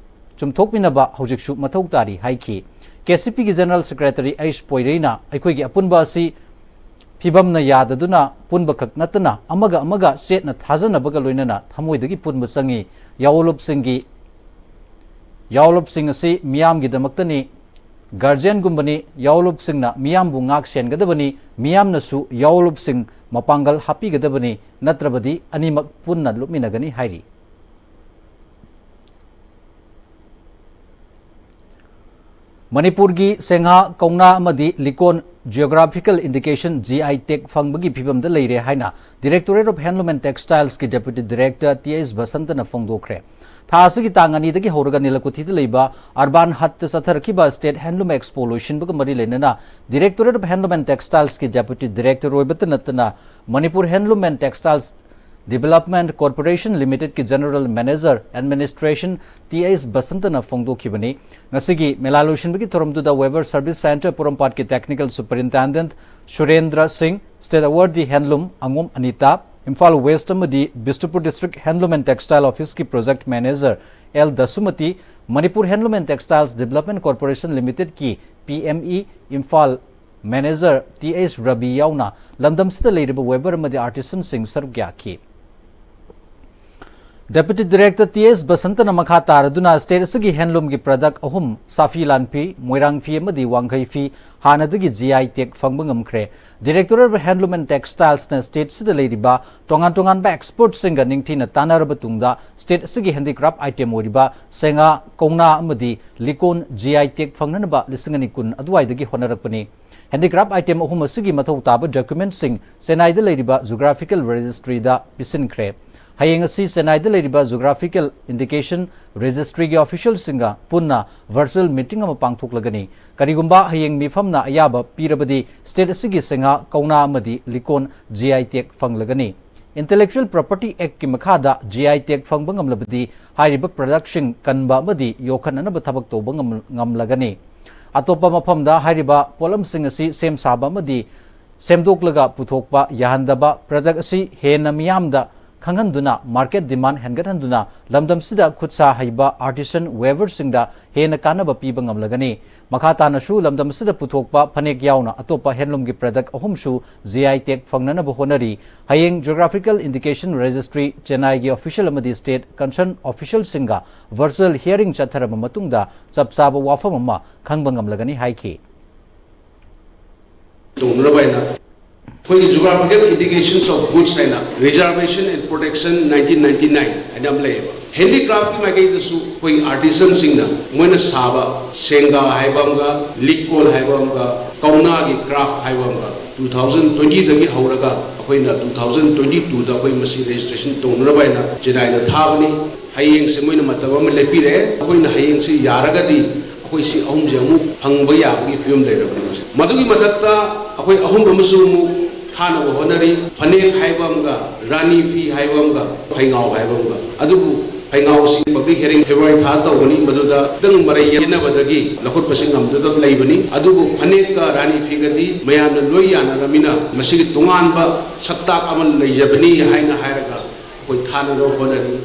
ꯆꯨꯝꯊꯣꯛꯃꯤꯟꯅꯕ ꯍꯧꯖꯤꯛꯁꯨ ꯃꯊꯧ ꯇꯥꯔꯤ ꯍꯥꯏꯈꯤ꯫ ꯀꯦ ꯁꯤ ꯄꯤꯒꯤ General Secretary ꯑꯩꯆ ꯄꯣꯏꯔꯩꯅ ꯑꯩꯈꯣꯏꯒꯤ ꯑꯄꯨꯟꯕ ꯑꯁꯤ ꯐꯤꯕꯝꯅ ꯌꯥꯗꯗꯨꯅ ꯄꯨꯟꯕꯈꯛ ꯅꯠꯇꯅ ꯑꯃꯒ ꯑꯃꯒ ꯆꯦꯠꯅ ꯊꯥꯖꯅꯕꯒ ꯂꯣꯏꯅꯅ ꯊꯃꯣꯏꯗꯒꯤ ꯄꯨꯟꯕ ꯆꯪꯏ꯫ ꯌꯥꯑꯣꯂꯨꯞꯁꯤꯡꯒꯤ, ꯌꯥꯑꯣꯂꯨꯞꯁꯤꯡ ꯑꯁꯤ ꯃꯤꯌꯥꯝꯒꯤꯗꯃꯛꯇꯅꯤ, ꯒꯥꯔꯖꯤꯌꯟꯒꯨꯝꯕꯅꯤ꯫ ꯌꯥꯑꯣꯂꯨꯞꯁꯤꯡꯅ ꯃꯤꯌꯥꯝꯕꯨ ꯉꯥꯛ ꯁꯦꯟꯒꯗꯕꯅꯤ, ꯃꯤꯌꯥꯝꯅꯁꯨ ꯌꯥꯑꯣꯂꯨꯞꯁꯤꯡ ꯃꯄꯥꯡꯒꯜ ꯍꯥꯞꯄꯤꯒꯗꯕꯅꯤ, ꯅꯠꯇ꯭ꯔꯕꯗꯤ ꯑꯅꯤꯃꯛ ꯄꯨꯟꯅ ꯂꯨꯞꯃꯤꯟꯅꯒꯅꯤ ꯍꯥꯏꯔꯤ꯫ ꯃꯅꯤꯄꯨꯔꯒꯤ ꯁꯦꯡꯍꯥ, ꯀꯧꯅꯥ ꯑꯃꯗꯤ ꯂꯤꯀꯣꯟ Geographical Indication, G I tag ꯐꯪꯕꯒꯤ ꯐꯤꯕꯝꯗ ꯂꯩꯔꯦ ꯍꯥꯏꯅ Directorate of Handloom and Textilesꯀꯤ Deputy Director ꯇꯤ ꯑꯩꯆ ꯕꯁꯟꯇꯅ ꯐꯣꯡꯗꯣꯛꯈ꯭ꯔꯦ꯫ ꯊꯥ ꯑꯁꯤꯒꯤ ꯇꯥꯡ ꯑꯅꯤꯗꯒꯤ ꯍꯧꯔꯒ ꯅꯤꯂꯀꯨꯊꯤꯗ ꯂꯩꯕ ꯑꯔꯕꯥꯟ ꯍꯠꯇ ꯆꯠꯊꯔꯛꯈꯤꯕ State Handloom Expo ꯂꯣꯏꯁꯤꯟꯕꯒ ꯃꯔꯤ ꯂꯩꯅꯅ Directorate of Handloom and Textiles ꯀꯤ Deputy Director ꯑꯣꯏꯕꯇ ꯅꯠꯇꯅ Manipur Handloom and Textiles Development Corporation Limited ꯀꯤ General Manager Administration T H ꯕꯁꯟꯇꯅ ꯐꯣꯡꯗꯣꯛꯈꯤꯕꯅꯤ꯫ ꯉꯁꯤꯒꯤ ꯃꯦꯂꯥ ꯂꯣꯏꯁꯤꯟꯕꯒꯤ ꯊꯧꯔꯝꯗꯨꯗ Weaver Service Centre ꯄꯣꯔꯣꯝꯄꯥꯠꯀꯤ Technical Superintendent ꯁꯨꯔꯦꯟꯗ꯭ꯔ ꯁꯤꯡ, State Awardee Handloom ꯑꯉꯣꯝ Anita, Imphal West ꯑꯃꯗꯤ Bishnupur District Handloom and Textile Office ꯀꯤ Project Manager L Dasumati, Manipur Handloom and Textiles Development Corporation Limited ꯀꯤ P M E Imphal Manager T H Rabi ꯌꯥꯎꯅ ꯂꯝꯗꯝꯁꯤꯗ ꯂꯩꯔꯤꯕ weaver ꯑꯃꯗꯤ artisan ꯁꯤꯡ ꯁꯔꯨꯛ ꯌꯥꯈꯤ꯫ Deputy Director ꯇꯤ ꯑꯦꯁ ꯕꯁꯟꯇꯅ ꯃꯈꯥ ꯇꯥꯔꯗꯨꯅ state ꯑꯁꯤꯒꯤ handloom ꯒꯤ product ꯑꯍꯨꯝ, ꯁꯥꯐꯤ ꯂꯥꯟꯐꯤ, ꯃꯣꯏꯔꯥꯡ ꯐꯤ ꯑꯃꯗꯤ ꯋꯥꯡꯈꯩ ꯐꯤ ꯍꯥꯟꯅꯗꯒꯤ G I tag ꯐꯪꯕ ꯉꯝꯈ꯭ꯔꯦ꯫ Directorate of Handloom and Textiles ꯅ state ꯑꯁꯤꯗ ꯂꯩꯔꯤꯕ ꯇꯣꯉꯥꯟ ꯇꯣꯉꯥꯟꯕ expert ꯁꯤꯡꯒ ꯅꯤꯡꯊꯤꯅ ꯇꯥꯟꯅꯔꯕ ꯇꯨꯡꯗ state ꯑꯁꯤꯒꯤ handicraft item ꯑꯣꯏꯔꯤꯕ ꯁꯦꯡꯒꯥ, ꯀꯧꯅꯥ ꯑꯃꯗꯤ ꯂꯤꯀꯣꯟ G I tag ꯐꯪꯅꯅꯕ ꯂꯤꯁꯤꯡ ꯑꯅꯤ ꯀꯨꯟ ꯑꯗꯨꯋꯥꯏꯗꯒꯤ ꯍꯣꯠꯅꯔꯛꯄꯅꯤ꯫ Handicraft item ꯑꯍꯨꯝ ꯑꯁꯤꯒꯤ ꯃꯊꯧ ꯇꯥꯕ document ꯁꯤꯡ ꯆꯦꯟꯅꯥꯏꯗ ꯂꯩꯔꯤꯕ Geographical Registry ꯗ ꯄꯤꯁꯤꯟꯈ꯭ꯔꯦ꯫ ꯍꯌꯦꯡ ꯑꯁꯤ ꯆꯦꯟꯅꯥꯏꯗ ꯂꯩꯔꯤꯕ Geographical Indication Registry ꯒꯤ official ꯁꯤꯡꯒ ꯄꯨꯟꯅ virtual meeting ꯑꯃ ꯄꯥꯡꯊꯣꯛꯂꯒꯅꯤ꯫ ꯀꯔꯤꯒꯨꯝꯕ ꯍꯌꯦꯡ ꯃꯤꯐꯝꯅ ꯑꯌꯥꯕ ꯄꯤꯔꯕꯗꯤ state ꯑꯁꯤꯒꯤ ꯁꯦꯡꯒꯥ, ꯀꯧꯅꯥ ꯑꯃꯗꯤ ꯂꯤꯀꯣꯟ G I tag ꯐꯪꯂꯒꯅꯤ꯫ Intellectual Property Act ꯀꯤ ꯃꯈꯥꯗ G I tag ꯐꯪꯕ ꯉꯝꯂꯕꯗꯤ ꯍꯥꯏꯔꯤꯕ product ꯁꯤꯡ ꯀꯟꯕ ꯑꯃꯗꯤ ꯌꯣꯛꯈꯠꯅꯅꯕ ꯊꯕꯛ ꯇꯧꯕ ꯉꯝ-, ꯉꯝꯂꯒꯅꯤ꯫ ꯑꯇꯣꯞꯄ ꯃꯐꯝꯗ ꯍꯥꯏꯔꯤꯕ ꯄꯣꯠꯂꯝꯁꯤꯡ ꯑꯁꯤ ꯁꯦꯝ ꯁꯥꯕ ꯑꯃꯗꯤ ꯁꯦꯝꯗꯣꯛꯂꯒ ꯄꯨꯊꯣꯛꯄ ꯌꯥꯍꯟꯗꯕ, product ꯑꯁꯤ ꯍꯦꯟꯅ ꯃꯤꯌꯥꯝꯗ ꯈꯪꯍꯟꯗꯨꯅ market demand ꯍꯦꯟꯒꯠꯍꯟꯗꯨꯅ ꯂꯝꯗꯝꯁꯤꯗ ꯈꯨꯠꯁꯥ ꯍꯩꯕ artisan weaver ꯁꯤꯡꯗ ꯍꯦꯟꯅ ꯀꯥꯟꯅꯕ ꯄꯤꯕ ꯉꯝꯂꯒꯅꯤ꯫ ꯃꯈꯥ ꯇꯥꯅꯁꯨ ꯂꯝꯗꯝ ꯑꯁꯤꯗ ꯄꯨꯊꯣꯛꯄ ꯐꯅꯦꯛ ꯌꯥꯎꯅ ꯑꯇꯣꯞꯄ handloom ꯒꯤ product ꯑꯍꯨꯝꯁꯨ G I tag ꯐꯪꯅꯅꯕ ꯍꯣꯠꯅꯔꯤ꯫ ꯍꯌꯦꯡ Geographical Indication Registry ꯆꯦꯟꯅꯥꯏꯒꯤ official ꯑꯃꯗꯤ state concern official ꯁꯤꯡꯒ virtual hearing ꯆꯠꯊꯔꯕ ꯃꯇꯨꯡꯗ ꯆꯞ ꯆꯥꯕ ꯋꯥꯐꯝ ꯑꯃ ꯈꯪꯕ ꯉꯝꯂꯒꯅꯤ ꯍꯥꯏꯈꯤ꯫ ꯇꯧꯅꯅꯕ ꯍꯥꯏꯅ ꯑꯩꯈꯣꯏꯒꯤ Geographical Indications of Goods ꯍꯥꯏꯅ Reservation and Protection nineteen ninety nine ꯍꯥꯏꯅ ꯑꯃ ꯂꯩꯌꯦꯕ꯫ Handicraft ꯀꯤ ꯃꯥꯏꯀꯩꯗꯁꯨ ꯑꯩꯈꯣꯏꯒꯤ artisan ꯁꯤꯡꯅ ꯃꯣꯏꯅ ꯁꯥꯕ ꯁꯦꯡꯒꯥ ꯍꯥꯏꯕ ꯑꯃꯒ, ꯂꯤꯛ ꯀꯣꯟ ꯍꯥꯏꯕ ꯑꯃꯒ, ꯀꯧꯅꯥꯒꯤ craft ꯍꯥꯏꯕ ꯑꯃꯒ two thousand twenty ꯗꯒꯤ ꯍꯧꯔꯒ ꯑꯩꯈꯣꯏꯅ two thousand twenty two ꯗ ꯑꯩꯈꯣꯏ ꯃꯁꯤ registration ꯇꯧꯅꯅꯕ ꯍꯥꯏꯅ ꯆꯦꯟꯅꯥꯏꯗ ꯊꯥꯕꯅꯤ꯫ ꯍꯌꯦꯡꯁꯦ ꯃꯣꯏꯅ ꯃꯇꯝ ꯑꯃ ꯂꯦꯞꯄꯤꯔꯦ꯫ ꯑꯩꯈꯣꯏꯅ ꯍꯌꯦꯡꯁꯤ ꯌꯥꯔꯒꯗꯤ ꯑꯩꯈꯣꯏ ꯁꯤ ꯑꯍꯨꯝꯁꯦ ꯑꯃꯨꯛ ꯐꯪꯕ ꯌꯥꯕꯒꯤ ꯐꯤꯕꯝ ꯂꯩꯔꯕꯅꯤ ꯍꯧꯖꯤꯛ꯫ ꯃꯗꯨꯒꯤ ꯃꯊꯛꯇ ꯑꯩꯈꯣꯏ ꯑꯍꯨꯝ ꯑꯃꯁꯨ ꯑꯃꯨꯛ ꯊꯥꯅꯕ ꯍꯣꯠꯅꯔꯤ꯫ ꯐꯅꯦꯛ ꯍꯥꯏꯕ ꯑꯃꯒ, ꯔꯥꯅꯤ ꯐꯤ ꯍꯥꯏꯕ ꯑꯃꯒ, ꯐꯩꯉꯥꯎ ꯍꯥꯏꯕ ꯑꯃꯒ꯫ ꯑꯗꯨꯕꯨ ꯐꯩꯉꯥꯎꯁꯤ public hearing February ꯊꯥ ꯇꯧꯒꯅꯤ, ꯃꯗꯨꯗ ꯈꯤꯇꯪ ꯃꯔꯩ ꯌꯦꯠꯅꯕꯗꯒꯤ ꯂꯧꯈꯠꯄꯁꯤ ꯉꯝꯗꯗꯅ ꯂꯩꯕꯅꯤ꯫ ꯑꯗꯨꯕꯨ ꯐꯅꯦꯛꯀ ꯔꯥꯅꯤ ꯐꯤꯒꯗꯤ ꯃꯌꯥꯝꯅ ꯂꯣꯏ ꯌꯥꯅꯔꯕꯅꯤꯅ ꯃꯁꯤꯒꯤ ꯇꯣꯉꯥꯟꯕ ꯁꯛꯇꯥꯛ ꯑꯃ ꯂꯩꯖꯕꯅꯤ ꯍꯥꯏꯅ ꯍꯥꯏꯔꯒ ꯑꯩꯈꯣꯏ ꯊꯥꯅꯕ ꯍꯣꯠꯅꯔꯤ꯫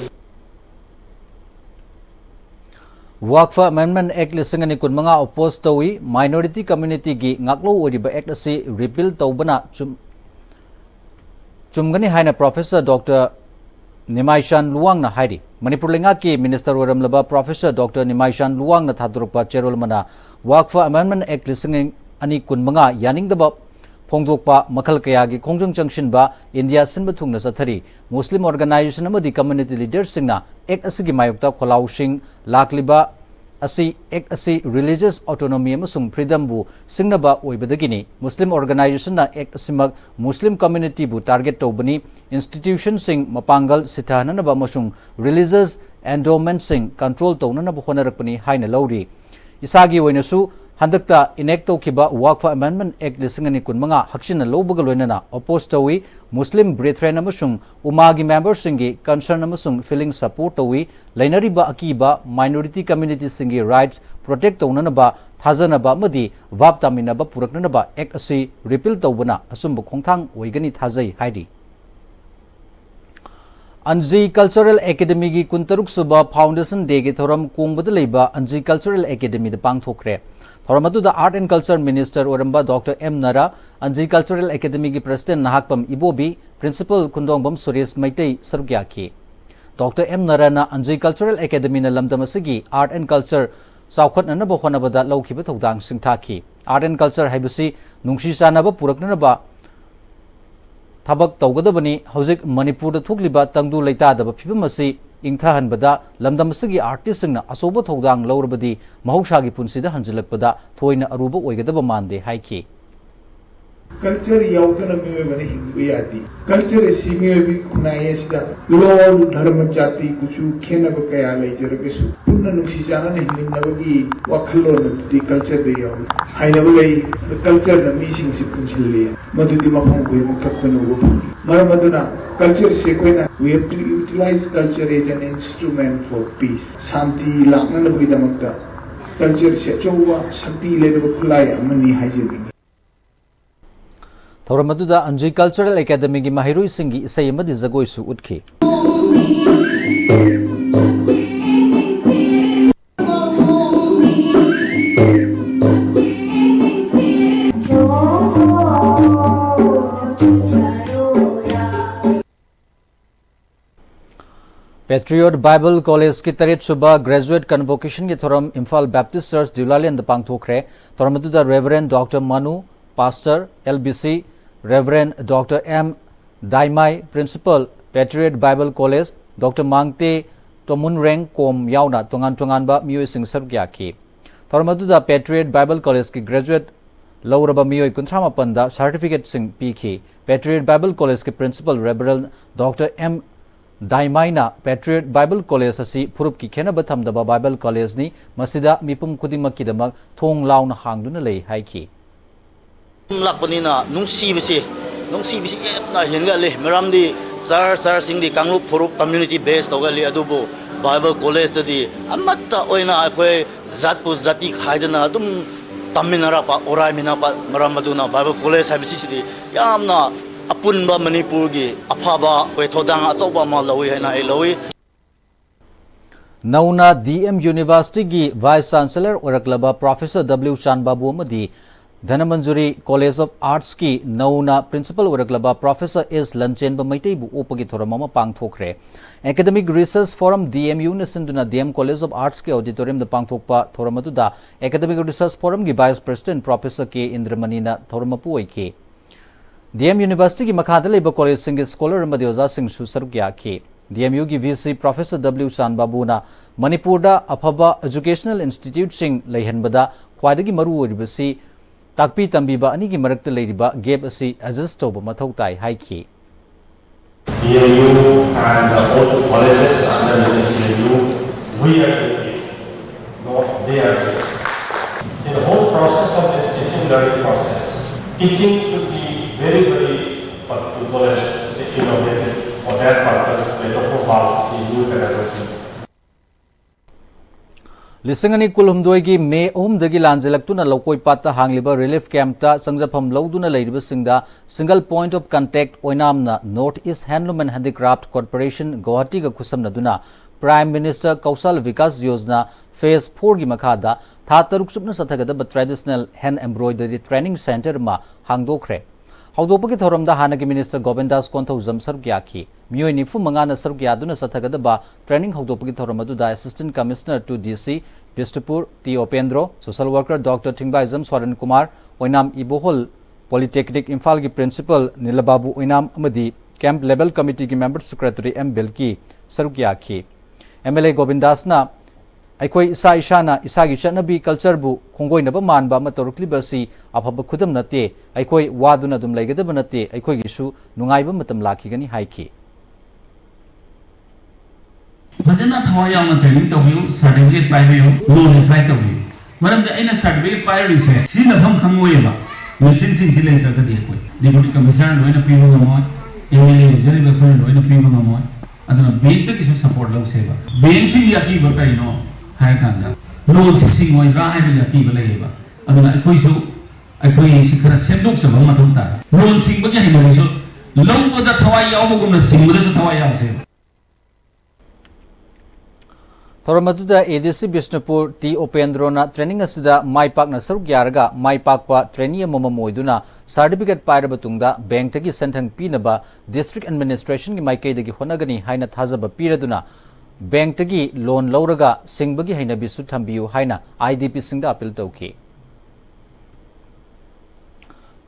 Waqf Amendment Act ꯂꯤꯁꯤꯡ ꯑꯅꯤ ꯀꯨꯟꯃꯉꯥ oppose ꯇꯧꯏ꯫ Minority community ꯒꯤ ꯉꯥꯛꯂꯧ ꯑꯣꯏꯔꯤꯕ act ꯑꯁꯤ repeal ꯇꯧꯕꯅ ꯆꯨꯝ-, ꯆꯨꯝꯒꯅꯤ ꯍꯥꯏꯅ Professor Doctor ꯅꯤꯃꯥꯏꯆꯥꯟ ꯂꯨꯋꯥꯡꯅ ꯍꯥꯏꯔꯤ꯫ ꯃꯅꯤꯄꯨꯔ ꯂꯩꯉꯥꯛꯀꯤ minister ꯑꯣꯏꯔꯝꯂꯕ Professor Doctor ꯅꯤꯃꯥꯏꯆꯥꯟ ꯂꯨꯋꯥꯡꯅ ꯊꯥꯗꯣꯔꯛꯄ ꯆꯦꯔꯣꯜ ꯑꯃꯅ Waqf Amendment Act ꯂꯤꯁꯤꯡ ꯑꯅꯤ ꯀꯨꯟꯃꯉꯥ ꯌꯥꯅꯤꯡꯗꯕ ꯐꯣꯡꯗꯣꯛꯄ ꯃꯈꯜ ꯀꯌꯥꯒꯤ ꯈꯣꯡꯖꯪ ꯆꯪꯁꯤꯟꯕ ꯏꯟꯗꯤꯌꯥ ꯁꯤꯟꯕ ꯊꯨꯡꯅ ꯆꯠꯊꯔꯤ꯫ Muslim organisation ꯑꯃꯗꯤ community leader ꯁꯤꯡꯅ act ꯑꯁꯤꯒꯤ ꯃꯥꯌꯣꯛꯇ ꯈꯣꯜꯂꯥꯎꯁꯤꯡ ꯂꯥꯛꯂꯤꯕ ꯑꯁꯤ act ꯑꯁꯤ religious autonomy ꯑꯃꯁꯨꯡ freedom ꯕꯨ ꯁꯤꯡꯅꯕ ꯑꯣꯏꯕꯗꯒꯤꯅꯤ꯫ Muslim organisation ꯅ act ꯑꯁꯤꯃꯛ Muslim community ꯕꯨ target ꯇꯧꯕꯅꯤ, institution ꯁꯤꯡ ꯃꯄꯥꯡꯒꯜ ꯁꯤꯊꯍꯟꯅꯅꯕ ꯑꯃꯁꯨꯡ religious endowment ꯁꯤꯡ control ꯇꯧꯅꯅꯕ ꯍꯣꯠꯅꯔꯛꯄꯅꯤ ꯍꯥꯏꯅ ꯂꯧꯔꯤ꯫ ꯏꯁꯥꯒꯤ ꯑꯣꯏꯅꯁꯨ ꯍꯟꯗꯛꯇ enact ꯇꯧꯈꯤꯕ Waqf Amendment Act ꯂꯤꯁꯤꯡ ꯑꯅꯤ ꯀꯨꯟꯃꯉꯥ ꯍꯛꯆꯤꯟꯅ ꯂꯧꯕꯒ ꯂꯣꯏꯅꯅ oppose ꯇꯧꯏ꯫ Muslim Brethren ꯑꯃꯁꯨꯡ ꯎꯃꯥꯒꯤ member ꯁꯤꯡꯒꯤ concern ꯑꯃꯁꯨꯡ feeling support ꯇꯧꯏ꯫ ꯂꯩꯅꯔꯤꯕ ꯑꯀꯤꯕ minority community ꯁꯤꯡꯒꯤ rights protect ꯇꯧꯅꯅꯕ ꯊꯥꯖꯅꯕ ꯑꯃꯗꯤ ꯚꯥꯞ ꯇꯥꯃꯤꯟꯅꯕ ꯄꯨꯔꯛꯅꯅꯕ act ꯑꯁꯤ repeal ꯇꯧꯕꯅ ꯑꯆꯨꯝꯕ ꯈꯣꯡꯊꯥꯡ ꯑꯣꯏꯒꯅꯤ ꯊꯥꯖꯩ ꯍꯥꯏꯔꯤ꯫ ꯑꯟꯖꯤ Cultural Academy ꯒꯤ ꯀꯨꯟꯇꯔꯨꯛ ꯁꯨꯕ Foundation Day ꯒꯤ ꯊꯧꯔꯝ ꯀꯣꯡꯕꯗ ꯂꯩꯕ ꯑꯟꯖꯤ Cultural Academy ꯗ ꯄꯥꯡꯊꯣꯛꯈ꯭ꯔꯦ꯫ ꯊꯧꯔꯝ ꯑꯗꯨꯗ Art and Culture Minister ꯑꯣꯏꯔꯝꯕ Doctor ꯑꯦꯝ ꯅꯔꯥ, ꯑꯟꯖꯤ Cultural Academy ꯒꯤ President ꯅꯍꯥꯛꯄꯝ ꯏꯕꯣꯕꯤ, Principal ꯈꯨꯟꯗꯣꯡꯕꯝ ꯁꯨꯔꯦꯁ ꯃꯩꯇꯩ ꯁꯔꯨꯛ ꯌꯥꯈꯤ꯫ Doctor ꯑꯦꯝ ꯅꯔꯥꯅ ꯑꯟꯖꯤ Cultural Academy ꯅ ꯂꯝꯗꯝ ꯑꯁꯤꯒꯤ art and culture ꯆꯥꯎꯈꯠꯅꯅꯕ ꯍꯣꯠꯅꯕꯗ ꯂꯧꯈꯤꯕ ꯊꯧꯗꯥꯡꯁꯤꯡ ꯊꯥꯈꯤ꯫ Art and culture ꯍꯥꯏꯕꯁꯤ ꯅꯨꯡꯁꯤ ꯆꯥꯟꯅꯕ ꯄꯨꯔꯛꯅꯅꯕ ꯊꯕꯛ ꯇꯧꯒꯗꯕꯅꯤ꯫ ꯍꯧꯖꯤꯛ ꯃꯅꯤꯄꯨꯔꯗ ꯊꯣꯛꯂꯤꯕ ꯇꯪꯗꯨ ꯂꯩꯇꯥꯗꯕ ꯐꯤꯕꯝ ꯑꯁꯤ ꯏꯪꯊꯍꯟꯕꯗ ꯂꯝꯗꯝ ꯑꯁꯤꯒꯤ artist ꯁꯤꯡꯅ ꯑꯆꯧꯕ ꯊꯧꯗꯥꯡ ꯂꯧꯔꯕꯗꯤ ꯃꯍꯧꯁꯥꯒꯤ ꯄꯨꯟꯁꯤꯗ ꯍꯟꯖꯤꯜꯂꯛꯄꯗ ꯊꯣꯏꯅ ꯑꯔꯨꯕ ꯑꯣꯏꯒꯗꯕ ꯃꯥꯟꯗꯦ ꯍꯥꯏꯈꯤ꯫ ꯀꯜꯆꯔ ꯌꯥꯎꯗꯅ ꯃꯤꯑꯣꯏꯕꯅ ꯍꯤꯡꯕ ꯌꯥꯗꯦ꯫ ꯀꯜꯆꯔ ꯑꯁꯤ ꯃꯤꯑꯣꯏꯕꯒꯤ ꯈꯨꯟꯅꯥꯏ ꯑꯁꯤꯗ ꯂꯣꯜ, ꯙꯔꯃ, ꯖꯥꯇꯤ, ꯀꯨꯆꯨ ꯈꯦꯠꯅꯕ ꯀꯌꯥ ꯂꯩꯖꯔꯒꯁꯨ ꯄꯨꯟꯅ ꯅꯨꯡꯁꯤ ꯆꯥꯟꯅꯅ ꯍꯤꯡꯃꯤꯟꯅꯕꯒꯤ ꯋꯥꯈꯜꯂꯣꯟ ꯑꯗꯨꯗꯤ ꯀꯜꯆꯔꯗ ꯌꯥꯎꯏ꯫ ꯍꯥꯏꯅꯕ ꯂꯩ, ꯀꯜꯆꯔꯅ ꯃꯤꯁꯤꯡꯁꯤ ꯄꯨꯟꯁꯤꯜꯂꯤ꯫ ꯃꯗꯨꯗꯤ ꯃꯐꯝ ꯈꯨꯗꯤꯡꯃꯛ ꯊꯣꯛꯇꯅ ꯎꯕ ꯐꯪꯏ꯫ ꯃꯔꯝ ꯑꯗꯨꯅ ꯀꯜꯆꯔꯁꯤ ꯑꯩꯈꯣꯏꯅ we have to utilize culture as an instrument for peace. ꯁꯥꯟꯇꯤ ꯂꯥꯛꯅꯅꯕꯒꯤꯗꯃꯛꯇ ꯀꯜꯆꯔꯁꯤ ꯑꯆꯧꯕ ꯁꯛꯇꯤ ꯂꯩꯔꯕ ꯈꯨꯠꯂꯥꯏ ꯑꯃꯅꯤ ꯍꯥꯏꯖꯅꯤꯡꯏ꯫ ꯊꯧꯔꯝ ꯑꯗꯨꯗ ꯑꯟꯖꯨꯏ ꯀꯜꯆꯔꯦꯜ ꯑꯦꯀꯥꯗꯃꯤꯒꯤ ꯃꯍꯩꯔꯣꯏꯁꯤꯡꯒꯤ ꯏꯁꯩ ꯑꯃꯗꯤ ꯖꯒꯣꯏꯁꯨ ꯎꯠꯈꯤ꯫ Patriot Bible Collegeꯀꯤ ꯇꯔꯦꯠꯁꯨꯕ Graduate Convocationꯒꯤ ꯊꯧꯔꯝ ꯏꯝꯐꯥꯜ Baptist Church ꯗꯤꯎꯂꯥꯂꯦꯟꯗ ꯄꯥꯡꯊꯣꯛꯈ꯭ꯔꯦ꯫ ꯊꯧꯔꯝ ꯑꯗꯨꯗ Reverend Doctor ꯃꯅꯨ, Pastor L B C, Reverend Doctor M ꯗꯥꯏꯃꯥꯏ, Principal, Patriot Bible College, Doctor Mangte ꯇꯣꯃꯨꯟꯔꯦꯡ ꯀꯣꯝ ꯌꯥꯎꯅ ꯇꯣꯉꯥꯟ ꯇꯣꯉꯥꯟꯕ ꯃꯤꯑꯣꯏꯁꯤꯡ ꯁꯔꯨꯛ ꯌꯥꯈꯤ꯫ ꯊꯧꯔꯝ ꯑꯗꯨꯗ Patriot Bible Collegeꯀꯤ graduate ꯂꯧꯔꯕ ꯃꯤꯑꯣꯏ ꯀꯨꯟꯊ꯭ꯔꯥ ꯃꯥꯄꯟꯗ certificateꯁꯤꯡ ꯄꯤꯈꯤ꯫ Patriot Bible Collegeꯀꯤ Principal Reverend Doctor M ꯗꯥꯏꯃꯥꯏꯅ Patriot Bible College ꯑꯁꯤ ꯐꯨꯔꯨꯞꯀꯤ ꯈꯦꯟꯅꯕ ꯊꯝꯗꯕ Bible Collegeꯅꯤ, ꯃꯁꯤꯗ ꯃꯤꯄꯨꯝ ꯈꯨꯗꯤꯡꯃꯛꯀꯤꯗꯃꯛ ꯊꯣꯡ ꯂꯥꯎꯅ ꯍꯥꯡꯗꯨꯅ ꯂꯩ ꯍꯥꯏꯈꯤ꯫ ꯂꯥꯛꯄꯅꯤꯅ ꯅꯨꯡꯁꯤꯕꯁꯤ, ꯅꯨꯡꯁꯤꯕꯁꯤ ꯌꯥꯝꯅ ꯍꯦꯟꯒꯠꯂꯤ꯫ ꯃꯔꯝꯗꯤ ꯆꯔꯆ, ꯆꯔꯆꯁꯤꯡꯗꯤ ꯀꯥꯡꯂꯨꯞ ꯐꯨꯔꯨꯞ community base ꯇꯧꯒꯜꯂꯤ, ꯑꯗꯨꯕꯨ Bible Collegeꯇꯗꯤ ꯑꯃꯠꯇ ꯑꯣꯏꯅ ꯑꯩꯈꯣꯏ ꯖꯥꯠꯄꯨ ꯖꯥꯇꯤ ꯈꯥꯏꯗꯅ ꯑꯗꯨꯝ ꯇꯝꯃꯤꯟꯅꯔꯛꯄ, ꯑꯣꯔꯥꯏꯃꯤꯟꯅꯔꯛꯄ ꯃꯔꯝ ꯑꯗꯨꯅ Bible College ꯍꯥꯏꯕꯁꯤꯁꯤꯗꯤ ꯌꯥꯝꯅ ꯑꯄꯨꯟꯕ ꯃꯅꯤꯄꯨꯔꯒꯤ ꯑꯐꯕ ꯑꯩꯈꯣꯏ ꯊꯧꯗꯥꯡ ꯑꯆꯧꯕ ꯑꯃ ꯂꯧꯏ ꯍꯥꯏꯅ ꯑꯩ ꯂꯧꯏ꯫ ꯅꯧꯅ D M Universityꯒꯤ Vice Chancellor ꯑꯣꯏꯔꯛꯂꯕ Professor W ꯆꯥꯟꯕꯥꯕꯨ ꯑꯃꯗꯤ ꯙꯅꯃꯟꯖꯨꯔꯤ College of Artsꯀꯤ ꯅꯧꯅ Principal ꯑꯣꯏꯔꯛꯂꯕ Professor S ꯂꯟꯆꯦꯟꯕ ꯃꯩꯇꯩꯕꯨ ꯑꯣꯛꯄꯒꯤ ꯊꯧꯔꯝ ꯑꯃ ꯄꯥꯡꯊꯣꯛꯈ꯭ꯔꯦ꯫ Academic Research Forum D M Uꯅ ꯁꯤꯟꯗꯨꯅ D M College of Artsꯀꯤ auditoriumꯗ ꯄꯥꯡꯊꯣꯛꯄ ꯊꯧꯔꯝ ꯑꯗꯨꯗ Academic Research Forumꯒꯤ Vice President Professor K ꯏꯟꯗ꯭ꯔꯃꯅꯤꯅ ꯊꯧꯔꯝ ꯃꯄꯨ ꯑꯣꯏꯈꯤ꯫ D M Universityꯒꯤ ꯃꯈꯥꯗ ꯂꯩꯕ collegeꯁꯤꯡꯒꯤ scholar ꯑꯃꯗꯤ ꯑꯣꯖꯥꯁꯤꯡꯁꯨ ꯁꯔꯨꯛ ꯌꯥꯈꯤ꯫ D M Uꯒꯤ V C Professor W ꯆꯥꯟꯕꯥꯕꯨꯅ ꯃꯅꯤꯄꯨꯔꯗ ꯑꯐꯕ educational instituteꯁꯤꯡ ꯂꯩꯍꯟꯕꯗ ꯈ꯭ꯋꯥꯏꯗꯒꯤ ꯃꯔꯨ ꯑꯣꯏꯔꯤꯕꯁꯤ ꯇꯥꯛꯄꯤ ꯇꯝꯕꯤꯕ ꯑꯅꯤꯒꯤ ꯃꯔꯛꯇ ꯂꯩꯔꯤꯕ gap ꯑꯁꯤ adjust ꯇꯧꯕ ꯃꯊꯧ ꯇꯥꯏ ꯍꯥꯏꯈꯤ꯫ B M U and all the colleges under the B M U, we are doing, not they are doing. In the whole process of this teaching learning process, teaching should be very, very, but to college is innovative. For that purpose, we talk about C U pedagogy. ꯂꯤꯁꯤꯡ ꯑꯅꯤ ꯀꯨꯟꯍꯨꯝꯗꯣꯏꯒꯤ ꯃꯦ ꯑꯍꯨꯝꯗꯒꯤ ꯂꯥꯟꯖꯦꯜꯂꯛꯇꯨꯅ ꯂꯧꯀꯣꯏ ꯄꯥꯠꯇ ꯍꯥꯡꯂꯤꯕ relief campꯇ ꯆꯪꯖꯐꯝ ꯂꯧꯗꯨꯅ ꯂꯩꯔꯤꯕꯁꯤꯡꯗ single point of contact ꯑꯣꯏꯅꯥꯝꯅ North East Handloom and Handicraft Corporation ꯒꯧꯍꯥꯇꯤꯒ ꯈꯨꯠꯁꯝꯅꯗꯨꯅ Prime Minister Kaushal Vikas Yojana Phase fourꯒꯤ ꯃꯈꯥꯗ ꯊꯥ ꯇꯔꯨꯛ ꯆꯨꯞꯅ ꯆꯠꯊꯒꯗꯕ traditional hand embroidery training centre ꯑꯃ ꯍꯥꯡꯗꯣꯛꯈ꯭ꯔꯦ꯫ ꯍꯧꯗꯣꯛꯄꯒꯤ ꯊꯧꯔꯝꯗ ꯍꯥꯟꯅꯒꯤ Minister ꯒꯣꯕꯤꯟꯗꯥꯁ ꯀꯣꯟꯊꯧꯖꯝ ꯁꯔꯨꯛ ꯌꯥꯈꯤ꯫ ꯃꯤꯑꯣꯏ ꯅꯤꯐꯨ ꯃꯉꯥꯅ ꯁꯔꯨꯛ ꯌꯥꯗꯨꯅ ꯆꯠꯊꯒꯗꯕ training ꯍꯧꯗꯣꯛꯄꯒꯤ ꯊꯧꯔꯝ ꯑꯗꯨꯗ Assistant Commissioner to D C Bishnupur T Upendro, social worker doctor Thingbaijam Swaran Kumar, ꯑꯣꯏꯅꯥꯝ ꯏꯕꯣꯍꯣꯜ Polytechnic ꯏꯝꯐꯥꯜꯒꯤ Principal ꯅꯤꯂꯕꯥꯕꯨ ꯑꯣꯏꯅꯥꯝ ꯑꯃꯗꯤ camp level committeeꯒꯤ member secretary ꯑꯦꯝ ꯕꯤꯜꯀꯤ ꯁꯔꯨꯛ ꯌꯥꯈꯤ꯫ M L A ꯒꯣꯕꯤꯟꯗꯥꯁꯅ ꯑꯩꯈꯣꯏ ꯏꯁꯥ ꯏꯁꯥꯅ ꯏꯁꯥꯒꯤ ꯆꯠꯅꯕꯤ cultureꯕꯨ ꯈꯣꯡꯒꯣꯏꯅꯕ ꯃꯥꯟꯕ ꯑꯃ ꯇꯧꯔꯛꯂꯤꯕ ꯑꯁꯤ ꯑꯐꯕ ꯈꯨꯗꯝ ꯅꯠꯇꯦ꯫ ꯑꯩꯈꯣꯏ ꯋꯥꯗꯨꯅ ꯑꯗꯨꯝ ꯂꯩꯒꯗꯕ ꯅꯠꯇꯦ꯫ ꯑꯩꯈꯣꯏꯒꯤꯁꯨ ꯅꯨꯡꯉꯥꯏꯕ ꯃꯇꯝ ꯂꯥꯛꯈꯤꯒꯅꯤ ꯍꯥꯏꯈꯤ꯫ ꯐꯖꯅ ꯊꯋꯥꯏ ꯌꯥꯎꯅ training ꯇꯧꯕꯤꯌꯨ, certificate ꯄꯥꯏꯕꯤꯌꯨ, loan apply ꯇꯧꯕꯤꯌꯨ꯫ ꯃꯔꯝꯗꯤ ꯑꯩꯅ certificate ꯄꯥꯏꯔꯨꯔꯤꯁꯦ ꯁꯤꯖꯤꯟꯅꯐꯝ ꯈꯪꯉꯣꯏꯌꯦꯕ꯫ Machineꯁꯤꯡꯁꯤ ꯂꯩꯇ꯭ꯔꯒꯗꯤ ꯑꯩꯈꯣꯏ Deputy Commissioner ꯂꯣꯏꯅ ꯄꯤꯕ ꯉꯝꯃꯣꯏ, M L A ꯑꯣꯏꯖꯔꯤꯕ ꯑꯩꯈꯣꯏꯅ ꯂꯣꯏꯅ ꯄꯤꯕ ꯉꯝꯃꯣꯏ꯫ ꯑꯗꯨꯅ bankꯇꯒꯤꯁꯨ support ꯂꯧꯁꯦꯕ꯫ Bankꯁꯤꯡꯒꯤ ꯑꯀꯤꯕ ꯀꯔꯤꯅꯣ ꯍꯥꯏꯔꯀꯥꯟꯗ loanꯁꯤ ꯁꯤꯡꯉꯣꯏꯗ꯭ꯔꯥ ꯍꯥꯏꯕꯒꯤ ꯑꯀꯤꯕ ꯂꯩꯌꯦꯕ꯫ ꯑꯗꯨꯅ ꯑꯩꯈꯣꯏꯁꯨ ꯑꯩꯈꯣꯏꯁꯤ ꯈꯔ ꯁꯦꯝꯗꯣꯛꯆꯕ ꯑꯃ ꯃꯊꯧ ꯇꯥꯏ꯫ Loan ꯁꯤꯡꯕꯒꯤ ꯍꯩꯅꯕꯤꯁꯨ ꯂꯧꯕꯗ ꯊꯋꯥꯏ ꯌꯥꯎꯕꯒꯨꯝꯅ ꯁꯤꯡꯕꯗꯁꯨ ꯊꯋꯥꯏ ꯌꯥꯎꯁꯦꯕ꯫ ꯊꯧꯔꯝ ꯑꯗꯨꯗ A D C Bishnupur T ꯎꯄꯦꯟꯗ꯭ꯔꯣꯅ training ꯑꯁꯤꯗ ꯃꯥꯏ ꯄꯥꯛꯅ ꯁꯔꯨꯛ ꯌꯥꯔꯒ ꯃꯥꯏ ꯄꯥꯛꯄ trainee ꯑꯃꯃꯝ ꯑꯣꯏꯗꯨꯅ certificate ꯄꯥꯏꯔꯕ ꯇꯨꯡꯗ bankꯇꯒꯤ ꯁꯦꯟꯊꯪ ꯄꯤꯅꯕ district administrationꯒꯤ ꯃꯥꯏꯀꯩꯗꯒꯤ ꯍꯣꯠꯅꯒꯅꯤ ꯍꯥꯏꯅ ꯊꯥꯖꯕ ꯄꯤꯔꯗꯨꯅ bankꯇꯒꯤ loan ꯂꯧꯔꯒ ꯁꯤꯡꯕꯒꯤ ꯍꯩꯅꯕꯤꯁꯨ ꯊꯝꯕꯤꯌꯨ ꯍꯥꯏꯅ IDPꯁꯤꯡꯗ appeal ꯇꯧꯈꯤ꯫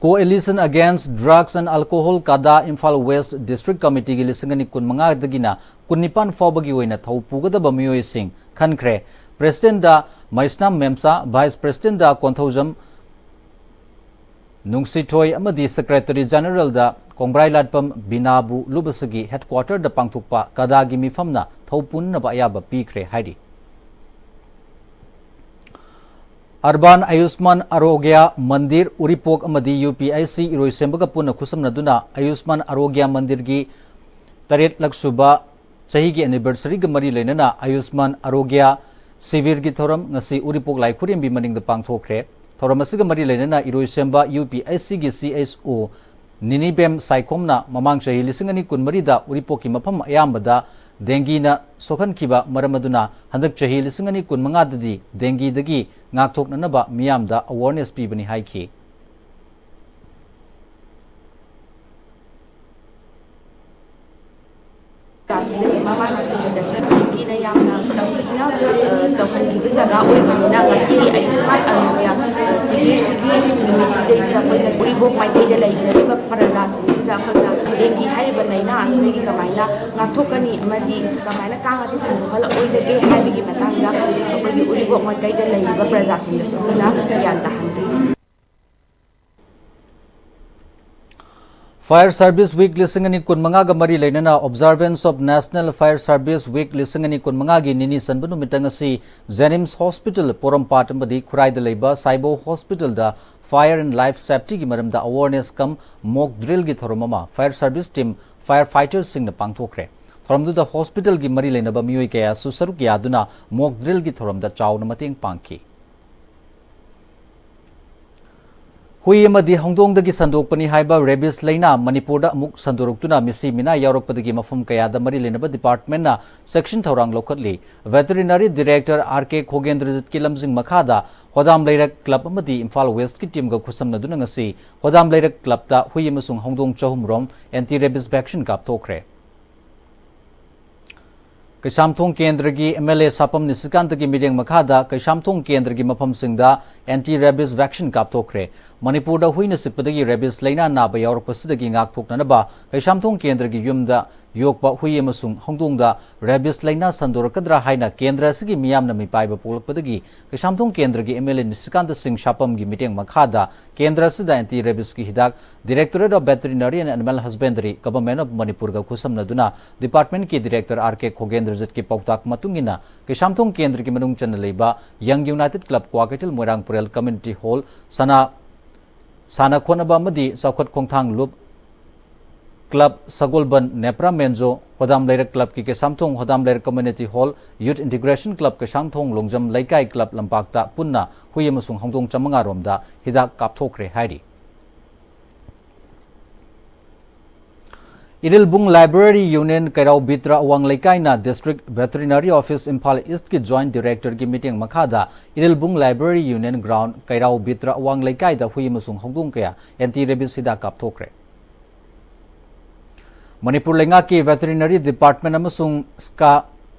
Coalition Against Drugs and Alcohol, ꯀꯗꯥ, ꯏꯝꯐꯥꯜ West District Committeeꯒꯤ ꯂꯤꯁꯤꯡ ꯑꯅꯤ ꯀꯨꯟꯃꯉꯥꯗꯒꯤꯅ ꯀꯨꯟꯅꯤꯄꯥꯟ ꯐꯥꯎꯕꯒꯤ ꯑꯣꯏꯅ ꯊꯧ ꯄꯨꯒꯗꯕ ꯃꯤꯑꯣꯏꯁꯤꯡ ꯈꯟꯈ꯭ꯔꯦ꯫ Presidentꯗ ꯃꯩꯁꯅꯥꯝ ꯃꯦꯝꯆꯥ, Vice Presidentꯗ ꯀꯣꯟꯊꯧꯖꯝ ꯅꯨꯡꯁꯤꯊꯣꯏ ꯑꯃꯗꯤ ꯁꯦꯀ꯭ꯔꯦꯇꯔꯤ ꯖꯦꯅꯔꯦꯜꯗ ꯀꯣꯡꯕ꯭ꯔꯥꯏ ꯂꯥꯠꯄꯝ ꯕꯤꯅꯥꯕꯨ ꯂꯨꯕꯁꯒꯤ ꯍꯦꯗꯀ꯭ꯋꯥꯇꯔꯗ ꯄꯥꯡꯊꯣꯛꯄ ꯀꯗꯥꯒꯤ ꯃꯤꯐꯝꯅ ꯊꯧ ꯄꯨꯟꯅꯕ ꯑꯌꯥꯕ ꯄꯤꯈ꯭ꯔꯦ ꯍꯥꯏꯔꯤ꯫ ꯑꯔꯕꯥꯟ ꯑꯌꯨꯁꯃꯥꯟ ꯑꯔꯣꯒ꯭ꯌ ꯃꯟꯗꯤꯔ ꯎꯔꯤꯄꯣꯛ ꯑꯃꯗꯤ ꯌꯨ ꯄꯤ ꯑꯥꯏ ꯁꯤ ꯏꯔꯣꯏꯁꯦꯝꯕꯒ ꯄꯨꯟꯅ ꯈꯨꯠꯁꯝꯅꯗꯨꯅ ꯑꯌꯨꯁꯃꯥꯟ ꯑꯔꯣꯒ꯭ꯌ ꯃꯟꯗꯤꯔꯒꯤ ꯇꯔꯦꯠꯂꯛ ꯁꯨꯕ ꯆꯍꯤꯒꯤ ꯑꯦꯅꯤꯚꯔꯁꯔꯤꯒ ꯃꯔꯤ ꯂꯩꯅꯅ ꯑꯌꯨꯁꯃꯥꯟ ꯑꯔꯣꯒ꯭ꯌ ꯁꯤꯕꯤꯔꯒꯤ ꯊꯧꯔꯝ ꯉꯁꯤ ꯎꯔꯤꯄꯣꯛ ꯂꯥꯏ ꯈꯨꯔꯦꯝꯕꯤ ꯃꯅꯤꯡꯗ ꯄꯥꯡꯊꯣꯛꯈ꯭ꯔꯦ꯫ ꯊꯧꯔꯝ ꯑꯁꯤꯒ ꯃꯔꯤ ꯂꯩꯅꯅ ꯏꯔꯣꯏꯁꯦꯝꯕ ꯌꯨ ꯄꯤ ꯑꯥꯏ ꯁꯤꯒꯤ ꯁꯤ ꯑꯩꯆ ꯑꯣ ꯅꯤꯅꯤꯕꯦꯝ ꯁꯥꯏꯈꯣꯝꯅ ꯃꯃꯥꯡ ꯆꯍꯤ ꯂꯤꯁꯤꯡ ꯑꯅꯤ ꯀꯨꯟꯃꯔꯤꯗ ꯎꯔꯤꯄꯣꯛꯀꯤ ꯃꯐꯝ ꯑꯌꯥꯝꯕꯗ ꯗꯦꯡꯒꯤꯅ ꯁꯣꯛꯍꯟꯈꯤꯕ ꯃꯔꯝ ꯑꯗꯨꯅ ꯍꯟꯗꯛ ꯆꯍꯤ ꯂꯤꯁꯤꯡ ꯑꯅꯤ ꯀꯨꯟꯃꯉꯥꯗꯗꯤ ꯗꯦꯡꯒꯤꯗꯒꯤ ꯉꯥꯛꯊꯣꯛꯅꯅꯕ ꯃꯤꯌꯥꯝꯗ ꯑꯦꯋꯥꯔꯅꯦꯁ ꯄꯤꯕꯅꯤ ꯍꯥꯏꯈꯤ꯫ ꯑꯁꯤꯗꯒꯤ ꯃꯃꯥꯡꯒꯤ ꯆꯍꯤꯗꯁꯨ ꯗꯦꯡꯒꯤꯅ ꯌꯥꯝꯅ ꯇꯝꯊꯤꯅ, ꯑ, ꯇꯧꯍꯟꯈꯤꯕ ꯖꯒꯥ ꯑꯣꯏꯕꯅꯤꯅ, ꯉꯁꯤꯒꯤ ꯑꯌꯨꯁꯃꯥꯟ ꯑꯔꯣꯒ꯭ꯌ, ꯑ, ꯁꯤꯕꯤꯔꯁꯤꯒꯤ ꯅꯨꯃꯤꯠꯁꯤꯗꯩꯁꯤꯗ ꯑꯩꯈꯣꯏꯅ ꯎꯔꯤꯄꯣꯛ ꯃꯥꯏꯀꯩꯗ ꯂꯩꯖꯔꯤꯕ ꯄ꯭ꯔꯖꯥꯁꯤꯡꯁꯤꯗ ꯑꯩꯈꯣꯏꯅ ꯗꯦꯡꯒꯤ ꯍꯥꯏꯔꯤꯕ ꯂꯥꯏꯅꯥ ꯑꯁꯤꯗꯒꯤ ꯀꯃꯥꯏꯅ ꯉꯥꯛꯊꯣꯛꯀꯅꯤ ꯑꯃꯗꯤ ꯀꯃꯥꯏꯅ ꯀꯥꯡ ꯑꯁꯤ ꯁꯟꯗꯣꯛꯍꯜꯂꯛꯑꯣꯏꯗꯒꯦ ꯍꯥꯏꯕꯒꯤ ꯃꯇꯥꯡꯗ ꯑꯩꯈꯣꯏꯒꯤ ꯎꯔꯤꯄꯣꯛ ꯃꯥꯏꯀꯩꯗ ꯂꯩꯔꯤꯕ ꯄ꯭ꯔꯖꯥꯁꯤꯡꯗꯁꯨ ꯑꯩꯈꯣꯏꯅ ꯒ꯭ꯌꯥꯟ ꯇꯥꯍꯟꯒꯅꯤ꯫ Fire Service Week ꯂꯤꯁꯤꯡ ꯑꯅꯤ ꯀꯨꯟꯃꯉꯥꯒ ꯃꯔꯤ ꯂꯩꯅꯅ Observance of National Fire Service Week ꯂꯤꯁꯤꯡ ꯑꯅꯤ ꯀꯨꯟꯃꯉꯥꯒꯤ ꯅꯤꯅꯤ ꯆꯟꯕ ꯅꯨꯃꯤꯠꯇ ꯉꯁꯤ JNIMS Hospital, ꯄꯣꯔꯣꯝꯄꯥꯠ ꯑꯃꯗꯤ ꯈꯨꯔꯥꯏꯗ ꯂꯩꯕ ꯁꯥꯏꯕꯣ Hospitalꯗ Fire and Life Safetyꯒꯤ ꯃꯔꯝꯗ awareness cum mock drillꯒꯤ ꯊꯧꯔꯝ ꯑꯃ Fire Service Team, Fire Fighterꯁꯤꯡꯅ ꯄꯥꯡꯊꯣꯛꯈ꯭ꯔꯦ꯫ ꯊꯧꯔꯝꯗꯨꯗ hospitalꯒꯤ ꯃꯔꯤ ꯂꯩꯅꯕ ꯃꯤꯑꯣꯏ ꯀꯌꯥꯁꯨ ꯁꯔꯨꯛ ꯌꯥꯗꯨꯅ mock drillꯒꯤ ꯊꯧꯔꯝꯗ ꯆꯥꯎꯅ ꯃꯇꯦꯡ ꯄꯥꯡꯈꯤ꯫ ꯍꯨꯏ ꯑꯃꯗꯤ ꯍꯧꯗꯣꯡꯗꯒꯤ ꯁꯟꯗꯣꯛꯄꯅꯤ ꯍꯥꯏꯕ rabies ꯂꯥꯏꯅꯥ ꯃꯅꯤꯄꯨꯔꯗ ꯑꯃꯨꯛ ꯁꯟꯗꯣꯔꯛꯇꯨꯅ ꯃꯤꯁꯤ ꯃꯤꯅꯥ ꯌꯥꯎꯔꯛꯄꯗꯒꯤ ꯃꯐꯝ ꯀꯌꯥꯗ ꯃꯔꯤ ꯂꯩꯅꯕ departmentꯅ ꯆꯦꯛꯁꯤꯟ ꯊꯧꯔꯥꯡ ꯂꯧꯈꯠꯂꯤ꯫ Veterinary Director R K ꯈꯣꯒꯦꯟꯗ꯭ꯔꯖꯤꯠꯀꯤ ꯂꯝꯖꯤꯡ ꯃꯈꯥꯗ ꯍꯣꯗꯥꯝ ꯂꯩꯔꯛ club ꯑꯃꯗꯤ Imphal Westꯀꯤ teamꯒ ꯈꯨꯠꯁꯝꯅꯗꯨꯅ ꯉꯁꯤ ꯍꯣꯗꯥꯝ ꯂꯩꯔꯛ clubꯇ ꯍꯨꯏ ꯑꯃꯁꯨꯡ ꯍꯧꯗꯣꯡ ꯆꯍꯨꯝ ꯔꯣꯝ anti rabies vaccine ꯀꯥꯞꯊꯣꯛꯈ꯭ꯔꯦ꯫ ꯀꯩꯁꯥꯝꯊꯣꯡ ꯀꯦꯟꯗ꯭ꯔꯒꯤ MLA ꯁꯥꯄꯝ ꯅꯤꯁꯤꯀꯥꯟꯇꯒꯤ ꯃꯤꯠꯌꯦꯡ ꯃꯈꯥꯗ ꯀꯩꯁꯥꯝꯊꯣꯡ ꯀꯦꯟꯗ꯭ꯔꯒꯤ ꯃꯐꯝꯁꯤꯡꯗ anti rabies vaccine ꯀꯥꯞꯊꯣꯛꯈ꯭ꯔꯦ꯫ ꯃꯅꯤꯄꯨꯔꯗ ꯍꯨꯏꯅ ꯆꯤꯛꯄꯗꯒꯤ ꯔꯦꯕꯤꯁ ꯂꯥꯏꯅꯥ ꯅꯥꯕ ꯌꯥꯎꯔꯛꯄꯁꯤꯗꯒꯤ ꯉꯥꯛꯊꯣꯛꯅꯅꯕ ꯀꯩꯁꯥꯝꯊꯣꯡ ꯀꯦꯟꯗ꯭ꯔꯒꯤ ꯌꯨꯝꯗ ꯌꯣꯛꯄ ꯍꯨꯏ ꯑꯃꯁꯨꯡ ꯍꯧꯗꯣꯡꯗ ꯔꯦꯕꯤꯁ ꯂꯥꯏꯅꯥ ꯁꯟꯗꯣꯔꯛꯀꯗ꯭ꯔꯥ ꯍꯥꯏꯅ ꯀꯦꯟꯗ꯭ꯔ ꯑꯁꯤꯒꯤ ꯃꯤꯌꯥꯝꯅ ꯃꯤꯄꯥꯏꯕ ꯄꯣꯛꯂꯛꯄꯗꯒꯤ ꯀꯩꯁꯥꯝꯊꯣꯡ ꯀꯦꯟꯗ꯭ꯔꯒꯤ MLA ꯅꯤꯁꯤꯀꯥꯟꯇ ꯁꯤꯡ ꯁꯥꯄꯝꯒꯤ ꯃꯤꯠꯌꯦꯡ ꯃꯈꯥꯗ ꯀꯦꯟꯗ꯭ꯔ ꯑꯁꯤꯗ anti rabiesꯀꯤ ꯍꯤꯗꯥꯛ Directorate of Veterinary and Animal Husbandry, Government of ꯃꯅꯤꯄꯨꯔꯒ ꯈꯨꯠꯁꯝꯅꯗꯨꯅ departmentꯀꯤ director R K ꯈꯣꯒꯦꯟꯗ꯭ꯔꯖꯤꯠꯀꯤ ꯄꯥꯎꯇꯥꯛ ꯃꯇꯨꯡ ꯏꯟꯅ ꯀꯩꯁꯥꯝꯊꯣꯡ ꯀꯦꯟꯗ꯭ꯔꯒꯤ ꯃꯅꯨꯡ ꯆꯟꯅ ꯂꯩꯕ Young United Club, ꯀ꯭ꯋꯥꯀꯩꯊꯦꯜ ꯃꯣꯏꯔꯥꯡ ꯄꯨꯔꯦꯜ community hall, ꯁꯅꯥ ꯁꯥꯟꯅ ꯈꯣꯠꯅꯕ ꯑꯃꯗꯤ ꯆꯥꯎꯈꯠ ꯈꯣꯡꯊꯥꯡ ꯂꯨꯞ club ꯁꯒꯣꯜꯕꯟ, ꯅꯦꯄ꯭ꯔꯥ ꯃꯦꯟꯖꯣ, ꯍꯣꯗꯥꯝ ꯂꯩꯔꯛ clubꯀꯤ ꯀꯩꯁꯥꯝꯊꯣꯡ, ꯍꯣꯗꯥꯝ ꯂꯩꯔꯛ community hall, Youth Integration Club Keishamthong, Longjam ꯂꯩꯀꯥꯏ club ꯂꯝꯄꯥꯛꯇ ꯄꯨꯟꯅ ꯍꯨꯏ ꯑꯃꯁꯨꯡ ꯍꯧꯗꯣꯡ ꯆꯥꯃꯉꯥ ꯔꯣꯝꯗ ꯍꯤꯗꯥꯛ ꯀꯥꯞꯊꯣꯛꯈ꯭ꯔꯦ ꯍꯥꯏꯔꯤ꯫ ꯏꯔꯤꯜꯕꯨꯡ Library Union ꯀꯩꯔꯥꯎ ꯕꯤꯇ꯭ꯔ ꯑꯋꯥꯡ ꯂꯩꯀꯥꯏꯅ District Veterinary Office Imphal Eastꯀꯤ Joint Directorꯒꯤ ꯃꯤꯠꯌꯦꯡ ꯃꯈꯥꯗ ꯏꯔꯤꯜꯕꯨꯡ Library Union ground ꯀꯩꯔꯥꯎ ꯕꯤꯇ꯭ꯔ ꯑꯋꯥꯡ ꯂꯩꯀꯥꯏꯗ ꯍꯨꯏ ꯑꯃꯁꯨꯡ ꯍꯧꯗꯣꯡ ꯀꯌꯥ anti rabies ꯍꯤꯗꯥꯛ ꯀꯥꯞꯊꯣꯛꯈ꯭ꯔꯦ꯫ ꯃꯅꯤꯄꯨꯔ ꯂꯩꯉꯥꯛꯀꯤ Veterinary Department ꯑꯃꯁꯨꯡ ꯁ꯭ꯀꯥ,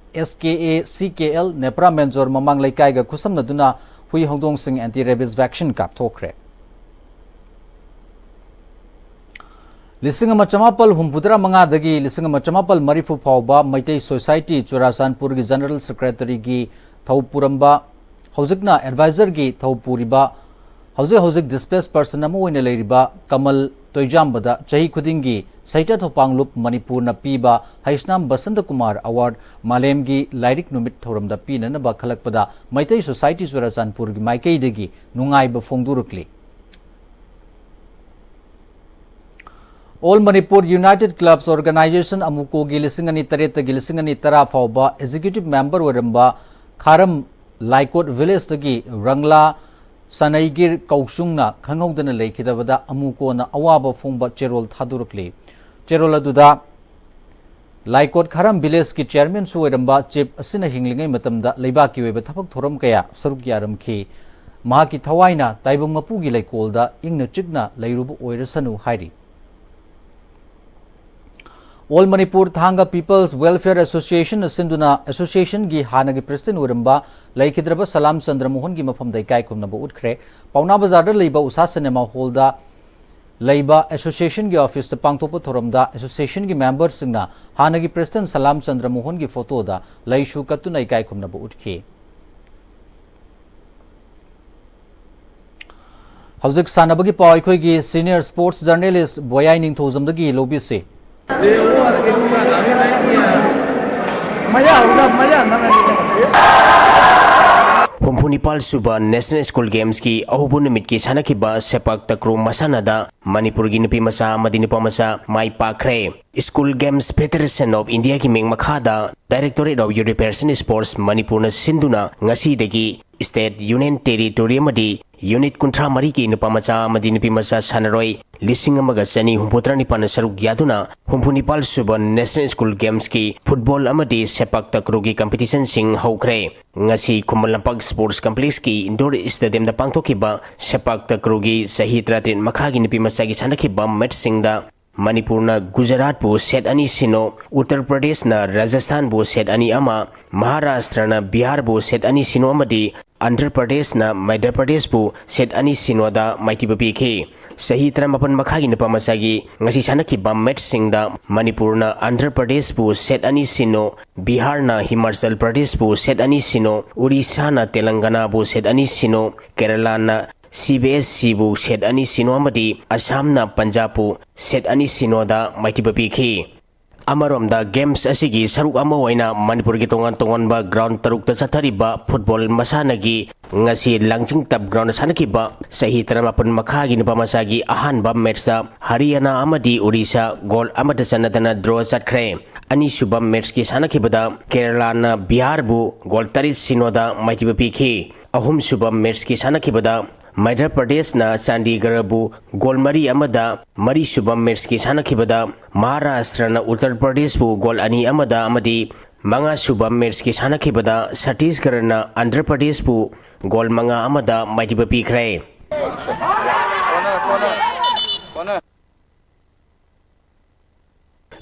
SKACKL ꯅꯦꯄ꯭ꯔꯥ ꯃꯦꯟꯖꯣꯔ ꯃꯃꯥꯡ ꯂꯩꯀꯥꯏꯒ ꯈꯨꯠꯁꯝꯅꯗꯨꯅ ꯍꯨꯏ ꯍꯧꯗꯣꯡꯁꯤꯡ anti rabies vaccine ꯀꯥꯞꯊꯣꯛꯈ꯭ꯔꯦ꯫ ꯂꯤꯁꯤꯡ ꯑꯃ ꯆꯃꯥꯄꯜ ꯍꯨꯝꯐꯨꯇꯔꯥ ꯃꯉꯥꯗꯒꯤ ꯂꯤꯁꯤꯡ ꯑꯃ ꯆꯃꯥꯄꯜ ꯃꯔꯤꯐꯨ ꯐꯥꯎꯕ ꯃꯩꯇꯩ Society ꯆꯨꯔꯥꯆꯥꯟꯄꯨꯔꯒꯤ General Secretaryꯒꯤ ꯊꯧ ꯄꯨꯔꯝꯕ, ꯍꯧꯖꯤꯛꯅ Advisorꯒꯤ ꯊꯧ ꯄꯨꯔꯤꯕ, ꯍꯧꯖꯤꯛ ꯍꯧꯖꯤꯛ displaced person ꯑꯃ ꯑꯣꯏꯅ ꯂꯩꯔꯤꯕ ꯀꯃꯜ ꯇꯣꯏꯖꯥꯝꯕꯗ ꯆꯍꯤ ꯈꯨꯗꯤꯡꯒꯤ ꯁꯍꯤꯇ꯭ꯌ ꯊꯧꯄꯥꯡꯂꯨꯞ ꯃꯅꯤꯄꯨꯔꯅ ꯄꯤꯕ ꯍꯩꯁꯅꯥꯝ ꯕꯁꯟꯇ ꯀꯨꯃꯥꯔ Award ꯃꯥꯂꯦꯝꯒꯤ ꯂꯥꯏꯔꯤꯛ ꯅꯨꯃꯤꯠ ꯊꯧꯔꯝꯗ ꯄꯤꯅꯅꯕ ꯈꯜꯂꯛꯄꯗ ꯃꯩꯇꯩ Society ꯆꯨꯔꯥꯆꯥꯟꯄꯨꯔꯒꯤ ꯃꯥꯏꯀꯩꯗꯒꯤ ꯅꯨꯡꯉꯥꯏꯕ ꯐꯣꯡꯗꯣꯔꯛꯂꯤ꯫ All Manipur United Clubs Organization, ꯑꯃꯨꯀꯣꯒꯤ ꯂꯤꯁꯤꯡ ꯑꯅꯤ ꯇꯔꯦꯠꯇꯒꯤ ꯂꯤꯁꯤꯡ ꯑꯅꯤ ꯇꯔꯥ ꯐꯥꯎꯕ Executive Member ꯑꯣꯏꯔꯝꯕ ꯈꯥꯔꯝ ꯂꯥꯏꯀꯣꯠ Villageꯇꯒꯤ ꯔꯪꯂꯥ ꯁꯅꯩꯒꯤꯔ ꯀꯧꯁꯨꯡꯅ ꯈꯪꯍꯧꯗꯅ ꯂꯩꯈꯤꯗꯕꯗ ꯑꯃꯨꯀꯣꯅ ꯑꯋꯥꯕ ꯐꯣꯡꯕ ꯆꯦꯔꯣꯜ ꯊꯥꯗꯣꯔꯛꯂꯤ꯫ ꯆꯦꯔꯣꯜ ꯑꯗꯨꯗ ꯂꯥꯏꯀꯣꯠ ꯈꯥꯔꯝ Villageꯀꯤ Chairmanꯁꯨ ꯑꯣꯏꯔꯝꯕ Chief ꯑꯁꯤꯅ ꯍꯤꯡꯂꯤꯉꯩ ꯃꯇꯝꯗ ꯂꯩꯕꯥꯛꯀꯤ ꯑꯣꯏꯕ ꯊꯕꯛ ꯊꯧꯔꯝ ꯀꯌꯥ ꯁꯔꯨꯛ ꯌꯥꯔꯝꯈꯤ꯫ ꯃꯍꯥꯛꯀꯤ ꯊꯋꯥꯏꯅ ꯇꯥꯏꯕꯪ ꯃꯄꯨꯒꯤ ꯂꯩꯀꯣꯜꯗ ꯏꯪꯅ ꯆꯤꯛꯅ ꯂꯩꯔꯨꯕ ꯑꯣꯏꯔꯁꯅꯨ ꯍꯥꯏꯔꯤ꯫ All Manipur Thanga People's Welfare Association ꯅ ꯁꯤꯟꯗꯨꯅ association ꯒꯤ ꯍꯥꯟꯅꯒꯤ president ꯑꯣꯏꯔꯝꯕ ꯂꯩꯈꯤꯗ꯭ꯔꯕ ꯁꯂꯥꯝ ꯆꯟꯗ꯭ꯔ ꯃꯣꯍꯟꯒꯤ ꯃꯐꯝꯗ ꯏꯀꯥꯏ ꯈꯨꯝꯅꯕ ꯎꯠꯈ꯭ꯔꯦ꯫ ꯄꯥꯎꯅꯥ ꯕꯖꯥꯔꯗ ꯂꯩꯕ ꯎꯁꯥ cinema hall ꯗ ꯂꯩꯕ association ꯒꯤ office ꯇ ꯄꯥꯡꯊꯣꯛꯄ ꯊꯧꯔꯝꯗ association ꯒꯤ member ꯁꯤꯡꯅ ꯍꯥꯟꯅꯒꯤ president ꯁꯂꯥꯝ ꯆꯟꯗ꯭ꯔ ꯃꯣꯍꯟꯒꯤ photo ꯗ ꯂꯩꯁꯨ ꯀꯠꯇꯨꯅ ꯏꯀꯥꯏ ꯈꯨꯝꯅꯕ ꯎꯠꯈꯤ꯫ ꯍꯧꯖꯤꯛ ꯁꯥꯟꯅꯕꯒꯤ ꯄꯥꯎ ꯑꯩꯈꯣꯏꯒꯤ senior sports journalist ꯕꯣꯌꯥꯏ ꯅꯤꯡꯊꯧꯖꯝꯗꯒꯤ ꯂꯧꯕꯤꯁꯤ꯫ ꯍꯨꯝꯐꯨ ꯅꯤꯄꯥꯜ ꯁꯨꯕ National School Games ꯀꯤ ꯑꯍꯧꯕ ꯅꯨꯃꯤꯠꯀꯤ ꯁꯥꯟꯅꯈꯤꯕ ꯁꯦꯄꯥꯛ ꯇꯀ꯭ꯔꯨ ꯃꯁꯥꯟꯅꯗ ꯃꯅꯤꯄꯨꯔꯒꯤ ꯅꯨꯄꯤ ꯃꯆꯥ ꯑꯃꯗꯤ ꯅꯨꯄꯥ ꯃꯆꯥ ꯃꯥꯏ ꯄꯥꯛꯈ꯭ꯔꯦ꯫ School Games Federation of India ꯒꯤ ꯃꯤꯡ ꯃꯈꯥꯗ Directorate of Youth Affairs and Sports ꯃꯅꯤꯄꯨꯔꯅ ꯁꯤꯟꯗꯨꯅ ꯉꯁꯤꯗꯒꯤ state, union territory ꯑꯃꯗꯤ unit ꯀꯨꯟꯊ꯭ꯔꯥ ꯃꯔꯤꯒꯤ ꯅꯨꯄꯥ ꯃꯆꯥ ꯑꯃꯗꯤ ꯅꯨꯄꯤ ꯃꯆꯥ ꯁꯥꯟꯅꯔꯣꯏ ꯂꯤꯁꯤꯡ ꯑꯃꯒ ꯆꯅꯤ ꯍꯨꯝꯐꯨꯇꯔꯥ ꯅꯤꯄꯥꯟꯅ ꯁꯔꯨꯛ ꯌꯥꯗꯨꯅ ꯍꯨꯝꯐꯨ ꯅꯤꯄꯥꯜ ꯁꯨꯕ National School Games ꯀꯤ football ꯑꯃꯗꯤ ꯁꯦꯄꯥꯛ ꯇꯀ꯭ꯔꯨꯒꯤ competition ꯁꯤꯡ ꯍꯧꯈ꯭ꯔꯦ꯫ ꯉꯁꯤ ꯈꯨꯃꯟ ꯂꯝꯄꯥꯛ Sports Complex ꯀꯤ indoor stadium ꯗ ꯄꯥꯡꯊꯣꯛꯈꯤꯕ ꯁꯦꯄꯥꯛ ꯇꯀ꯭ꯔꯨꯒꯤ ꯆꯍꯤ ꯇꯔꯥꯇꯔꯦꯠ ꯃꯈꯥꯒꯤ ꯅꯨꯄꯤ ꯃꯆꯥꯒꯤ ꯁꯥꯟꯅꯈꯤꯕ match ꯁꯤꯡꯗ ꯃꯅꯤꯄꯨꯔꯅ ꯒꯨꯖꯔꯥꯠꯄꯨ set ꯑꯅꯤ ꯁꯤꯅꯣ, ꯎꯠꯇꯔ ꯄ꯭ꯔꯗꯦꯁꯅ ꯔꯥꯖꯁꯊꯥꯟꯕꯨ set ꯑꯅꯤ ꯑꯃ, ꯃꯍꯥꯔꯥꯁꯇ꯭ꯔꯅ ꯕꯤꯍꯥꯔꯕꯨ set ꯑꯅꯤ ꯁꯤꯅꯣ ꯑꯃꯗꯤ ꯑꯟꯙ꯭ꯔ ꯄ꯭ꯔꯗꯦꯁꯅ ꯃꯙ꯭ꯌ ꯄ꯭ꯔꯗꯦꯁꯄꯨ set ꯑꯅꯤ ꯁꯤꯅꯣꯗ ꯃꯥꯏꯊꯤꯕ ꯄꯤꯈꯤ꯫ ꯆꯍꯤ ꯇꯔꯥꯃꯥꯄꯟ ꯃꯈꯥꯒꯤ ꯅꯨꯄꯥ ꯃꯆꯥꯒꯤ ꯉꯁꯤ ꯁꯥꯟꯅꯈꯤꯕ match ꯁꯤꯡꯗ ꯃꯅꯤꯄꯨꯔꯅ ꯑꯟꯙ꯭ꯔ ꯄ꯭ꯔꯗꯦꯁꯄꯨ set ꯑꯅꯤ ꯁꯤꯅꯣ, ꯕꯤꯍꯥꯔꯅ ꯍꯤꯃꯥꯆꯜ ꯄ꯭ꯔꯗꯦꯁꯄꯨ set ꯑꯅꯤ ꯁꯤꯅꯣ, ꯎꯔꯤꯁꯥꯅ ꯇꯦꯂꯪꯒꯅꯥꯕꯨ set ꯑꯅꯤ ꯁꯤꯅꯣ, ꯀꯦꯔꯂꯥꯅ C B S C ꯕꯨ set ꯑꯅꯤ ꯁꯤꯅꯣ ꯑꯃꯗꯤ ꯑꯁꯥꯝꯅ ꯄꯟꯖꯥꯕꯄꯨ set ꯑꯅꯤ ꯁꯤꯅꯣꯗ ꯃꯥꯏꯊꯤꯕ ꯄꯤꯈꯤ꯫ ꯑꯃꯔꯣꯝꯗ, games ꯑꯁꯤꯒꯤ ꯁꯔꯨꯛ ꯑꯃ ꯑꯣꯏꯅ ꯃꯅꯤꯄꯨꯔꯒꯤ ꯇꯣꯉꯥꯟ ꯇꯣꯉꯥꯟꯕ ground ꯇꯔꯨꯛꯇ ꯆꯠꯊꯔꯤꯕ football ꯃꯁꯥꯟꯅꯒꯤ ꯉꯁꯤ ꯂꯥꯡꯖꯤꯡ ꯇꯞ ground ꯗ ꯁꯥꯟꯅꯈꯤꯕ ꯆꯍꯤ ꯇꯔꯥꯃꯥꯄꯟ ꯃꯈꯥꯒꯤ ꯅꯨꯄꯥ ꯃꯆꯥꯒꯤ ꯑꯍꯥꯟꯕ match ꯇ ꯍꯔꯤꯌꯥꯅꯥ ꯑꯃꯗꯤ ꯎꯔꯤꯁꯥ goal ꯑꯃꯠꯇ ꯆꯟꯅꯗꯅ draw ꯆꯠꯈ꯭ꯔꯦ꯫ ꯑꯅꯤꯁꯨꯕ match ꯀꯤ ꯁꯥꯟꯅꯈꯤꯕꯗ ꯀꯦꯔꯂꯥꯅ ꯕꯤꯍꯥꯔꯕꯨ goal ꯇꯔꯦꯠ ꯁꯤꯅꯣꯗ ꯃꯥꯏꯊꯤꯕ ꯄꯤꯈꯤ꯫ ꯑꯍꯨꯝꯁꯨꯕ match ꯀꯤ ꯁꯥꯟꯅꯈꯤꯕꯗ ꯃꯙ꯭ꯌ ꯄ꯭ꯔꯗꯦꯁꯅ ꯆꯥꯟꯗꯤꯒꯔꯕꯨ goal ꯃꯔꯤ ꯑꯃꯗ, ꯃꯔꯤꯁꯨꯕ match ꯀꯤ ꯁꯥꯟꯅꯈꯤꯕꯗ ꯃꯍꯥꯔꯥꯁꯇ꯭ꯔꯅ ꯎꯠꯇꯔ ꯄ꯭ꯔꯗꯦꯁꯄꯨ goal ꯑꯅꯤ ꯑꯃꯗ ꯑꯃꯗꯤ ꯃꯉꯥꯁꯨꯕ match ꯀꯤ ꯁꯥꯟꯅꯈꯤꯕꯗ ꯁꯠꯇꯤꯁꯒꯔꯅ ꯑꯟꯙ꯭ꯔ ꯄ꯭ꯔꯗꯦꯁꯄꯨ goal ꯃꯉꯥ ꯑꯃꯗ ꯃꯥꯏꯊꯤꯕ ꯄꯤꯈ꯭ꯔꯦ꯫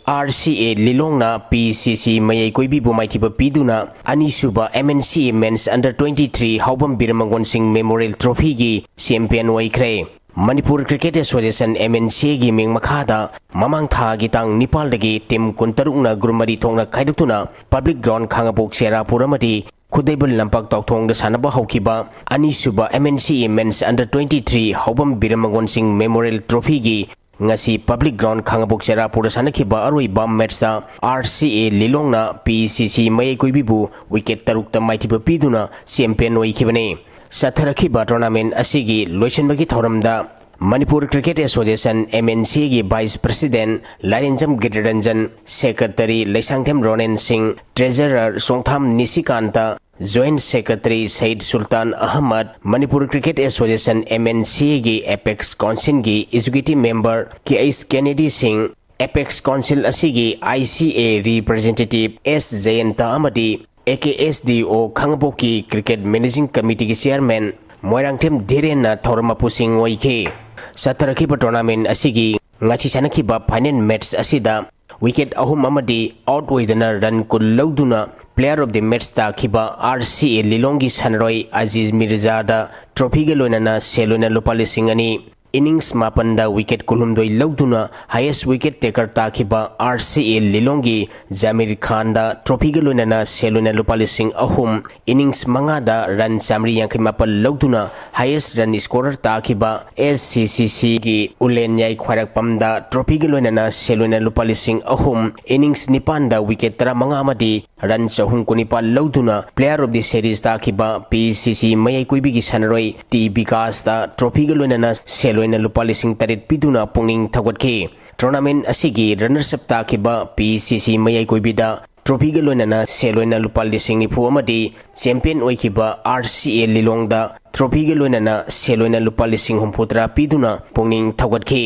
RCA ꯂꯤꯂꯣꯡꯅ PCC ꯃꯌꯥꯏ ꯀꯣꯏꯕꯤꯕꯨ ꯃꯥꯏꯊꯤꯕ ꯄꯤꯗꯨꯅ ꯑꯅꯤꯁꯨꯕ MNCA Men's Under twenty three ꯍꯥꯎꯕꯝ ꯕꯤꯔꯃꯒꯣꯟ ꯁꯤꯡ Memorial Trophyꯒꯤ champion ꯑꯣꯏꯈ꯭ꯔꯦ꯫ ꯃꯅꯤꯄꯨꯔ Cricket Association, MNCAꯒꯤ ꯃꯤꯡ ꯃꯈꯥꯗ ꯃꯃꯥꯡ ꯊꯥꯒꯤ ꯇꯥꯡ ꯅꯤꯄꯥꯜꯗꯒꯤ team ꯀꯨꯟꯇꯔꯨꯛꯅ group ꯃꯔꯤ ꯊꯣꯛꯅ ꯈꯥꯏꯗꯣꯛꯇꯨꯅ Public Ground ꯈꯥꯉꯕꯣꯛ ꯆꯦꯔꯥꯄꯨꯔ ꯑꯃꯗꯤ ꯈꯨꯗꯩꯕꯨꯜ ꯂꯝꯄꯥꯛ ꯇꯥꯎꯊꯣꯡꯗ ꯁꯥꯟꯅꯕ ꯍꯧꯈꯤꯕ ꯑꯅꯤꯁꯨꯕ MNCA Men's Under twenty three ꯍꯥꯎꯕꯝ ꯕꯤꯔꯃꯒꯣꯟ ꯁꯤꯡ Memorial Trophyꯒꯤ ꯉꯁꯤ Public Ground ꯈꯥꯉꯕꯣꯛ ꯆꯦꯔꯥꯄꯨꯔꯗ ꯁꯥꯟꯅꯈꯤꯕ ꯑꯔꯣꯏꯕ matchꯇ RCA ꯂꯤꯂꯣꯡꯅ PCC ꯃꯌꯥꯏ ꯀꯣꯏꯕꯤꯕꯨ wicket ꯇꯔꯨꯛꯇ ꯃꯥꯏꯊꯤꯕ ꯄꯤꯗꯨꯅ champion ꯑꯣꯏꯈꯤꯕꯅꯤ꯫ ꯆꯠꯊꯔꯛꯈꯤꯕ tournament ꯑꯁꯤꯒꯤ ꯂꯣꯏꯁꯤꯟꯕꯒꯤ ꯊꯧꯔꯝꯗ ꯃꯅꯤꯄꯨꯔ Cricket Association, MNCAꯒꯤ Vice President Lairenjam Giriranjan, Secretary Leishangthem Ronen Singh, Treasurer Chongtham Nishikanta, Joint Secretary Syed Sultan Ahmad, Manipur Cricket Association, MNCAꯒꯤ Apex Councilꯒꯤ Executive Member K H Kennedy ꯁꯤꯡ, Apex Council ꯑꯁꯤꯒꯤ ICA Representative S ꯖꯌꯟꯇ ꯑꯃꯗꯤ AKSDO ꯈꯥꯉꯕꯣꯛꯀꯤ Cricket Managing Committeeꯒꯤ Chairman Moirangthem ꯙꯤꯔꯦꯟꯅ ꯊꯧꯔꯝ ꯃꯄꯨꯁꯤꯡ ꯑꯣꯏꯈꯤ꯫ ꯆꯠꯊꯔꯛꯈꯤꯕ tournament ꯑꯁꯤꯒꯤ ꯉꯁꯤ ꯁꯥꯟꯅꯈꯤꯕ final match ꯑꯁꯤꯗ wicket ꯑꯍꯨꯝ ꯑꯃꯗꯤ out ꯑꯣꯏꯗꯅ run ꯀꯨꯟ ꯂꯧꯗꯨꯅ Player of the Match ꯇꯥꯈꯤꯕ RCA ꯂꯤꯂꯣꯡꯒꯤ ꯁꯥꯟꯅꯔꯣꯏ ꯑꯖꯤꯖ ꯃꯤꯔꯖꯥꯗ trophyꯒ ꯂꯣꯏꯅꯅ ꯁꯦꯜ ꯑꯣꯏꯅ ꯂꯨꯄꯥ ꯂꯤꯁꯤꯡ ꯑꯅꯤ, innings ꯃꯥꯄꯟꯗ wicket ꯀꯨꯟꯍꯨꯝꯗꯣꯏ ꯂꯧꯗꯨꯅ highest wicket taker ꯇꯥꯈꯤꯕ RCA ꯂꯤꯂꯣꯡꯒꯤ ꯖꯥꯃꯤꯔ ꯈꯥꯟꯗ trophyꯒ ꯂꯣꯏꯅꯅ ꯁꯦꯜ ꯑꯣꯏꯅ ꯂꯨꯄꯥ ꯂꯤꯁꯤꯡ ꯑꯍꯨꯝ, innings ꯃꯉꯥꯗ run ꯆꯥꯃꯔꯤ ꯌꯥꯡꯈꯩ ꯃꯥꯄꯟ ꯂꯧꯗꯨꯅ highest run scorer ꯇꯥꯈꯤꯕ SCCCꯒꯤ ꯎꯂꯦꯟꯌꯥꯏ ꯈ꯭ꯋꯥꯏꯔꯥꯛꯄꯝꯗ trophyꯒ ꯂꯣꯏꯅꯅ ꯁꯦꯜ ꯑꯣꯏꯅ ꯂꯨꯄꯥ ꯂꯤꯁꯤꯡ ꯑꯍꯨꯝ, innings ꯅꯤꯄꯥꯟꯗ wicket ꯇꯔꯥꯃꯉꯥ ꯑꯃꯗꯤ run ꯆꯍꯨꯝ ꯀꯨꯟꯅꯤꯄꯥꯜ ꯂꯧꯗꯨꯅ Player of the Series ꯇꯥꯈꯤꯕ PCC ꯃꯌꯥꯏ ꯀꯣꯏꯕꯤꯒꯤ ꯁꯥꯟꯅꯔꯣꯏ ꯇꯤ ꯕꯤꯀꯥꯁꯇ trophyꯒ ꯂꯣꯏꯅꯅ ꯁꯦꯜ ꯑꯣꯏꯅ ꯂꯨꯄꯥ ꯂꯤꯁꯤꯡ ꯇꯔꯦꯠ ꯄꯤꯗꯨꯅ ꯄꯨꯛꯅꯤꯡ ꯊꯧꯒꯠꯈꯤ꯫ Tournament ꯑꯁꯤꯒꯤ runners up ꯇꯥꯈꯤꯕ PCC ꯃꯌꯥꯏ ꯀꯣꯏꯕꯤꯗ trophyꯒ ꯂꯣꯏꯅꯅ ꯁꯦꯜ ꯑꯣꯏꯅ ꯂꯨꯄꯥ ꯂꯤꯁꯤꯡ ꯅꯤꯐꯨ ꯑꯃꯗꯤ champion ꯑꯣꯏꯈꯤꯕ RCA ꯂꯤꯂꯣꯡꯗ trophyꯒ ꯂꯣꯏꯅꯅ ꯁꯦꯜ ꯑꯣꯏꯅ ꯂꯨꯄꯥ ꯂꯤꯁꯤꯡ ꯍꯨꯝꯐꯨꯇꯔꯥ ꯄꯤꯗꯨꯅ ꯄꯨꯛꯅꯤꯡ ꯊꯧꯒꯠꯈꯤ꯫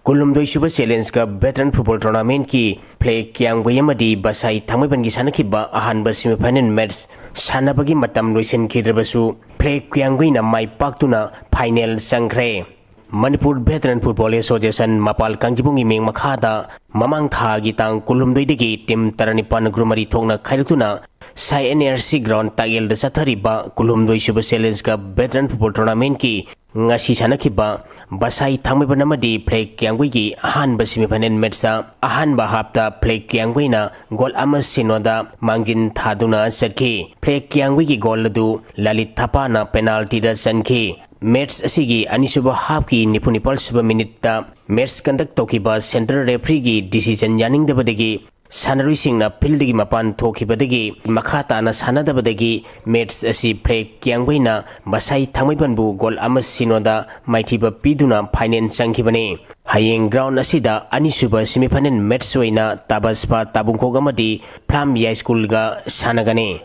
ꯀꯨꯟꯍꯨꯝꯗꯣꯏ ꯁꯨꯕ Challenge Cup Veteran Football Tournament ꯀꯤ ꯐ꯭ꯂꯦꯛ ꯀꯤꯌꯥꯡꯒꯣꯏ ꯑꯃꯗꯤ ꯕꯁꯥꯏ ꯊꯥꯡꯃꯩꯕꯟꯒꯤ ꯁꯥꯟꯅꯈꯤꯕ ꯑꯍꯥꯟꯕ semi final match ꯁꯥꯟꯅꯕꯒꯤ ꯃꯇꯝ ꯂꯣꯏꯁꯤꯟꯈꯤꯗ꯭ꯔꯕꯁꯨ, ꯐ꯭ꯂꯦꯛ ꯀꯤꯌꯥꯡꯒꯣꯏꯅ ꯃꯥꯏ ꯄꯥꯛꯇꯨꯅ final ꯆꯪꯈ꯭ꯔꯦ꯫ ꯃꯅꯤꯄꯨꯔ Veteran Football Association ꯃꯄꯥꯜ ꯀꯥꯡꯖꯩꯕꯨꯡꯒꯤ ꯃꯤꯡ ꯃꯈꯥꯗ ꯃꯃꯥꯡ ꯊꯥꯒꯤ ꯇꯥꯡ ꯀꯨꯟꯍꯨꯝꯗꯣꯏꯗꯒꯤ team ꯇꯔꯥꯅꯤꯄꯥꯟ group ꯃꯔꯤ ꯊꯣꯛꯅ ꯈꯥꯏꯗꯣꯛꯇꯨꯅ ꯁꯥꯏ NRC ground ꯇꯥꯛꯌꯦꯜꯗ ꯆꯠꯊꯔꯤꯕ ꯀꯨꯟꯍꯨꯝꯗꯣꯏ ꯁꯨꯕ Challenge Cup Veteran Football Tournament ꯀꯤ ꯉꯁꯤ ꯁꯥꯟꯅꯈꯤꯕ ꯕꯁꯥꯏ ꯊꯥꯡꯃꯩꯕꯟ ꯑꯃꯗꯤ ꯐ꯭ꯂꯦꯛ ꯀꯤꯌꯥꯡꯒꯣꯏꯒꯤ ꯑꯍꯥꯟꯕ semi final match ꯇ ꯑꯍꯥꯟꯕ half ꯇ ꯐ꯭ꯂꯦꯛ ꯀꯤꯌꯥꯡꯒꯣꯏꯅ goal ꯑꯃ ꯁꯤꯅꯣꯗ ꯃꯥꯡꯖꯤꯟ ꯊꯥꯗꯨꯅ ꯆꯠꯈꯤ꯫ ꯐ꯭ꯂꯦꯛ ꯀꯤꯌꯥꯡꯒꯣꯏꯒꯤ goal ꯑꯗꯨ ꯂꯂꯤꯠ ꯊꯥꯄꯥꯅ penalty ꯗ ꯆꯟꯈꯤ꯫ Match ꯑꯁꯤꯒꯤ ꯑꯅꯤꯁꯨꯕ half ꯀꯤ ꯅꯤꯐꯨ ꯅꯤꯄꯥꯜ ꯁꯨꯕ minute ꯇ match conduct ꯇꯧꯈꯤꯕ central referee ꯒꯤ decision ꯌꯥꯅꯤꯡꯗꯕꯗꯒꯤ ꯁꯥꯟꯅꯔꯣꯏꯁꯤꯡꯅ field ꯗꯒꯤ ꯃꯄꯥꯟ ꯊꯣꯛꯈꯤꯕꯗꯒꯤ ꯃꯈꯥ ꯇꯥꯅ ꯁꯥꯟꯅꯗꯕꯗꯒꯤ match ꯑꯁꯤ ꯐ꯭ꯂꯦꯛ ꯀꯤꯌꯥꯡꯒꯣꯏꯅ ꯕꯁꯥꯏ ꯊꯥꯡꯃꯩꯕꯟꯕꯨ goal ꯑꯃ ꯁꯤꯅꯣꯗ ꯃꯥꯏꯊꯤꯕ ꯄꯤꯗꯨꯅ final ꯆꯪꯈꯤꯕꯅꯤ꯫ ꯍꯌꯦꯡ ground ꯑꯁꯤꯗ ꯑꯅꯤꯁꯨꯕ semi final match ꯑꯣꯏꯅ ꯇꯥꯕꯁꯄꯥ ꯇꯥꯕꯨꯡꯈꯣꯛ ꯑꯃꯗꯤ ꯐ꯭ꯂꯥꯝ ꯌꯥꯏꯁ꯭ꯀꯨꯜꯒ ꯁꯥꯟꯅꯒꯅꯤ꯫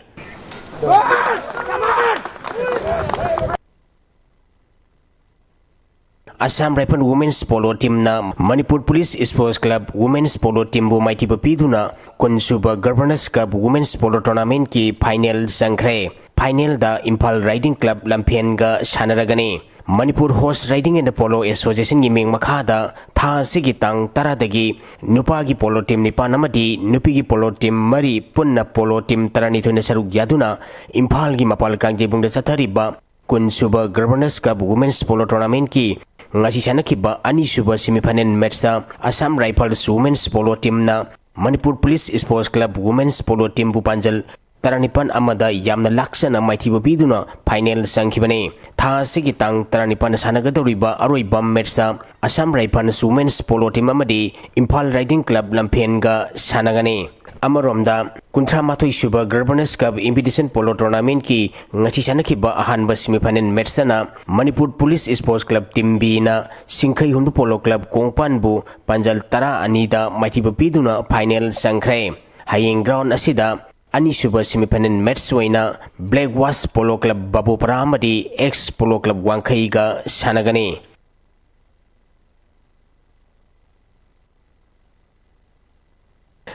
Assam Rifle Women's Polo Team ꯅ Manipur Police Sports Club Women's Polo Team ꯕꯨ ꯃꯥꯏꯊꯤꯕ ꯄꯤꯗꯨꯅ ꯀꯨꯟ ꯁꯨꯕ Governors Cup Women's Polo Tournament ꯀꯤ final ꯆꯪꯈ꯭ꯔꯦ꯫ Final the Imphal Riding Club ꯂꯝꯐꯦꯟꯒ ꯁꯥꯟꯅꯔꯒꯅꯤ꯫ Manipur Horse Riding and Polo Association ꯒꯤ ꯃꯤꯡ ꯃꯈꯥꯗ ꯊꯥ ꯑꯁꯤꯒꯤ ꯇꯥꯡ ꯇꯔꯥꯗꯒꯤ ꯅꯨꯄꯥꯒꯤ polo team ꯅꯤꯄꯥꯟ ꯑꯃꯗꯤ ꯅꯨꯄꯤꯒꯤ polo team ꯃꯔꯤ, ꯄꯨꯟꯅ polo team ꯇꯔꯥꯅꯤꯊꯣꯏꯅ ꯁꯔꯨꯛ ꯌꯥꯗꯨꯅ ꯏꯝꯐꯥꯜꯒꯤ ꯃꯄꯥꯜ ꯀꯥꯡꯖꯩꯕꯨꯡꯗ ꯆꯠꯊꯔꯤꯕ ꯀꯨꯟ ꯁꯨꯕ Governors Cup Women's Polo Tournament ꯀꯤ ꯉꯁꯤ ꯁꯥꯟꯅꯈꯤꯕ ꯑꯅꯤꯁꯨꯕ semi final match ꯇ Assam Rifles Women's Polo Team ꯅ Manipur Police Sports Club Women's Polo Team ꯕꯨ ꯄꯥꯟꯖꯜ ꯇꯔꯥꯅꯤꯄꯥꯟ ꯑꯃꯗ ꯌꯥꯝꯅ ꯂꯥꯛꯆꯅ ꯃꯥꯏꯊꯤꯕ ꯄꯤꯗꯨꯅ final ꯆꯪꯈꯤꯕꯅꯤ꯫ ꯊꯥ ꯑꯁꯤꯒꯤ ꯇꯥꯡ ꯇꯔꯥꯅꯤꯄꯥꯟꯗ ꯁꯥꯟꯅꯒꯗꯧꯔꯤꯕ ꯑꯔꯣꯏꯕ match ꯇ Assam Rifles Women's Polo Team ꯑꯃꯗꯤ ꯏꯝꯐꯥꯜ Riding Club ꯂꯝꯐꯦꯟꯒ ꯁꯥꯟꯅꯒꯅꯤ꯫ ꯑꯃꯔꯣꯝꯗ, ꯀꯨꯟꯊ꯭ꯔꯥ ꯃꯥꯊꯣꯏ ꯁꯨꯕ Governors Cup Invitation Polo Tournament ꯀꯤ ꯉꯁꯤ ꯁꯥꯟꯅꯈꯤꯕ ꯑꯍꯥꯟꯕ semi final match ꯇꯅ Manipur Police Sports Club Team B ꯅ ꯁꯤꯡꯈꯩ ꯍꯨꯟꯕꯨ Polo Club ꯀꯣꯡꯄꯥꯟꯕꯨ ꯄꯥꯟꯖꯜ ꯇꯔꯥ ꯑꯅꯤꯗ ꯃꯥꯏꯊꯤꯕ ꯄꯤꯗꯨꯅ final ꯆꯪꯈ꯭ꯔꯦ꯫ ꯍꯌꯦꯡ ground ꯑꯁꯤꯗ ꯑꯅꯤꯁꯨꯕ semi final match ꯑꯣꯏꯅ Black Watch Polo Club ꯕꯥꯕꯨꯄꯥꯔꯥ ꯑꯃꯗꯤ Ex Polo Club ꯋꯥꯡꯈꯩꯒ ꯁꯥꯟꯅꯒꯅꯤ꯫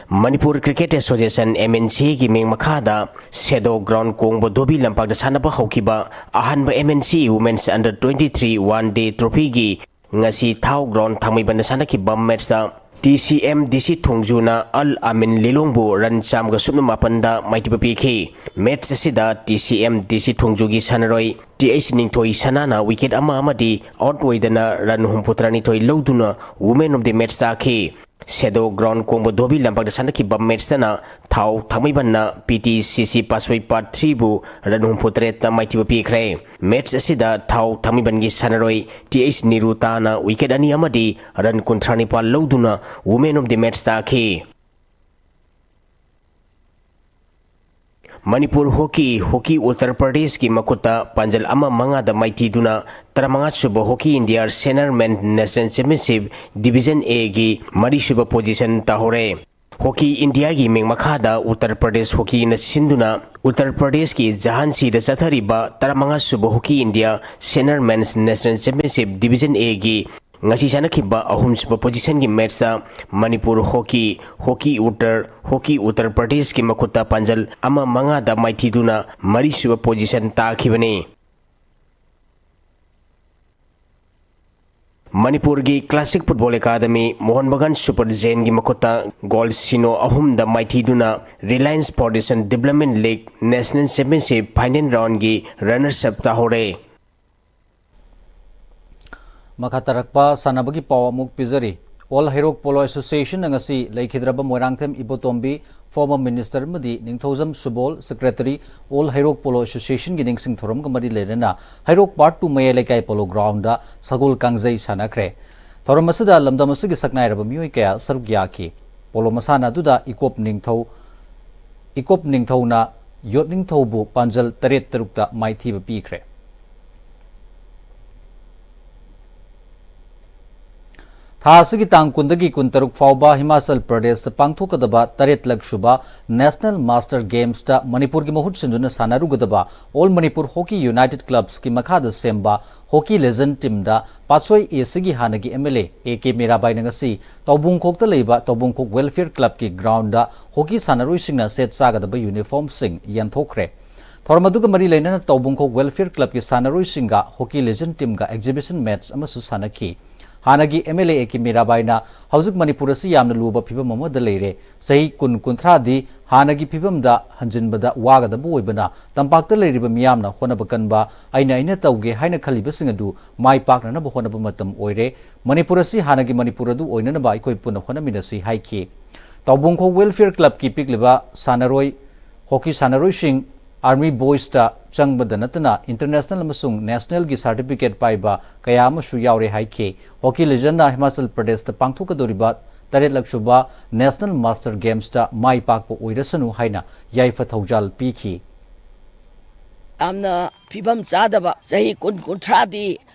Manipur Cricket Association, M N C A ꯒꯤ ꯃꯤꯡ ꯃꯈꯥꯗ ꯁꯦꯗꯣ ꯒ꯭ꯔꯥꯎꯟ ꯀꯣꯡꯕ ꯙꯣꯕꯤ ꯂꯝꯄꯥꯛꯇ ꯁꯥꯟꯅꯕ ꯍꯧꯈꯤꯕ ꯑꯍꯥꯟꯕ M N C A Women's Under twenty-three One Day Trophyꯒꯤ ꯉꯁꯤ ꯊꯥꯎ ꯒ꯭ꯔꯥꯎꯟ ꯊꯥꯡꯃꯩꯕꯟꯗ ꯁꯥꯟꯅꯈꯤꯕ ꯃꯦꯠꯁꯇ T C M D C ꯊꯣꯡꯖꯨꯅ ꯑꯜ ꯑꯃꯤꯟ ꯂꯤꯂꯣꯡꯕꯨ ꯔꯟ ꯆꯥꯝꯃꯒ ꯁꯨꯞꯅ ꯃꯥꯄꯟꯗ ꯃꯥꯏꯊꯤꯕ ꯄꯤꯈꯤ꯫ ꯃꯦꯠꯁ ꯑꯁꯤꯗ T C M D C ꯊꯣꯡꯖꯨꯒꯤ ꯁꯥꯟꯅꯔꯣꯏ T H ꯅꯤꯡꯊꯣꯏ ꯁꯅꯥꯅ ꯋꯤꯀꯦꯠ ꯑꯃ ꯑꯃꯗꯤ ꯑꯥꯎꯠ ꯑꯣꯏꯗꯅ ꯔꯟ ꯍꯨꯝꯐꯨꯇꯔꯥꯅꯤꯊꯣꯏ ꯂꯧꯗꯨꯅ Woman of the Match ꯇꯥꯈꯤ꯫ ꯁꯦꯗꯣ ꯒ꯭ꯔꯥꯎꯟ ꯀꯣꯡꯕ ꯙꯣꯕꯤ ꯂꯝꯄꯥꯛꯇ ꯁꯥꯟꯅꯈꯤꯕ ꯃꯦꯠꯁꯇꯅ ꯊꯥꯎ ꯊꯥꯡꯃꯩꯕꯟꯅ P T C C ꯄꯥꯁꯣꯏ Part three ꯕꯨ ꯔꯟ ꯍꯨꯝꯐꯨꯇꯔꯦꯠꯇ ꯃꯥꯏꯊꯤꯕ ꯄꯤꯈ꯭ꯔꯦ꯫ ꯃꯦꯠꯁ ꯑꯁꯤꯗ ꯊꯥꯎ ꯊꯥꯡꯃꯩꯕꯟꯒꯤ ꯁꯥꯟꯅꯔꯣꯏ T H ꯅꯤꯔꯨꯇꯥꯅ ꯋꯤꯀꯦꯠ ꯑꯅꯤ ꯑꯃꯗꯤ ꯔꯟ ꯀꯨꯟꯊ꯭ꯔꯥ ꯅꯤꯄꯥꯜ ꯂꯧꯗꯨꯅ Woman of the Match ꯇꯥꯈꯤ꯫ ꯃꯅꯤꯄꯨꯔ ꯍꯣꯀꯤ, ꯍꯣꯀꯤ ꯎꯠꯇꯔ ꯄ꯭ꯔꯗꯦꯁꯀꯤ ꯃꯈꯨꯠꯇ ꯄꯥꯟꯖꯜ ꯑꯃ ꯃꯉꯥꯗ ꯃꯥꯏꯊꯤꯗꯨꯅ ꯇꯔꯥꯃꯉꯥ ꯁꯨꯕ hockey India senior men national championship division A ꯒꯤ ꯃꯔꯤ ꯁꯨꯕ ꯄꯣꯖꯤꯁꯟ ꯇꯥꯍꯧꯔꯦ꯫ ꯍꯣꯀꯤ ꯏꯟꯗꯤꯌꯥꯒꯤ ꯃꯤꯡ ꯃꯈꯥꯗ ꯎꯠꯇꯔ ꯄ꯭ꯔꯗꯦꯁ ꯍꯣꯀꯤꯅ ꯁꯤꯟꯗꯨꯅ ꯎꯠꯇꯔ ꯄ꯭ꯔꯗꯦꯁꯀꯤ ꯖꯍꯥꯟꯁꯤꯗ ꯆꯠꯊꯔꯤꯕ ꯇꯔꯥꯃꯉꯥ ꯁꯨꯕ hockey India senior men's national championship division A ꯒꯤ ꯉꯁꯤ ꯁꯥꯟꯅꯈꯤꯕ ꯑꯍꯨꯝꯁꯨꯕ ꯄꯣꯖꯤꯁꯟꯒꯤ ꯃꯦꯠꯁꯇ Manipur hockey, hockey Uttar, hockey Uttar ꯄ꯭ꯔꯗꯦꯁꯀꯤ ꯃꯈꯨꯠꯇ ꯄꯥꯟꯖꯜ ꯑꯃ ꯃꯉꯥꯗ ꯃꯥꯏꯊꯤꯗꯨꯅ ꯃꯔꯤꯁꯨꯕ ꯄꯣꯖꯤꯁꯟ ꯇꯥꯈꯤꯕꯅꯤ꯫ ꯃꯅꯤꯄꯨꯔꯒꯤ classic football academy Mohun Bagan super ꯖꯦꯟꯒꯤ ꯃꯈꯨꯠꯇ ꯒꯣꯜ ꯁꯤꯅꯣ ꯑꯍꯨꯝꯗ ꯃꯥꯏꯊꯤꯗꯨꯅ Reliance foundation development league national championship final ꯔꯥꯎꯟꯒꯤ ꯔꯟꯅꯔꯁ ꯑꯞ ꯇꯥꯍꯧꯔꯦ꯫ ꯃꯈꯥ ꯇꯥꯔꯛꯄ ꯁꯥꯟꯅꯕꯒꯤ ꯄꯥꯎ ꯑꯃꯨꯛ ꯄꯤꯖꯔꯤ꯫ ꯑꯣꯜ ꯍꯩꯔꯣꯛ ꯄꯣꯂꯣ ꯑꯦꯁꯣꯁꯤꯌꯦꯁꯟꯅ ꯉꯁꯤ ꯂꯩꯈꯤꯗ꯭ꯔꯕ ꯃꯣꯏꯔꯥꯡꯊꯦꯝ ꯏꯕꯣꯇꯣꯝꯕꯤ, former minister ꯑꯃꯗꯤ ꯅꯤꯡꯊꯧꯖꯝ ꯁꯨꯕꯣꯜ, secretary, ꯑꯣꯜ ꯍꯩꯔꯣꯛ ꯄꯣꯂꯣ ꯑꯦꯁꯣꯁꯤꯌꯦꯁꯟꯒꯤ ꯅꯤꯡꯁꯤꯡ ꯊꯧꯔꯝꯒ ꯃꯔꯤ ꯂꯩꯅꯅ ꯍꯩꯔꯣꯛ Part two ꯃꯌꯥꯏ ꯂꯩꯀꯥꯏ ꯄꯣꯂꯣ ꯒ꯭ꯔꯥꯎꯟꯗ ꯁꯒꯣꯜ ꯀꯥꯡꯖꯩ ꯁꯥꯟꯅꯈ꯭ꯔꯦ꯫ ꯊꯧꯔꯝ ꯑꯁꯤꯗ ꯂꯝꯗꯝ ꯑꯁꯤꯒꯤ ꯁꯛꯅꯥꯏꯔꯕ ꯃꯤꯑꯣꯏ ꯀꯌꯥ ꯁꯔꯨꯛ ꯌꯥꯈꯤ꯫ ꯄꯣꯂꯣ ꯃꯁꯥꯟꯅ ꯑꯗꯨꯗ ꯏꯀꯣꯞ ꯅꯤꯡꯊꯧ, ꯏꯀꯣꯞ ꯅꯤꯡꯊꯧꯅ ꯌꯣꯠꯅꯤꯡꯊꯧꯕꯨ ꯄꯥꯟꯖꯜ ꯇꯔꯦꯠ ꯇꯔꯨꯛꯇ ꯃꯥꯏꯊꯤꯕ ꯄꯤꯈ꯭ꯔꯦ꯫ ꯊꯥ ꯑꯁꯤꯒꯤ ꯇꯥꯡ ꯀꯨꯟꯗꯒꯤ ꯀꯨꯟꯇꯔꯨꯛ ꯐꯥꯎꯕ ꯍꯤꯃꯥꯆꯜ ꯄ꯭ꯔꯗꯦꯁꯇ ꯄꯥꯡꯊꯣꯛꯀꯗꯕ ꯇꯔꯦꯠꯂꯛ ꯁꯨꯕ ꯅꯦꯁꯅꯦꯜ ꯃꯥꯁꯇꯔ ꯒꯦꯝꯁꯇ ꯃꯅꯤꯄꯨꯔꯒꯤ ꯃꯍꯨꯠ ꯁꯤꯟꯗꯨꯅ ꯁꯥꯟꯅꯔꯨꯒꯗꯕ ꯑꯣꯜ ꯃꯅꯤꯄꯨꯔ ꯍꯣꯀꯤ ꯌꯨꯅꯥꯏꯇꯦꯗ ꯀ꯭ꯂꯕꯁꯀꯤ ꯃꯈꯥꯗ ꯁꯦꯝꯕ ꯍꯣꯀꯤ ꯂꯦꯖꯦꯟꯗ ꯇꯤꯝꯗ ꯄꯥꯠꯁꯣꯏ ꯑꯦ ꯁꯤꯒꯤ ꯍꯥꯟꯅꯒꯤ M L A A K ꯃꯤꯔꯥꯕꯥꯏꯅ ꯉꯁꯤ ꯇꯧꯕꯨꯡꯈꯣꯛꯇ ꯂꯩꯕ ꯇꯧꯕꯨꯡꯈꯣꯛ ꯋꯦꯜꯐꯤꯌꯔ ꯀ꯭ꯂꯕꯀꯤ ꯒ꯭ꯔꯥꯎꯟꯗ ꯍꯣꯀꯤ ꯁꯥꯟꯅꯔꯣꯏꯁꯤꯡꯅ ꯁꯦꯠ ꯆꯥꯒꯗꯕ ꯌꯨꯅꯤꯐꯣꯔꯝꯁꯤꯡ ꯌꯦꯟꯊꯣꯛꯈ꯭ꯔꯦ꯫ ꯊꯧꯔꯝ ꯑꯗꯨꯒ ꯃꯔꯤ ꯂꯩꯅꯅ ꯇꯧꯕꯨꯡꯈꯣꯛ ꯋꯦꯜꯐꯤꯌꯔ ꯀ꯭ꯂꯕꯀꯤ ꯁꯥꯟꯅꯔꯣꯏꯁꯤꯡꯒ ꯍꯣꯀꯤ ꯂꯦꯖꯦꯟꯗ ꯇꯤꯝꯒ ꯑꯦꯛꯖꯤꯕꯤꯁꯟ ꯃꯦꯠꯆ ꯑꯃꯁꯨ ꯁꯥꯟꯅꯈꯤ꯫ ꯍꯥꯟꯅꯒꯤ M L A A K ꯃꯤꯔꯥꯕꯥꯏꯅ ꯍꯧꯖꯤꯛ ꯃꯅꯤꯄꯨꯔ ꯑꯁꯤ ꯌꯥꯝꯅ ꯂꯨꯕ ꯐꯤꯕꯝ ꯑꯃꯗ ꯂꯩꯔꯦ꯫ ꯆꯍꯤ ꯀꯨꯟ ꯀꯨꯟꯊ꯭ꯔꯥꯗꯤ ꯍꯥꯟꯅꯒꯤ ꯐꯤꯕꯝꯗ ꯍꯟꯖꯤꯟꯕꯗ ꯋꯥꯒꯗꯕ ꯑꯣꯏꯕꯅ ꯇꯝꯄꯥꯛꯇ ꯂꯩꯔꯤꯕ ꯃꯤꯌꯥꯝꯅ ꯍꯣꯠꯅꯕ ꯀꯟꯕ, ꯑꯩꯅ ꯑꯩꯅ ꯇꯧꯒꯦ ꯍꯥꯏꯅ ꯈꯜꯂꯤꯕꯁꯤꯡ ꯑꯗꯨ ꯃꯥꯏ ꯄꯥꯛꯅꯅꯕ ꯍꯣꯠꯅꯕ ꯃꯇꯝ ꯑꯣꯏꯔꯦ꯫ ꯃꯅꯤꯄꯨꯔ ꯑꯁꯤ ꯍꯥꯟꯅꯒꯤ ꯃꯅꯤꯄꯨꯔ ꯑꯗꯨ ꯑꯣꯏꯅꯅꯕ ꯑꯩꯈꯣꯏ ꯄꯨꯟꯅ ꯍꯣꯠꯅꯃꯤꯟꯅꯁꯤ ꯍꯥꯏꯈꯤ꯫ ꯇꯧꯕꯨꯡꯈꯣꯛ ꯋꯦꯜꯐꯤꯌꯔ ꯀ꯭ꯂꯕꯀꯤ ꯄꯤꯛꯂꯤꯕ ꯁꯥꯟꯅꯔꯣꯏ ꯍꯣꯀꯤ ꯁꯥꯟꯅꯔꯣꯏꯁꯤꯡ ꯑꯥꯔꯃꯤ ꯕꯣꯏꯁꯇ ꯆꯪꯕꯗ ꯅꯠꯇꯅ ꯏꯟꯇꯔꯅꯦꯁꯅꯦꯜ ꯑꯃꯁꯨꯡ ꯅꯦꯁꯅꯦꯜꯒꯤ ꯁꯥꯔꯇꯤꯐꯤꯀꯦꯠ ꯄꯥꯏꯕ ꯀꯌꯥ ꯑꯃꯁꯨ ꯌꯥꯎꯔꯦ ꯍꯥꯏꯈꯤ꯫ ꯍꯣꯀꯤ ꯂꯦꯖꯦꯟꯗꯅ ꯍꯤꯃꯥꯆꯜ ꯄ꯭ꯔꯗꯦꯁꯇ ꯄꯥꯡꯊꯣꯛꯀꯗꯧꯔꯤꯕ ꯇꯔꯦꯠꯂꯛ ꯁꯨꯕ ꯅꯦꯁꯅꯦꯜ ꯃꯥꯁꯇꯔ ꯒꯦꯝꯁꯇ ꯃꯥꯏ ꯄꯥꯛꯄ ꯑꯣꯏꯔꯁꯅꯨ ꯍꯥꯏꯅ ꯌꯥꯏꯐ ꯊꯧꯖꯥꯜ ꯄꯤꯈꯤ꯫ ꯌꯥꯝꯅ ꯐꯤꯕꯝ ꯆꯥꯗꯕ ꯆꯍꯤ ꯀꯨꯟ ꯀꯨꯟꯊ꯭ꯔꯥꯗꯤ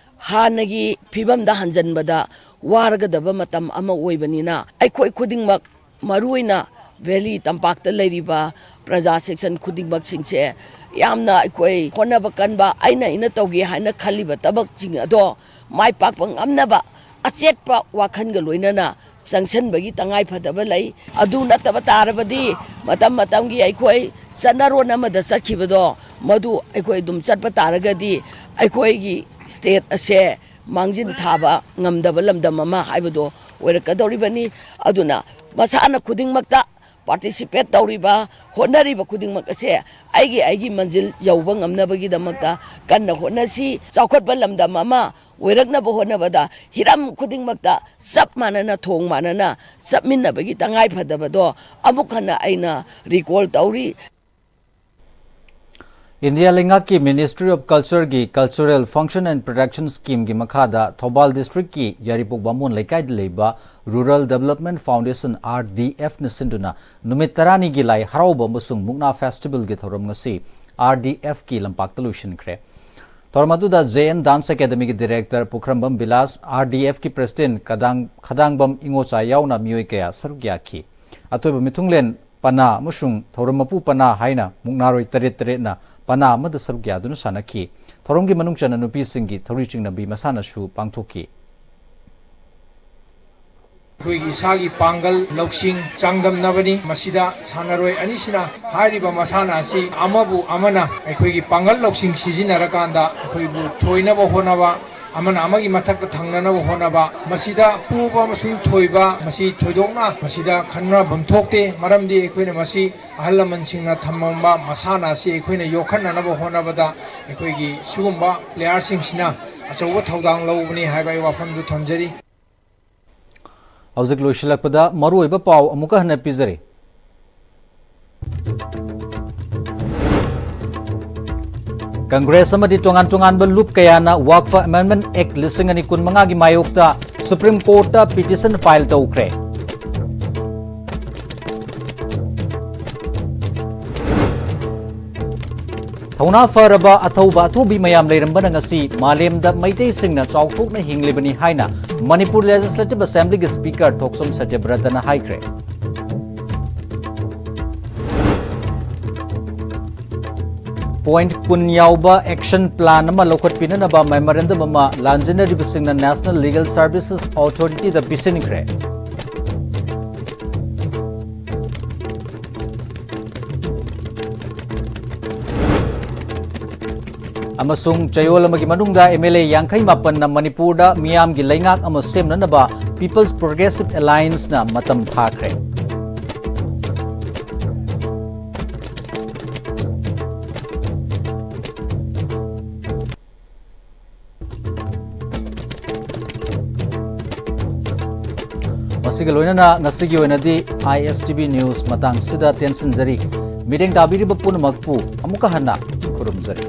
ꯍꯥꯟꯅꯒꯤ ꯐꯤꯕꯝꯗ ꯍꯟꯖꯟꯕꯗ ꯋꯥꯔꯒꯗꯕ ꯃꯇꯝ ꯑꯃ ꯑꯣꯏꯕꯅꯤꯅ, ꯑꯩꯈꯣꯏ ꯈꯨꯗꯤꯡꯃꯛ, ꯃꯔꯨꯑꯣꯏꯅ ꯚꯦꯂꯤ ꯇꯝꯄꯥꯛꯇ ꯂꯩꯔꯤꯕ ꯄ꯭ꯔꯖꯥ ꯁꯦꯛꯁꯟ ꯈꯨꯗꯤꯡꯃꯛꯁꯤꯡꯁꯦ ꯌꯥꯝꯅ ꯑꯩꯈꯣꯏ ꯍꯣꯠꯅꯕ ꯀꯟꯕ, ꯑꯩꯅ ꯑꯩꯅ ꯇꯧꯒꯦ ꯍꯥꯏꯅ ꯈꯜꯂꯤꯕ ꯊꯕꯛꯁꯤꯡ ꯑꯗꯣ ꯃꯥꯏ ꯄꯥꯛꯄ ꯉꯝꯅꯕ ꯑꯆꯦꯠꯄ ꯋꯥꯈꯜꯒ ꯂꯣꯏꯅꯅ ꯆꯪꯁꯤꯟꯕꯒꯤ ꯇꯉꯥꯏ ꯐꯗꯕ ꯂꯩ꯫ ꯑꯗꯨ ꯅꯠꯇꯕ ꯇꯥꯔꯕꯗꯤ ꯃꯇꯝ ꯃꯇꯝꯒꯤ ꯑꯩꯈꯣꯏ ꯆꯠꯅꯔꯣꯟ ꯑꯃꯗ ꯆꯠꯈꯤꯕꯗꯣ ꯃꯗꯨ ꯑꯩꯈꯣꯏ ꯑꯗꯨꯝ ꯆꯠꯄ ꯇꯥꯔꯒꯗꯤ ꯑꯩꯈꯣꯏꯒꯤ ꯁ꯭ꯇꯦꯠ ꯑꯁꯦ ꯃꯥꯡꯖꯤꯟ ꯊꯥꯕ ꯉꯝꯗꯕ ꯂꯝꯗꯝ ꯑꯃ ꯍꯥꯏꯕꯗꯣ ꯑꯣꯏꯔꯛꯀꯗꯧꯔꯤꯕꯅꯤ꯫ ꯑꯗꯨꯅ ꯃꯁꯥꯟꯅ ꯈꯨꯗꯤꯡꯃꯛꯇ ꯄꯥꯔꯇꯤꯁꯤꯄꯦꯠ ꯇꯧꯔꯤꯕ, ꯍꯣꯠꯅꯔꯤꯕ ꯈꯨꯗꯤꯡꯃꯛ ꯑꯁꯦ ꯑꯩꯒꯤ ꯑꯩꯒꯤ ꯃꯟꯖꯤꯜ ꯌꯧꯕ ꯉꯝꯅꯕꯒꯤꯗꯃꯛꯇ ꯀꯟꯅ ꯍꯣꯠꯅꯁꯤ꯫ ꯆꯥꯎꯈꯠꯄ ꯂꯝꯗꯝ ꯑꯃ ꯑꯣꯏꯔꯛꯅꯕ ꯍꯣꯠꯅꯕꯗ ꯍꯤꯔꯝ ꯈꯨꯗꯤꯡꯃꯛꯇ ꯆꯞ ꯃꯥꯟꯅꯅ, ꯊꯣꯡ ꯃꯥꯟꯅꯅ ꯆꯠꯃꯤꯟꯅꯕꯒꯤ ꯇꯉꯥꯏ ꯐꯗꯕꯗꯣ ꯑꯃꯨꯛ ꯍꯟꯅ ꯑꯩꯅ ꯔꯤꯀꯣꯜ ꯇꯧꯔꯤ꯫ ꯏꯟꯗꯤꯌꯥ ꯂꯩꯉꯥꯛꯀꯤ ꯃꯤꯅꯤꯁꯇ꯭ꯔꯤ ꯑꯣꯐ ꯀꯜꯆꯔꯒꯤ ꯀꯜꯆꯔꯦꯜ ꯐꯪꯁꯟ ꯑꯦꯟ ꯄ꯭ꯔꯗꯛꯁꯟ ꯁ꯭ꯀꯤꯝꯒꯤ ꯃꯈꯥꯗ ꯊꯧꯕꯥꯜ ꯗꯤꯁꯇ꯭ꯔꯤꯛꯀꯤ ꯌꯥꯏꯔꯤꯄꯣꯛ ꯕꯥꯃꯣꯟ ꯂꯩꯀꯥꯏꯗ ꯂꯩꯕ rural development foundation, R D ꯑꯦꯐꯅ ꯁꯤꯟꯗꯨꯅ ꯅꯨꯃꯤꯠ ꯇꯔꯥꯅꯤꯒꯤ ꯂꯥꯏ ꯍꯔꯥꯎꯕ ꯑꯃꯁꯨꯡ ꯃꯨꯛꯅꯥ ꯐꯦꯁꯇꯤꯚꯦꯜꯒꯤ ꯊꯧꯔꯝ ꯉꯁꯤ ꯑꯥꯔ ꯗꯤ ꯑꯦꯐꯀꯤ ꯂꯝꯄꯥꯛꯇ ꯂꯣꯏꯁꯤꯟꯈ꯭ꯔꯦ꯫ ꯊꯧꯔꯝ ꯑꯗꯨꯗ J N Dance Academyꯒꯤ Director ꯄꯨꯈ꯭ꯔꯝꯕꯝ ꯕꯤꯂꯥꯁ, RDFꯀꯤ President ꯀꯗꯥꯡ-, ꯈꯗꯥꯡꯕꯝ ꯏꯉꯣꯆꯥ ꯌꯥꯎꯅ ꯃꯤꯑꯣꯏ ꯀꯌꯥ ꯁꯔꯨꯛ ꯌꯥꯈꯤ꯫ ꯑꯊꯣꯏꯕ ꯃꯤꯊꯨꯡꯂꯦꯟ ꯄꯅꯥ ꯑꯃꯁꯨꯡ ꯊꯧꯔꯝ ꯃꯄꯨ ꯄꯅꯥ ꯍꯥꯏꯅ ꯃꯨꯛꯅꯥꯔꯣꯏ ꯇꯔꯦꯠ ꯇꯔꯦꯠꯅ ꯄꯅꯥ ꯑꯃꯗ ꯁꯔꯨꯛ ꯌꯥꯗꯨꯅ ꯁꯥꯟꯅꯈꯤ꯫ ꯊꯧꯔꯝꯒꯤ ꯃꯅꯨꯡ ꯆꯟꯅ ꯅꯨꯄꯤꯁꯤꯡꯒꯤ ꯊꯧꯔꯤ ꯆꯤꯡꯅꯕꯤ ꯃꯁꯥꯟꯅꯁꯨ ꯄꯥꯡꯊꯣꯛꯈꯤ꯫ ꯑꯩꯈꯣꯏꯒꯤ ꯏꯁꯥꯒꯤ ꯄꯥꯡꯒꯜ ꯂꯧꯁꯤꯡ ꯆꯥꯡꯗꯝꯅꯕꯅꯤ꯫ ꯃꯁꯤꯗ ꯁꯥꯟꯅꯔꯣꯏ ꯑꯅꯤꯁꯤꯅ ꯍꯥꯏꯔꯤꯕ ꯃꯁꯥꯟꯅ ꯑꯁꯤ ꯑꯃꯕꯨ ꯑꯃꯅ ꯑꯩꯈꯣꯏꯒꯤ ꯄꯥꯡꯒꯜ ꯂꯧꯁꯤꯡ ꯁꯤꯖꯤꯟꯅꯔꯀꯥꯟꯗ ꯑꯩꯈꯣꯏꯕꯨ ꯊꯣꯏꯅꯕ ꯍꯣꯠꯅꯕ, ꯑꯃꯅ ꯑꯃꯒꯤ ꯃꯊꯛꯇ ꯊꯪꯅꯅꯕ ꯍꯣꯠꯅꯕ, ꯃꯁꯤꯗ ꯄꯣꯕ ꯑꯃꯁꯨꯡ ꯊꯣꯏꯕ, ꯃꯁꯤ ꯊꯣꯏꯗꯣꯛꯅ ꯃꯁꯤꯗ ꯈꯟꯅꯐꯝ ꯊꯣꯛꯇꯦ꯫ ꯃꯔꯝꯗꯤ ꯑꯩꯈꯣꯏꯅ ꯃꯁꯤ ꯑꯍꯜ ꯂꯃꯟꯁꯤꯡꯅ ꯊꯝꯃꯝꯕ ꯃꯁꯥꯟꯅ ꯑꯁꯤ ꯑꯩꯈꯣꯏꯅ ꯌꯣꯛꯈꯠꯅꯅꯕ ꯍꯣꯠꯅꯕꯗ ꯑꯩꯈꯣꯏꯒꯤ ꯁꯤꯒꯨꯝꯕ playerꯁꯤꯡꯁꯤꯅ ꯑꯆꯧꯕ ꯊꯧꯗꯥꯡ ꯂꯧꯕꯅꯤ ꯍꯥꯏꯕ ꯑꯩ ꯋꯥꯐꯝꯗꯨ ꯊꯝꯖꯔꯤ꯫ ꯍꯧꯖꯤꯛ ꯂꯣꯏꯁꯤꯜꯂꯛꯄꯗ ꯃꯔꯨꯑꯣꯏꯕ ꯄꯥꯎ ꯑꯃꯨꯛꯀ ꯍꯟꯅ ꯄꯤꯖꯔꯤ꯫ ꯀꯪꯒ꯭ꯔꯦꯁ ꯑꯃꯗꯤ ꯇꯣꯉꯥꯟ ꯇꯣꯉꯥꯟꯕ ꯂꯨꯞ ꯀꯌꯥꯅ ꯋꯥꯛꯐ Amendment Act ꯂꯤꯁꯤꯡ ꯑꯅꯤ ꯀꯨꯟꯃꯉꯥꯒꯤ ꯃꯥꯌꯣꯛꯇ Supreme Courtꯇ petition file ꯇꯧꯈ꯭ꯔꯦ꯫ ꯊꯧꯅꯥ ꯐꯔꯕ ꯑꯊꯧꯕ ꯑꯊꯧꯕꯤ ꯃꯌꯥꯝ ꯂꯩꯔꯝꯕꯅ ꯉꯁꯤ ꯃꯥꯂꯦꯝꯗ ꯃꯩꯇꯩꯁꯤꯡꯅ ꯆꯥꯎꯊꯣꯛꯅ ꯍꯤꯡꯂꯤꯕꯅꯤ ꯍꯥꯏꯅ ꯃꯅꯤꯄꯨꯔ Legislative Assemblyꯒꯤ Speaker ꯊꯣꯛꯆꯣꯝ ꯁꯇ꯭ꯌꯕ꯭ꯔꯇꯅ ꯍꯥꯏꯈ꯭ꯔꯦ꯫ Point ꯀꯨꯟ ꯌꯥꯎꯕ action plan ꯑꯃ ꯂꯧꯈꯠꯄꯤꯅꯅꯕ memorandum ꯑꯃ ꯂꯥꯟꯖꯦꯟꯅꯔꯤꯕꯁꯤꯡꯅ National Legal Services Authorityꯗ ꯄꯤꯁꯤꯟꯈ꯭ꯔꯦ꯫ ꯑꯃꯁꯨꯡ ꯆꯌꯣꯜ ꯑꯃꯒꯤ ꯃꯅꯨꯡꯗ MLA ꯌꯥꯡꯈꯩ ꯃꯥꯄꯟꯅ ꯃꯅꯤꯄꯨꯔꯗ ꯃꯤꯌꯥꯝꯒꯤ ꯂꯩꯉꯥꯛ ꯑꯃ ꯁꯦꯝꯅꯅꯕ People's Progressive Allianceꯅ ꯃꯇꯝ ꯊꯥꯈ꯭ꯔꯦ꯫ ꯃꯁꯤꯒ ꯂꯣꯏꯅꯅ ꯉꯁꯤꯒꯤ ꯑꯣꯏꯅꯗꯤ ISTV News ꯃꯇꯥꯡꯁꯤꯗ ꯇꯦꯟꯁꯤꯟꯖꯔꯤ꯫ ꯃꯤꯠꯌꯦꯡ ꯇꯥꯕꯤꯔꯤꯕ ꯄꯨꯝꯅꯃꯛꯄꯨ ꯑꯃꯨꯛꯀ ꯍꯟꯅ ꯈꯨꯔꯨꯝꯖꯔꯤ꯫